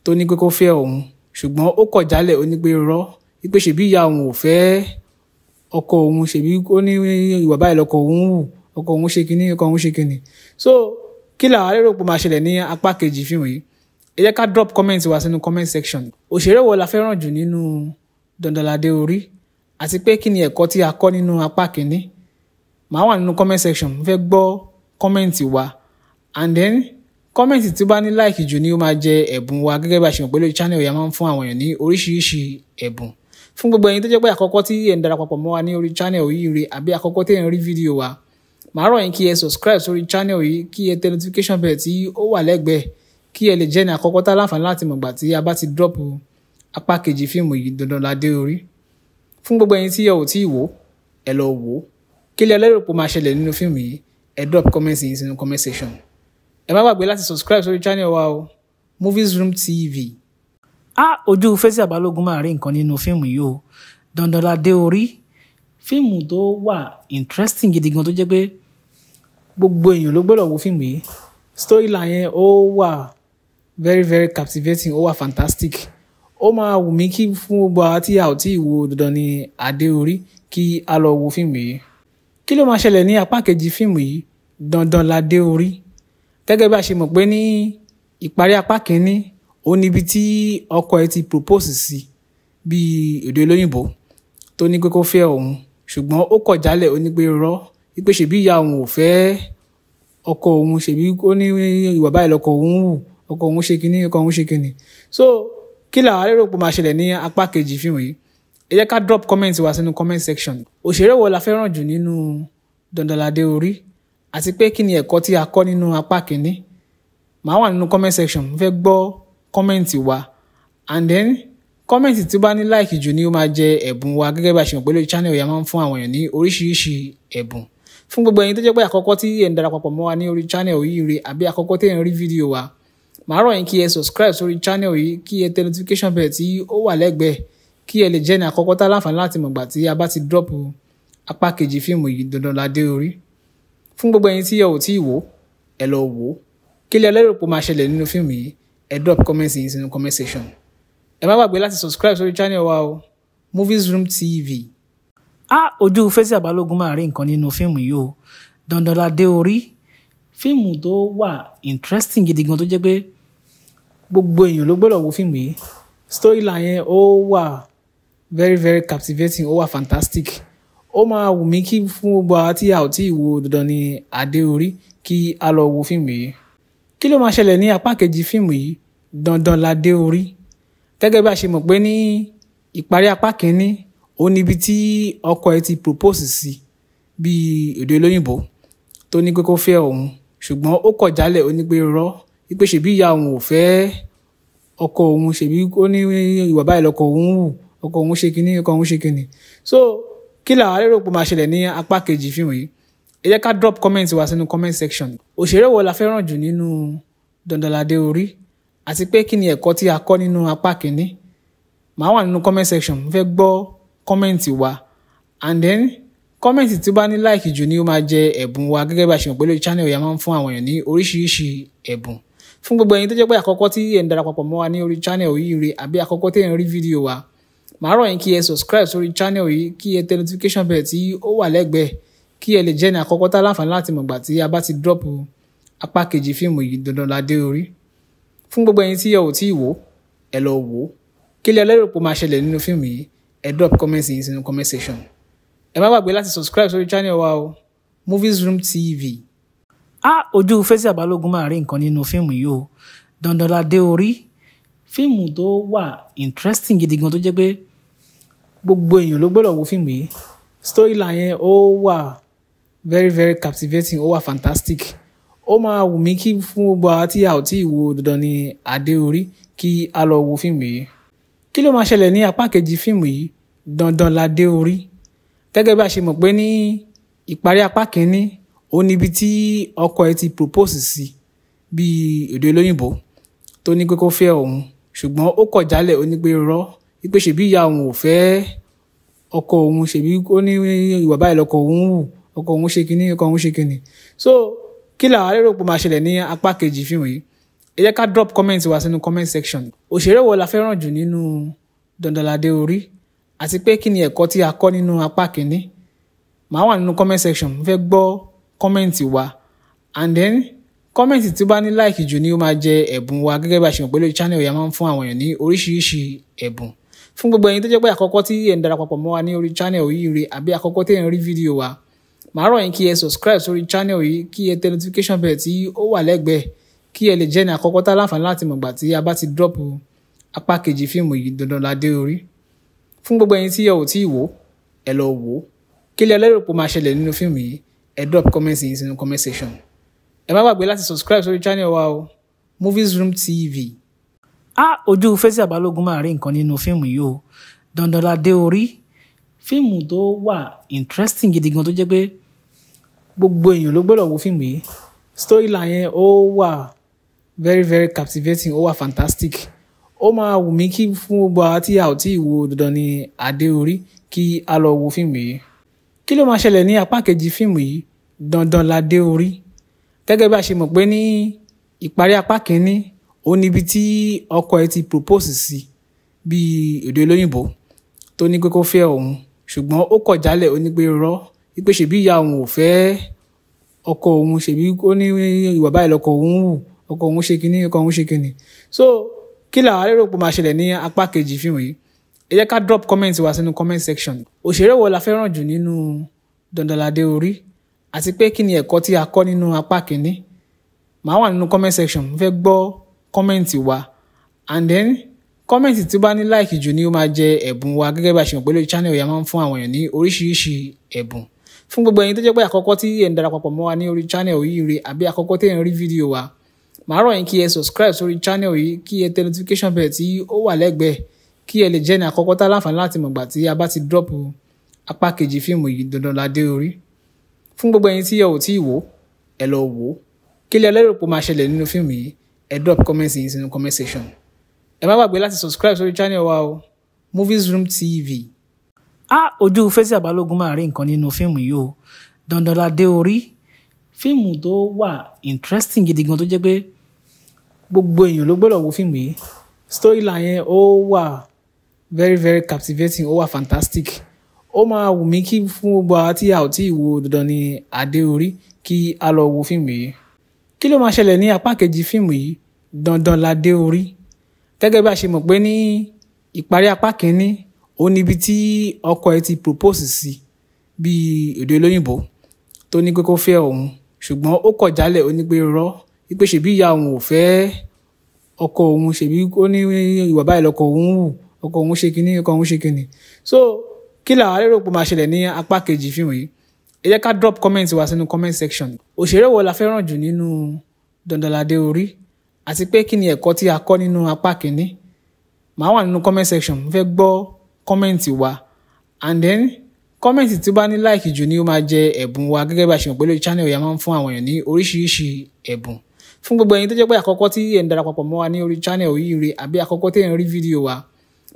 tó ní pé kó fẹ́ òun, ṣùgbọ́n ó kọ̀ jálẹ̀, ó ní pé irọ́, wípé ṣèbí ìyá òun ò fẹ́ ọkọ òun, ṣèbí ó ní ìwà báyìí lọkọ òun wù, ọkọ òun ṣe kinní, ọkọ òun ṣe kinní. So kí làwa lérò pé máa ṣẹlẹ̀ ní apá kejì fíìmù yìí? Ẹ jẹ́ ká drop comment wa sínú comment section. Òṣèré wo la fẹ́ràn jù nínú Dandan Ládé Orí, àti pé kí ni ẹ̀kọ́ tí a kọ́ nínú apá kìíní? Màá wà nínú comment section, mo fẹ́ gbọ́ comment wa, and then comment tí ó bá ní like jù ni ó máa jẹ ẹ̀bùn wa. Gẹ́gẹ́ bí a ṣe mọ̀ pé lórí channel yìí a máa ń fún àwọn èèyàn ní oríṣiríṣi ẹ̀bùn. Fún gbogbo ẹ̀yin tó jẹ́ pé àkọ́kọ́ tí ẹ̀ ń darapọ̀ mọ́ wa ní orí channel yìí rè, àbí àkọ́kọ́ tí ẹ̀ ń rí fídíò wa, màá rọ̀ yín kí ẹ subscribe sórí channel yìí, kí ẹ tẹ notification bell tí ó wà lẹ́gbẹ̀ẹ́, kí ẹ lè jẹ́ ní àkọ́kọ́ tá láǹfààní láti mọ̀gbà tí a bá ti drop apá kejì fíìmù yìí, Dandan Ládé Orí. Fún gbogbo ẹ̀yin tí ẹ ò tí ì wò, ẹ lọ wò ó. Kí lẹ lérò pé ó máa ṣẹlẹ̀ nínú fíìmù yìí? Ẹ drop comment yín sínú comment section. Ẹ má gbàgbé láti subscribe sórí channel wa o, Movies Room TV. Ojú Fathia Balogun máa rí nǹkan nínú fíìmù yìí o, Dandan Ládé Orí. Fíìmù tó wà interesting gidi gan tó jẹ́ pé gbogbo èèyàn ló gbọ́dọ̀ wo fíìmù yìí. Storyline yẹn ó wà very very captivating, ó wà fantastic. Ó máa wù mí kí fún gbogbo àwa tí a ò tí ì wo Dandan ni Adé Orí kí a lọ wo fíìmù yìí. Kí ló máa ṣẹlẹ̀ ní apá kejì fíìmù yìí, Dandan Ládé Orí? Gẹ́gẹ́ bí a ṣe mọ̀ pé ní ìparí apá kìíní, ó níbi tí ọkọ ẹ̀ ti propose sí bí èdè olóyìnbó tó ní pé kó fẹ́ òun, ṣùgbọ́n ó kọ̀ jálẹ̀, ó ní pé irọ́, wípé ṣèbí ìyá òun ò fẹ́ ọkọ òun, ṣèbí ó ní ìwà báyìí lọkọ òun wù, ọkọ òun ṣe kinní, ọkọ òun ṣe kinní. So kí làwa lérò pé máa ṣẹlẹ̀ ní apá kejì fíìmù yìí? Ẹ jẹ́ ká drop comment wa sínú comment section. Òṣèré wo la fẹ́ràn jù nínú Dandan Ládé Orí, àti pé kí ni ẹ̀kọ́ tí a kọ́ nínú apá kìíní? Màá wà nínú comment section, mo fẹ́ gbọ́ comment wa, and then comment tí ó bá ní like jù ni ó máa jẹ ẹ̀bùn wa. Gẹ́gẹ́ bí a ṣe mọ̀ pé lórí channel yìí a máa ń fún àwọn èèyàn ní oríṣiríṣi ẹ̀bùn. Fún gbogbo ẹ̀yin tó jẹ́ pé àkọ́kọ́ tí ẹ̀ ń darapọ̀ mọ́ wa ní orí channel yìí rè, àbí àkọ́kọ́ tí ẹ̀ ń rí fídíò wa, màá rọ̀ yín kí ẹ subscribe sórí channel yìí, kí ẹ tẹ notification bell tí ó wà lẹ́gbẹ̀ẹ́, kí ẹ lè jẹ́ ní àkọ́kọ́ tá láǹfààní láti mọ̀gbà tí a bá ti drop apá kejì fíìmù yìí, Dandan Ládé Orí. Fún gbogbo ẹ̀yin tí ẹ ò tí ì wò, ẹ lọ wò ó. Kí lẹ lérò pé ó máa ṣẹlẹ̀ nínú fíìmù yìí? Ẹ drop comment yín sínú comment section. Ẹ má gbàgbé láti subscribe sórí channel wa o, Movies Room TV. Ojú Fathia Balogun máa rí nǹkan nínú fíìmù yìí o, Dandan Ládé Orí. Fíìmù tó wà interesting gidi gan tó jẹ́ pé gbogbo èèyàn ló gbọ́dọ̀ wo fíìmù yìí. Storyline yẹn ó wà very very captivating, ó wà fantastic. Ó máa wù mí kí fún gbogbo àwa tí a ò tí ì wo Dandan ni Adé Orí kí a lọ wo fíìmù yìí. Kí ló máa ṣẹlẹ̀ ní apá kejì fíìmù yìí, Dandan Ládé Orí? Gẹ́gẹ́ bí a ṣe mọ̀ pé ní ìparí apá kìíní, ó níbi tí ọkọ ẹ̀ ti propose sí bí èdè olóyìnbó tó ní pé kó fẹ́ òun, ṣùgbọ́n ó kọ̀ jálẹ̀, ó ní pé irọ́, wípé ṣèbí ìyá òun ò fẹ́ ọkọ òun, ṣèbí ó ní ìwà báyìí lọkọ òun wù, ọkọ òun ṣe kinní, ọkọ òun ṣe kinní. So kí làwa lérò pé máa ṣẹlẹ̀ ní apá kejì fíìmù yìí? Ẹ jẹ́ ká drop comment wa sínú comment section. Òṣèré wo la fẹ́ràn jù nínú Dandan Ládé Orí, àti pé kí ni ẹ̀kọ́ tí a kọ́ nínú apá kìíní? Màá wà nínú comment section, mo fẹ́ gbọ́ comment wa, and then comment tí ó bá ní like jù ni ó máa jẹ ẹ̀bùn wa. Gẹ́gẹ́ bí a ṣe mọ̀ pé lórí channel yìí a máa ń fún àwọn èèyàn ní oríṣiríṣi ẹ̀bùn. Fún gbogbo ẹ̀yin tó jẹ́ pé àkọ́kọ́ tí ẹ̀ ń darapọ̀ mọ́ wa ní orí channel yìí rè, àbí àkọ́kọ́ tí ẹ̀ ń rí fídíò wa, màá rọ̀ yín kí ẹ subscribe sórí channel yìí, kí ẹ tẹ notification bell tí ó wà lẹ́gbẹ̀ẹ́, kí ẹ lè jẹ́ ní àkọ́kọ́ tá láǹfààní láti mọ̀gbà tí a bá ti drop apá kejì fíìmù yìí, Dandan Ládé Orí. Fún gbogbo ẹ̀yin tí ẹ ò tí ì wò, ẹ lọ wò ó. Kí lẹ lérò pé ó máa ṣẹlẹ̀ nínú fíìmù yìí? Ẹ drop comment yín sínú comment section. Ẹ má gbàgbé láti subscribe sórí channel wa o, Movies Room TV. Ojú Fathia Balogun máa rí nǹkan nínú fíìmù yìí o, Dandan Ládé Orí. Fíìmù tó wà interesting gidi gan tó jẹ́ pé gbogbo èèyàn ló gbọ́dọ̀ wo fíìmù yìí. Storyline yẹn ó wà very very captivating, ó wà fantastic. Ó máa wù mí kí fún gbogbo àwa tí a ò tí ì wo Dandan ni Adé Orí kí a lọ wo fíìmù yìí. Kí ló máa ṣẹlẹ̀ ní apá kejì fíìmù yìí, Dandan Ládé Orí? Gẹ́gẹ́ bí a ṣe mọ̀ pé ní ìparí apá kìíní, ó Ó níbi tí ọkọ ẹ̀ ti propose sí bíi èdè olóyìnbó tó ní pé kó fẹ́ òun, ṣùgbọ́n ó kọ̀ jálẹ̀, ó ní pé irọ́, wípé ṣèbí ìyá òun ò fẹ́ ọkọ òun, ṣèbí ó ní ìwà báyìí lọkọ òun wù, ọkọ òun ṣe kinní, ọkọ òun ṣe kinní. So kí làwa lérò pé máa ṣẹlẹ̀ ní apá kejì fíìmù yìí? Ẹ jẹ́ ká drop comment wa sínú comment section. Òṣèré wo la fẹ́ràn jù nínú Dandan Ládé Orí, àti pé kí ni ẹ̀kọ́ tí a kọ́ nínú apá kìíní? Màá wà nínú comment section, mo fẹ́ gbọ́ comment wa, and then comment tí ó bá ní like jù ni ó máa jẹ ẹ̀bùn wa. Gẹ́gẹ́ bá a ṣe mọ̀ pé lórí channel yìí a máa ń fún àwọn èèyàn ní oríṣiríṣi ẹ̀bùn. Fún gbogbo ẹ̀yin tó jẹ́ pé àkọ́kọ́ tí ẹ̀ ń darapọ̀ mọ́ wa ní orí channel yìí rè, àbí àkọ́kọ́ tí ẹ̀ ń rí fídíò wa, màá rọ̀ yín kí ẹ subscribe sórí channel yìí, kí ẹ tẹ notification bell tí ó wà lẹ́gbẹ̀ẹ́, kí ẹ lè jẹ́ ní àkọ́kọ́ tá láǹfààní láti mọ̀gbà tí a bá ti drop apá kejì fíìmù yìí Dandan Ládé Orí. Fún gbogbo ẹ̀yin tí ẹ ò tí ì wò, ẹ lọ wò ó. Kí lẹ lérò pé ó máa ṣẹlẹ̀ nínú fíìmù yìí? Ẹ drop comment yín sínú comment section. Ẹ má gbàgbé láti subscribe sórí channel wa o, Movies Room TV. Ojú Fathia Balogun máa rí nǹkan nínú fíìmù yìí o. Dandan Ládé Orí, fíìmù tó wà interesting gidi gan tó jẹ́ pé gbogbo èèyàn ló gbọ́dọ̀ wo fíìmù yìí. Storyline yẹn ó wà very very captivating, ó wà fantastic. Ó máa wù mí kí fún gbogbo àwa tí a ò tí ì wo Dandan ní Adé Orí kí a lọ wo fíìmù yìí. Kí ló máa ṣẹlẹ̀ ní apá kejì fíìmù yìí Dandan Ládé Orí? Gẹ́gẹ́ bí a ṣe mọ̀ pé ní ìparí apá kìíní, ó níbi tí ọkọ ẹ̀ ti propose sí bíi èdè olóyìnbó tó ní pé kó fẹ́ òun, ṣùgbọ́n ó kọ̀ jálẹ̀, ó ní pé irọ́, wípé ṣèbí ìyá òun ò fẹ́ ọkọ òun, ṣèbí ó ní ìwà báyìí lọkọ òun wù, ọkọ òun ṣe kinní, ọkọ òun ṣe kinní. So kí làwa lérò pé máa ṣẹlẹ̀ ní apá kejì fíìmù yìí? Ẹ jẹ́ ká drop comment wa sínú comment section. Òṣèré wo la fẹ́ràn jù nínú Dandan Ládé Orí, àti pé kí ni ẹ̀kọ́ tí a kọ́ nínú apá kìíní? Màá wà nínú comment section, mo fẹ́ gbọ́ comment wa, and then comment tí ó bá ní like jù ni ó máa jẹ ẹ̀bùn wa. Gẹ́gẹ́ bí a ṣe mọ̀ pé lórí channel yìí a máa ń fún àwọn èèyàn ní oríṣiríṣi ẹ̀bùn. Fún gbogbo ẹ̀yin tó jẹ́ pé àkọ́kọ́ tí ẹ̀ ń darapọ̀ mọ́ wa ní orí channel yìí rè, àbí àkọ́kọ́ tí ẹ̀ ń rí fídíò wa, màá rọ̀ yín kí ẹ subscribe sórí channel yìí, kí ẹ tẹ notification bell tí ó wà lẹ́gbẹ̀ẹ́, kí ẹ lè jẹ́ ní àkọ́kọ́ tá láǹfààní láti mọ̀gbà tí a bá ti drop apá kejì fíìmù yìí Dandan Ládé Orí. Fún gbogbo ẹ̀yin tí ẹ ò tí ì wò, ẹ lọ wò ó. Kí lẹ lérò pé ó máa ṣẹlẹ̀ nínú fíìmù yìí? Ẹ drop comment yín sínú comment section. Ẹ má gbàgbé láti subscribe sórí channel wa o, Movies Room TV. Ojú Fathia Balogun máa rí nǹkan nínú fíìmù yìí o. Dandan Ládé Orí, fíìmù tó wà interesting gidi gan tó jẹ́ pé gbogbo èèyàn ló gbọ́dọ̀ wo fíìmù yìí. Storyline yẹn ó wà very very captivating, ó wà fantastic. Ó máa wù mí kí fún gbogbo àwa tí a ò tí ì wo Dandan ní Adé Orí kí a lọ wo fíìmù yìí. Kí ló máa ṣẹlẹ̀ ní apá kejì fíìmù yìí Dandan Ládé Orí? Gẹ́gẹ́ bí a ṣe mọ̀ pé ní ìparí apá kìíní, ó níbi tí ọkọ ẹ̀ ti propose sí bíi èdè olóyìnbó tó ní pé kó fẹ́ òun, ṣùgbọ́n ó kọ̀ jálẹ̀, ó ní pé irọ́, wípé ṣèbí ìyá òun ò fẹ́ ọkọ òun, ṣèbí ó ní ìwà báyìí lọkọ òun wù, ọkọ òun ṣe kinní, ọkọ òun ṣe kinní. So kí làwa lérò pé máa ṣẹlẹ̀ ní apá kejì fíìmù yìí? Ẹ jẹ́ ká drop comment wa sínú comment section. Òṣèré wo la fẹ́ràn jù nínú Dandan Ládé Orí, àti pé kí ni ẹ̀kọ́ tí a kọ́ nínú apá kìíní? Màá wà nínú comment section, mo fẹ́ gbọ́ comment wa, and then comment tí ó bá ní like jù ni ó máa jẹ ẹ̀bùn wa. Gẹ́gẹ́ bí a ṣe mọ̀ pé lórí channel yìí a máa ń fún àwọn èèyàn ní oríṣiríṣi ẹ̀bùn. Fún gbogbo ẹ̀yin tó jẹ́ pé àkọ́kọ́ tí ẹ̀ ń darapọ̀ mọ́ wa ní orí channel yìí rè, àbí àkọ́kọ́ tí ẹ̀ ń rí fídíò wa,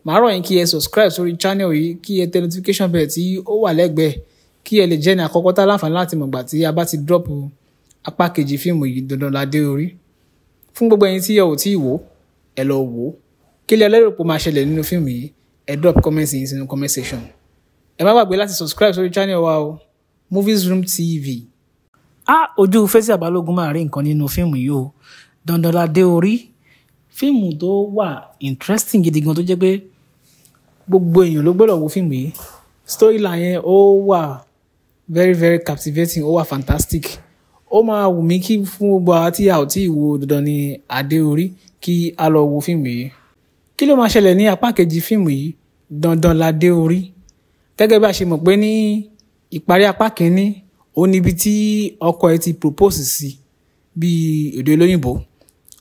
màá rọ̀ yín kí ẹ subscribe sórí channel yìí, kí ẹ tẹ notification bell tí ó wà lẹ́gbẹ̀ẹ́, kí ẹ lè jẹ́ ní àkọ́kọ́ tá láǹfààní láti mọ̀gbà tí a bá ti drop apá kejì fíìmù yìí Dandan Ládé Orí. Fún gbogbo ẹ̀yin tí ẹ ò tí ì wò, ẹ lọ wò ó. Kí lẹ lérò pé ó máa ṣẹlẹ̀ nínú fíìmù yìí? Ẹ drop comment yín sínú comment section. Ẹ má gbàgbé láti subscribe sórí channel wa o, Movies Room TV. Ojú Fathia Balogun máa rí nǹkan nínú fíìmù yìí o. Dandan Ládé Orí, fíìmù tó wà interesting gidi gan tó jẹ́ pé gbogbo èèyàn ló gbọ́dọ̀ wo fíìmù yìí. Storyline yẹn ó wà very very captivating, ó wà fantastic. Ó máa wù mí kí fún gbogbo àwa tí a ò tí ì wo Dandan ní Adé Orí kí a lọ wo fíìmù yìí. Kí ló máa ṣẹlẹ̀ ní apá kejì fíìmù yìí Dandan Ládé Orí? Gẹ́gẹ́ bí a ṣe mọ̀ pé ní ìparí apá kìíní, ó níbi tí ọkọ ẹ̀ ti propose sí bíi èdè olóyìnbó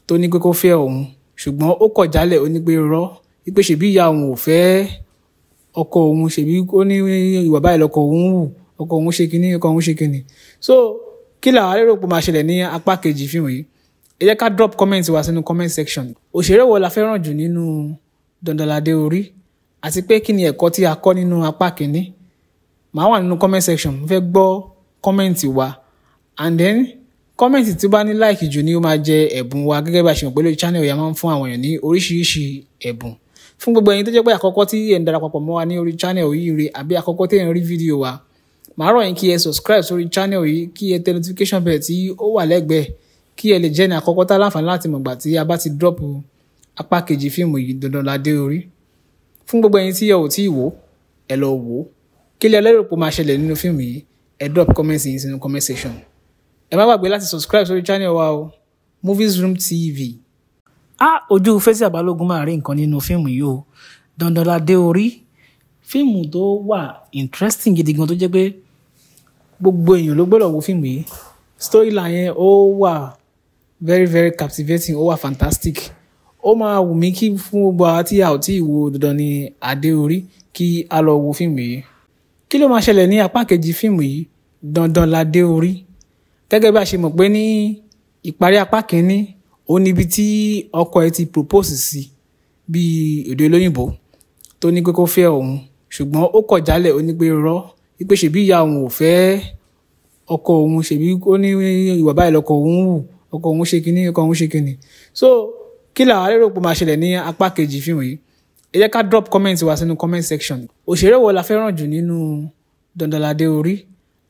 tó ní pé kó fẹ́ òun, ṣùgbọ́n ó kọ̀ jálẹ̀, ó ní pé irọ́, wípé ṣèbí ìyá òun ò fẹ́ ọkọ òun, ṣèbí ó ní ìwà báyìí lọkọ òun wù, ọkọ òun ṣe kinní, ọkọ òun ṣe kinní. So Kí làwa lérò pé máa ṣẹlẹ̀ ní apá kejì fíìmù yìí? Ẹ jẹ́ ká drop comment wa sínú comment section. Òṣèré wo la fẹ́ràn jù nínú Dandan Ládé Orí? Àti pé kí ni ẹ̀kọ́ tí a kọ́ nínú apá kìíní? Màá wà nínú comment section, mo fẹ́ gbọ́ comment wa. And then comment tí ó bá ní like jù ni ó máa jẹ ẹ̀bùn wa. Gẹ́gẹ́ bá a ṣe mọ̀ pé lórí channel yìí a máa ń fún àwọn èèyàn ní oríṣiríṣi ẹ̀bùn. Fún gbogbo ẹ̀yin tó jẹ́ pé àkọ́kọ́ tí ẹ̀ ń darapọ̀ mọ́ wa ní orí channel yìí rè, àbí àkọ́kọ́ tí ẹ̀ ń rí fídíò wa, màá rọ̀ yín kí ẹ subscribe sórí channel yìí, kí ẹ tẹ notification bell tí ó wà lẹ́gbẹ̀ẹ́, kí ẹ lè jẹ́ ní àkọ́kọ́ tá láǹfààní láti mọ̀gbà tí a bá ti drop apá kejì fíìmù yìí, Dandan Ládé Orí. Fún gbogbo ẹ̀yin tí ẹ ò tí ì wò, ẹ lọ wò ó. Kí lẹ lérò pé ó máa ṣẹlẹ̀ nínú fíìmù yìí? Ẹ drop comment yín sínú comment section. Ẹ má gbàgbé láti subscribe sórí channel wa o, Movies Room TV. Ojú Fathia Balogun máa rí nǹkan nínú fíìmù yìí o. Dandan Ládé Orí, fíìmù tó wà interesting gidi gan tó jẹ́ pé gbogbo èèyàn ló gbọ́dọ̀ wo fíìmù yìí. Storyline yẹn ó wà very very captivating, ó wà fantastic. Ó máa wù mí kí fún gbogbo àwa tí a ò tí ì wo Dandan ní Adé Orí kí a lọ wo fíìmù yìí. Kí ló máa ṣẹlẹ̀ ní apá kejì fíìmù yìí, Dandan Ládé Orí? Gẹ́gẹ́ bí a ṣe mọ̀ pé ní ìparí apá kìíní, ó níbi tí ọkọ ẹ̀ ti propose sí bí èdè olóyìnbó tó ní pé kó fẹ́ òun, ṣùgbọ́n ó kọ̀ jálẹ̀, ó ní pé irọ́, wípé ṣèbí ìyá òun ò fẹ́ ọkọ òun, ṣèbí ó ní ìwà báyìí lọkọ òun wù, ọkọ òun ṣe kinní, ọkọ òun ṣe kinní. So kí làwa lérò pé máa ṣẹlẹ̀ ní apá kejì fíìmù yìí? Ẹ jẹ́ ká drop comment wa sínú comment section. Òṣèré wo la fẹ́ràn jù nínú Dandan Ládé Orí?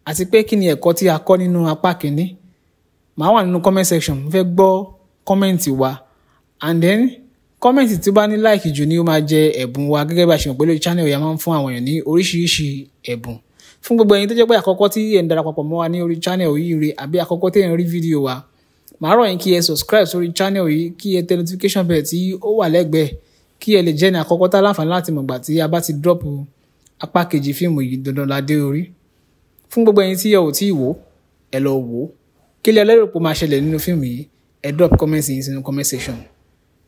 Àti pé kí ni ẹ̀kọ́ tí a kọ́ nínú apá kìíní? Màá wà nínú comment section, mo fẹ́ gbọ́ comment wa. And then comment tí ó bá ní like jù ni ó máa jẹ ẹ̀bùn wa. Gẹ́gẹ́ bí a ṣe mọ̀ pé lórí channel yìí a máa ń fún àwọn èèyàn ní oríṣiríṣi ẹ̀bùn. Fún gbogbo ẹ̀yin tó jẹ́ pé àkọ́kọ́ tí ẹ̀ ń darapọ̀ mọ́ wa ní orí channel yìí rè, àbí àkọ́kọ́ tí ẹ̀ ń rí fídíò wa, màá rọ̀ yín kí ẹ subscribe sórí channel yìí, kí ẹ tẹ notification bell tí ó wà lẹ́gbẹ̀ẹ́, kí ẹ lè jẹ́ ní àkọ́kọ́ tá láǹfààní láti mọ̀gbà tí a bá ti drop apá kejì fíìmù yìí, Dandan Ládé Orí. Fún gbogbo ẹ̀yin tí ẹ ò tí ì wò, ẹ lọ wò ó. Kí lẹ lérò pé ó máa ṣẹlẹ̀ nínú fíìmù yìí? Ẹ drop comment yín sínú comment section.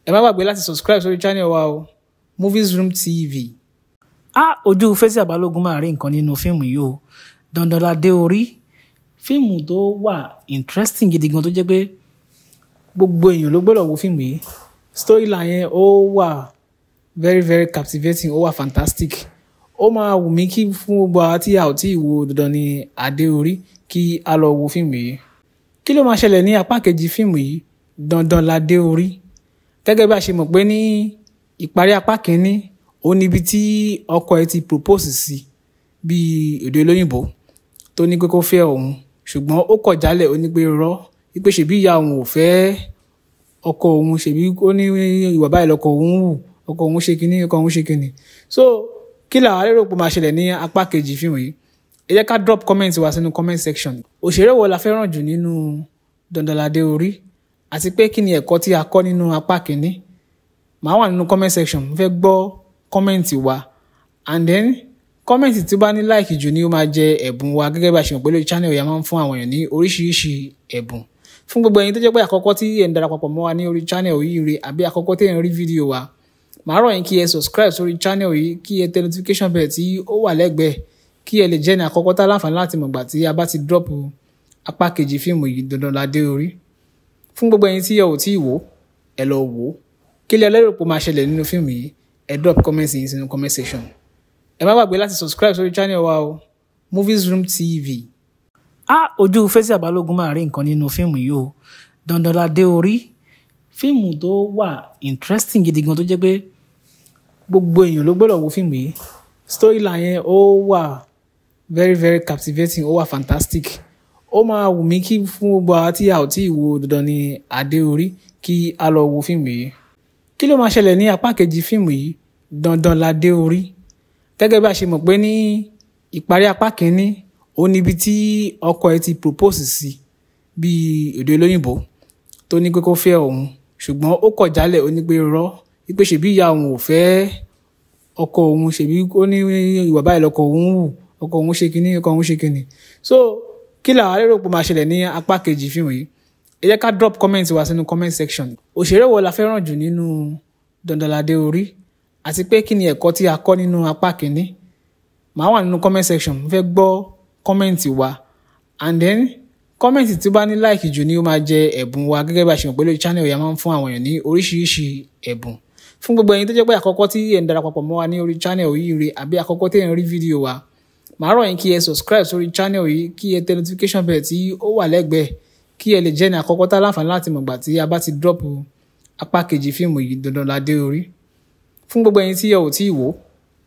Ẹ má gbàgbé láti subscribe sórí channel wa o, Movies Room TV. Ojú Fathia Balogun máa rí nǹkan nínú fíìmù yìí o. Dandan Ládé Orí, fíìmù tó wà interesting gidi gan tó jẹ́ pé gbogbo èèyàn ló gbọ́dọ̀ wo fíìmù yìí. Storyline yẹn ó wà very very captivating, ó wà fantastic. Ó máa wù mí kí fún gbogbo àwa tí a ò tí ì wo Dandan ní Adé Orí kí a lọ wo fíìmù yìí. Kí ló máa ṣẹlẹ̀ ní apá kejì fíìmù yìí, Dandan Ládé Orí? Gẹ́gẹ́ bí a ṣe mọ̀ pé ní ìparí apá kìíní, ó níbi tí ọkọ ẹ̀ ti propose sí bí èdè olóyìnbó tó ní pé kó fẹ́ òun, ṣùgbọ́n ó kọ̀ jálẹ̀, ó ní pé irọ́, wípé ṣèbí ìyá òun ò fẹ́ ọkọ òun, ṣèbí ó ní ìwà báyìí lọkọ òun wù, ọkọ òun ṣe kinní, ọkọ òun ṣe kinní. So kí làwa lérò pé máa ṣẹlẹ̀ ní apá kejì fíìmù yìí? Ẹ jẹ́ ká drop comment wa sínú comment section. Òṣèré wo la fẹ́ràn jù nínú Dandan Ládé Orí? Àti pé kí ni ẹ̀kọ́ tí a kọ́ nínú apá kìíní? Màá wà nínú comment section, mo fẹ́ gbọ́ comment wa. And then comment tí ó bá ní like jù ni ó máa jẹ ẹ̀bùn wa. Gẹ́gẹ́ bí a ṣe mọ̀ pé lórí channel yìí a máa ń fún àwọn èèyàn ní oríṣiríṣi ẹ̀bùn. Fún gbogbo ẹ̀yin tó jẹ́ pé àkọ́kọ́ tí ẹ̀ ń darapọ̀ mọ́ wa ní orí channel yìí rè, àbí àkọ́kọ́ tí ẹ̀ ń rí fídíò wa, màá rọ̀ yín kí ẹ subscribe sórí channel yìí, kí ẹ tẹ notification bell tí ó wà lẹ́gbẹ̀ẹ́, kí ẹ lè jẹ́ ní àkọ́kọ́ tá láǹfààní láti mọ̀gbà tí a bá ti drop apá kejì fíìmù yìí, Dandan Ládé Orí. Fún gbogbo ẹ̀yin tí ẹ ò tí ì wò, ẹ lọ wò ó. Kí lẹ lérò pé ó máa ṣẹlẹ̀ nínú fíìmù yìí? Ẹ drop comment yín sínú comment section. Ẹ má gbàgbé láti subscribe sórí channel wa o, Movies Room TV. Ojú Fathia Balogun máa rí nǹkan nínú fíìmù yìí o. Dandan Ládé Orí, fíìmù tó wà interesting gidi gan tó jẹ́ pé gbogbo èèyàn ló gbọ́dọ̀ wo fíìmù yìí. Storyline yẹn ó wà very very captivating, ó wà fantastic. Ó máa wù mí kí fún gbogbo àwa tí a ò tí ì wo Dandan ní Adé Orí kí a lọ wo fíìmù yìí. Kí ló máa ṣẹlẹ̀ ní apá kejì fíìmù yìí, Dandan Ládé Orí? Gẹ́gẹ́ bí a ṣe mọ̀ pé ní ìparí apá kìíní, ó níbi tí ọkọ ẹ̀ ti propose sí bí èdè olóyìnbó tó ní pé kó fẹ́ òun, ṣùgbọ́n ó kọ̀ jálẹ̀, ó ní pé irọ́, wípé ṣèbí ìyá òun ò fẹ́ ọkọ òun, ṣèbí ó ní ìwà báyìí lọkọ òun wù, ọkọ òun ṣe kinní, ọkọ òun ṣe kinní. So kí làwa lérò pé máa ṣẹlẹ̀ ní apá kejì fíìmù yìí? Ẹ jẹ́ ká drop comment wa sínú comment section. Òṣèré wo la fẹ́ràn jù nínú Dandan Ládé Orí? Àti pé kí ni ẹ̀kọ́ tí a kọ́ nínú apá kìíní? Màá wà nínú comment section, mo fẹ́ gbọ́ comment wa. And then Comment tí ó bá ní like jù ni ó máa jẹ ẹ̀bùn wa. Gẹ́gẹ́ bá a ṣe mọ̀ pé lórí channel yìí a máa ń fún àwọn èèyàn ní oríṣiríṣi ẹ̀bùn. Fún gbogbo ẹ̀yin tó jẹ́ pé àkọ́kọ́ tí ẹ̀ ń darapọ̀ mọ́ wa ní orí channel yìí rè, àbí àkọ́kọ́ tí ẹ̀ ń rí fídíò wa, màá rọ̀ yín kí ẹ subscribe sórí channel yìí, kí ẹ tẹ notification bell tí ó wà lẹ́gbẹ̀ẹ́, kí ẹ lè jẹ́ ní àkọ́kọ́ tá láǹfààní láti mọ̀gbà tí a bá ti drop apá kejì fíìmù yìí, Dandan Ládé Orí. Fún gbogbo ẹ̀yin tí ẹ ò tí ì wò,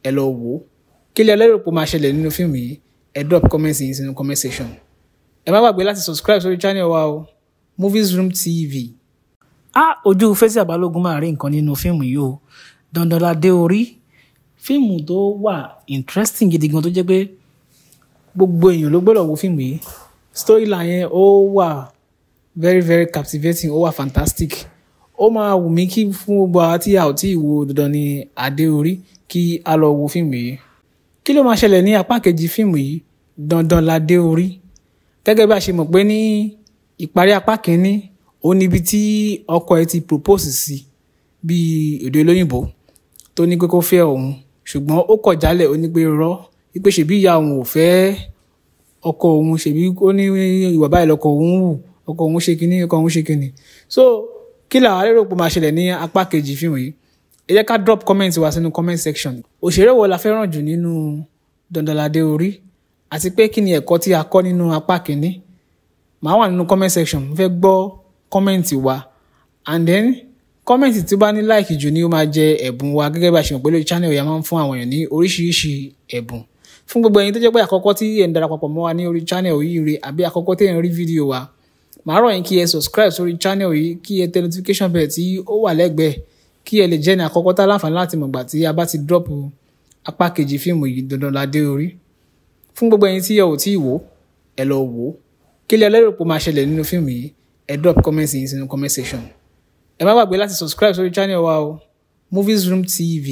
ẹ lọ wò ó. Kí lẹ lérò pé ó máa ṣẹlẹ̀ nínú fíìmù yìí? Ẹ drop comment yín sínú comment section. Ẹ má gbàgbé láti subscribe sórí channel wa o, Movies Room TV. A ojú Fathia Balogun máa rí nǹkan nínú fíìmù yìí o. Dandan Ládé Orí, fíìmù tó wà interesting gidi gan tó jẹ́ pé gbogbo èèyàn ló gbọ́dọ̀ wo fíìmù yìí. Storyline yẹn ó wà very very captivating, ó wà fantastic. Ó máa wù mí kí fún gbogbo àwa tí a ò tí ì wo Dandan ní Adé Orí kí a lọ wo fíìmù yìí. Kí ló máa ṣẹlẹ̀ ní apá kejì fíìmù yìí, Dandan Ládé Orí? Gẹ́gẹ́ bí a ṣe mọ̀ pé ní ìparí apá kìíní, ó níbi tí ọkọ ẹ̀ ti propose sí bí èdè olóyìnbó tó ní pé kó fẹ́ òun, ṣùgbọ́n ó kọ̀ jálẹ̀, ó ní pé rọ́ wípé ṣèbí ìyá òun ò fẹ́ ọkọ òun, ṣèbí ó ní ìwà báyìí lọkọ òun wù, ọkọ òun ṣe kinní, ọkọ òun ṣe kinní. So kí làwọn lérò pé máa ṣẹlẹ̀ ní apá kejì fíìmù yìí? Ẹ jẹ́ ká drop comment wa sínú comment section. Òṣèré wo la fẹ́ràn jù nínú Dandan Ládé Orí, àti pé kí ni ẹ̀kọ́ tí a kọ́ nínú apá kìíní? Màá wà nínú comment section, mo fẹ́ gbọ́ comment wa. And then comment tí ó bá ní like jù ni ó máa jẹ ẹ̀bùn wa. Gẹ́gẹ́ bí a ṣe mọ̀ pé lórí channel yìí a máa ń fún àwọn èèyàn ní oríṣiríṣi ẹ̀bùn. Fún gbogbo ẹ̀yin tó jẹ́ pé àkọ́kọ́ tí ẹ̀ ń darapọ̀ mọ́ wa ní orí channel yìí rè, àbí àkọ́kọ́ tí ẹ̀ ń rí fídíò wa, màá rọ̀ yín kí ẹ subscribe sórí channel yìí, kí ẹ tẹ notification bell tí ó wà lẹ́gbẹ̀ẹ́, kí ẹ lè jẹ́ ní àkọ́kọ́ tá láǹfààní láti mọ̀gbà tí a bá ti drop apá kejì fíìmù yìí, Dandan Ládé Orí. Fún gbogbo ẹ̀yin tí ẹ ò tí ì wò, ẹ lọ wò ó. Kí lẹ lérò pé ó máa ṣẹlẹ̀ nínú fíìmù yìí? Ẹ drop comment yín sínú comment section. Ẹ má gbàgbé láti subscribe sórí channel wa o, Movies Room TV.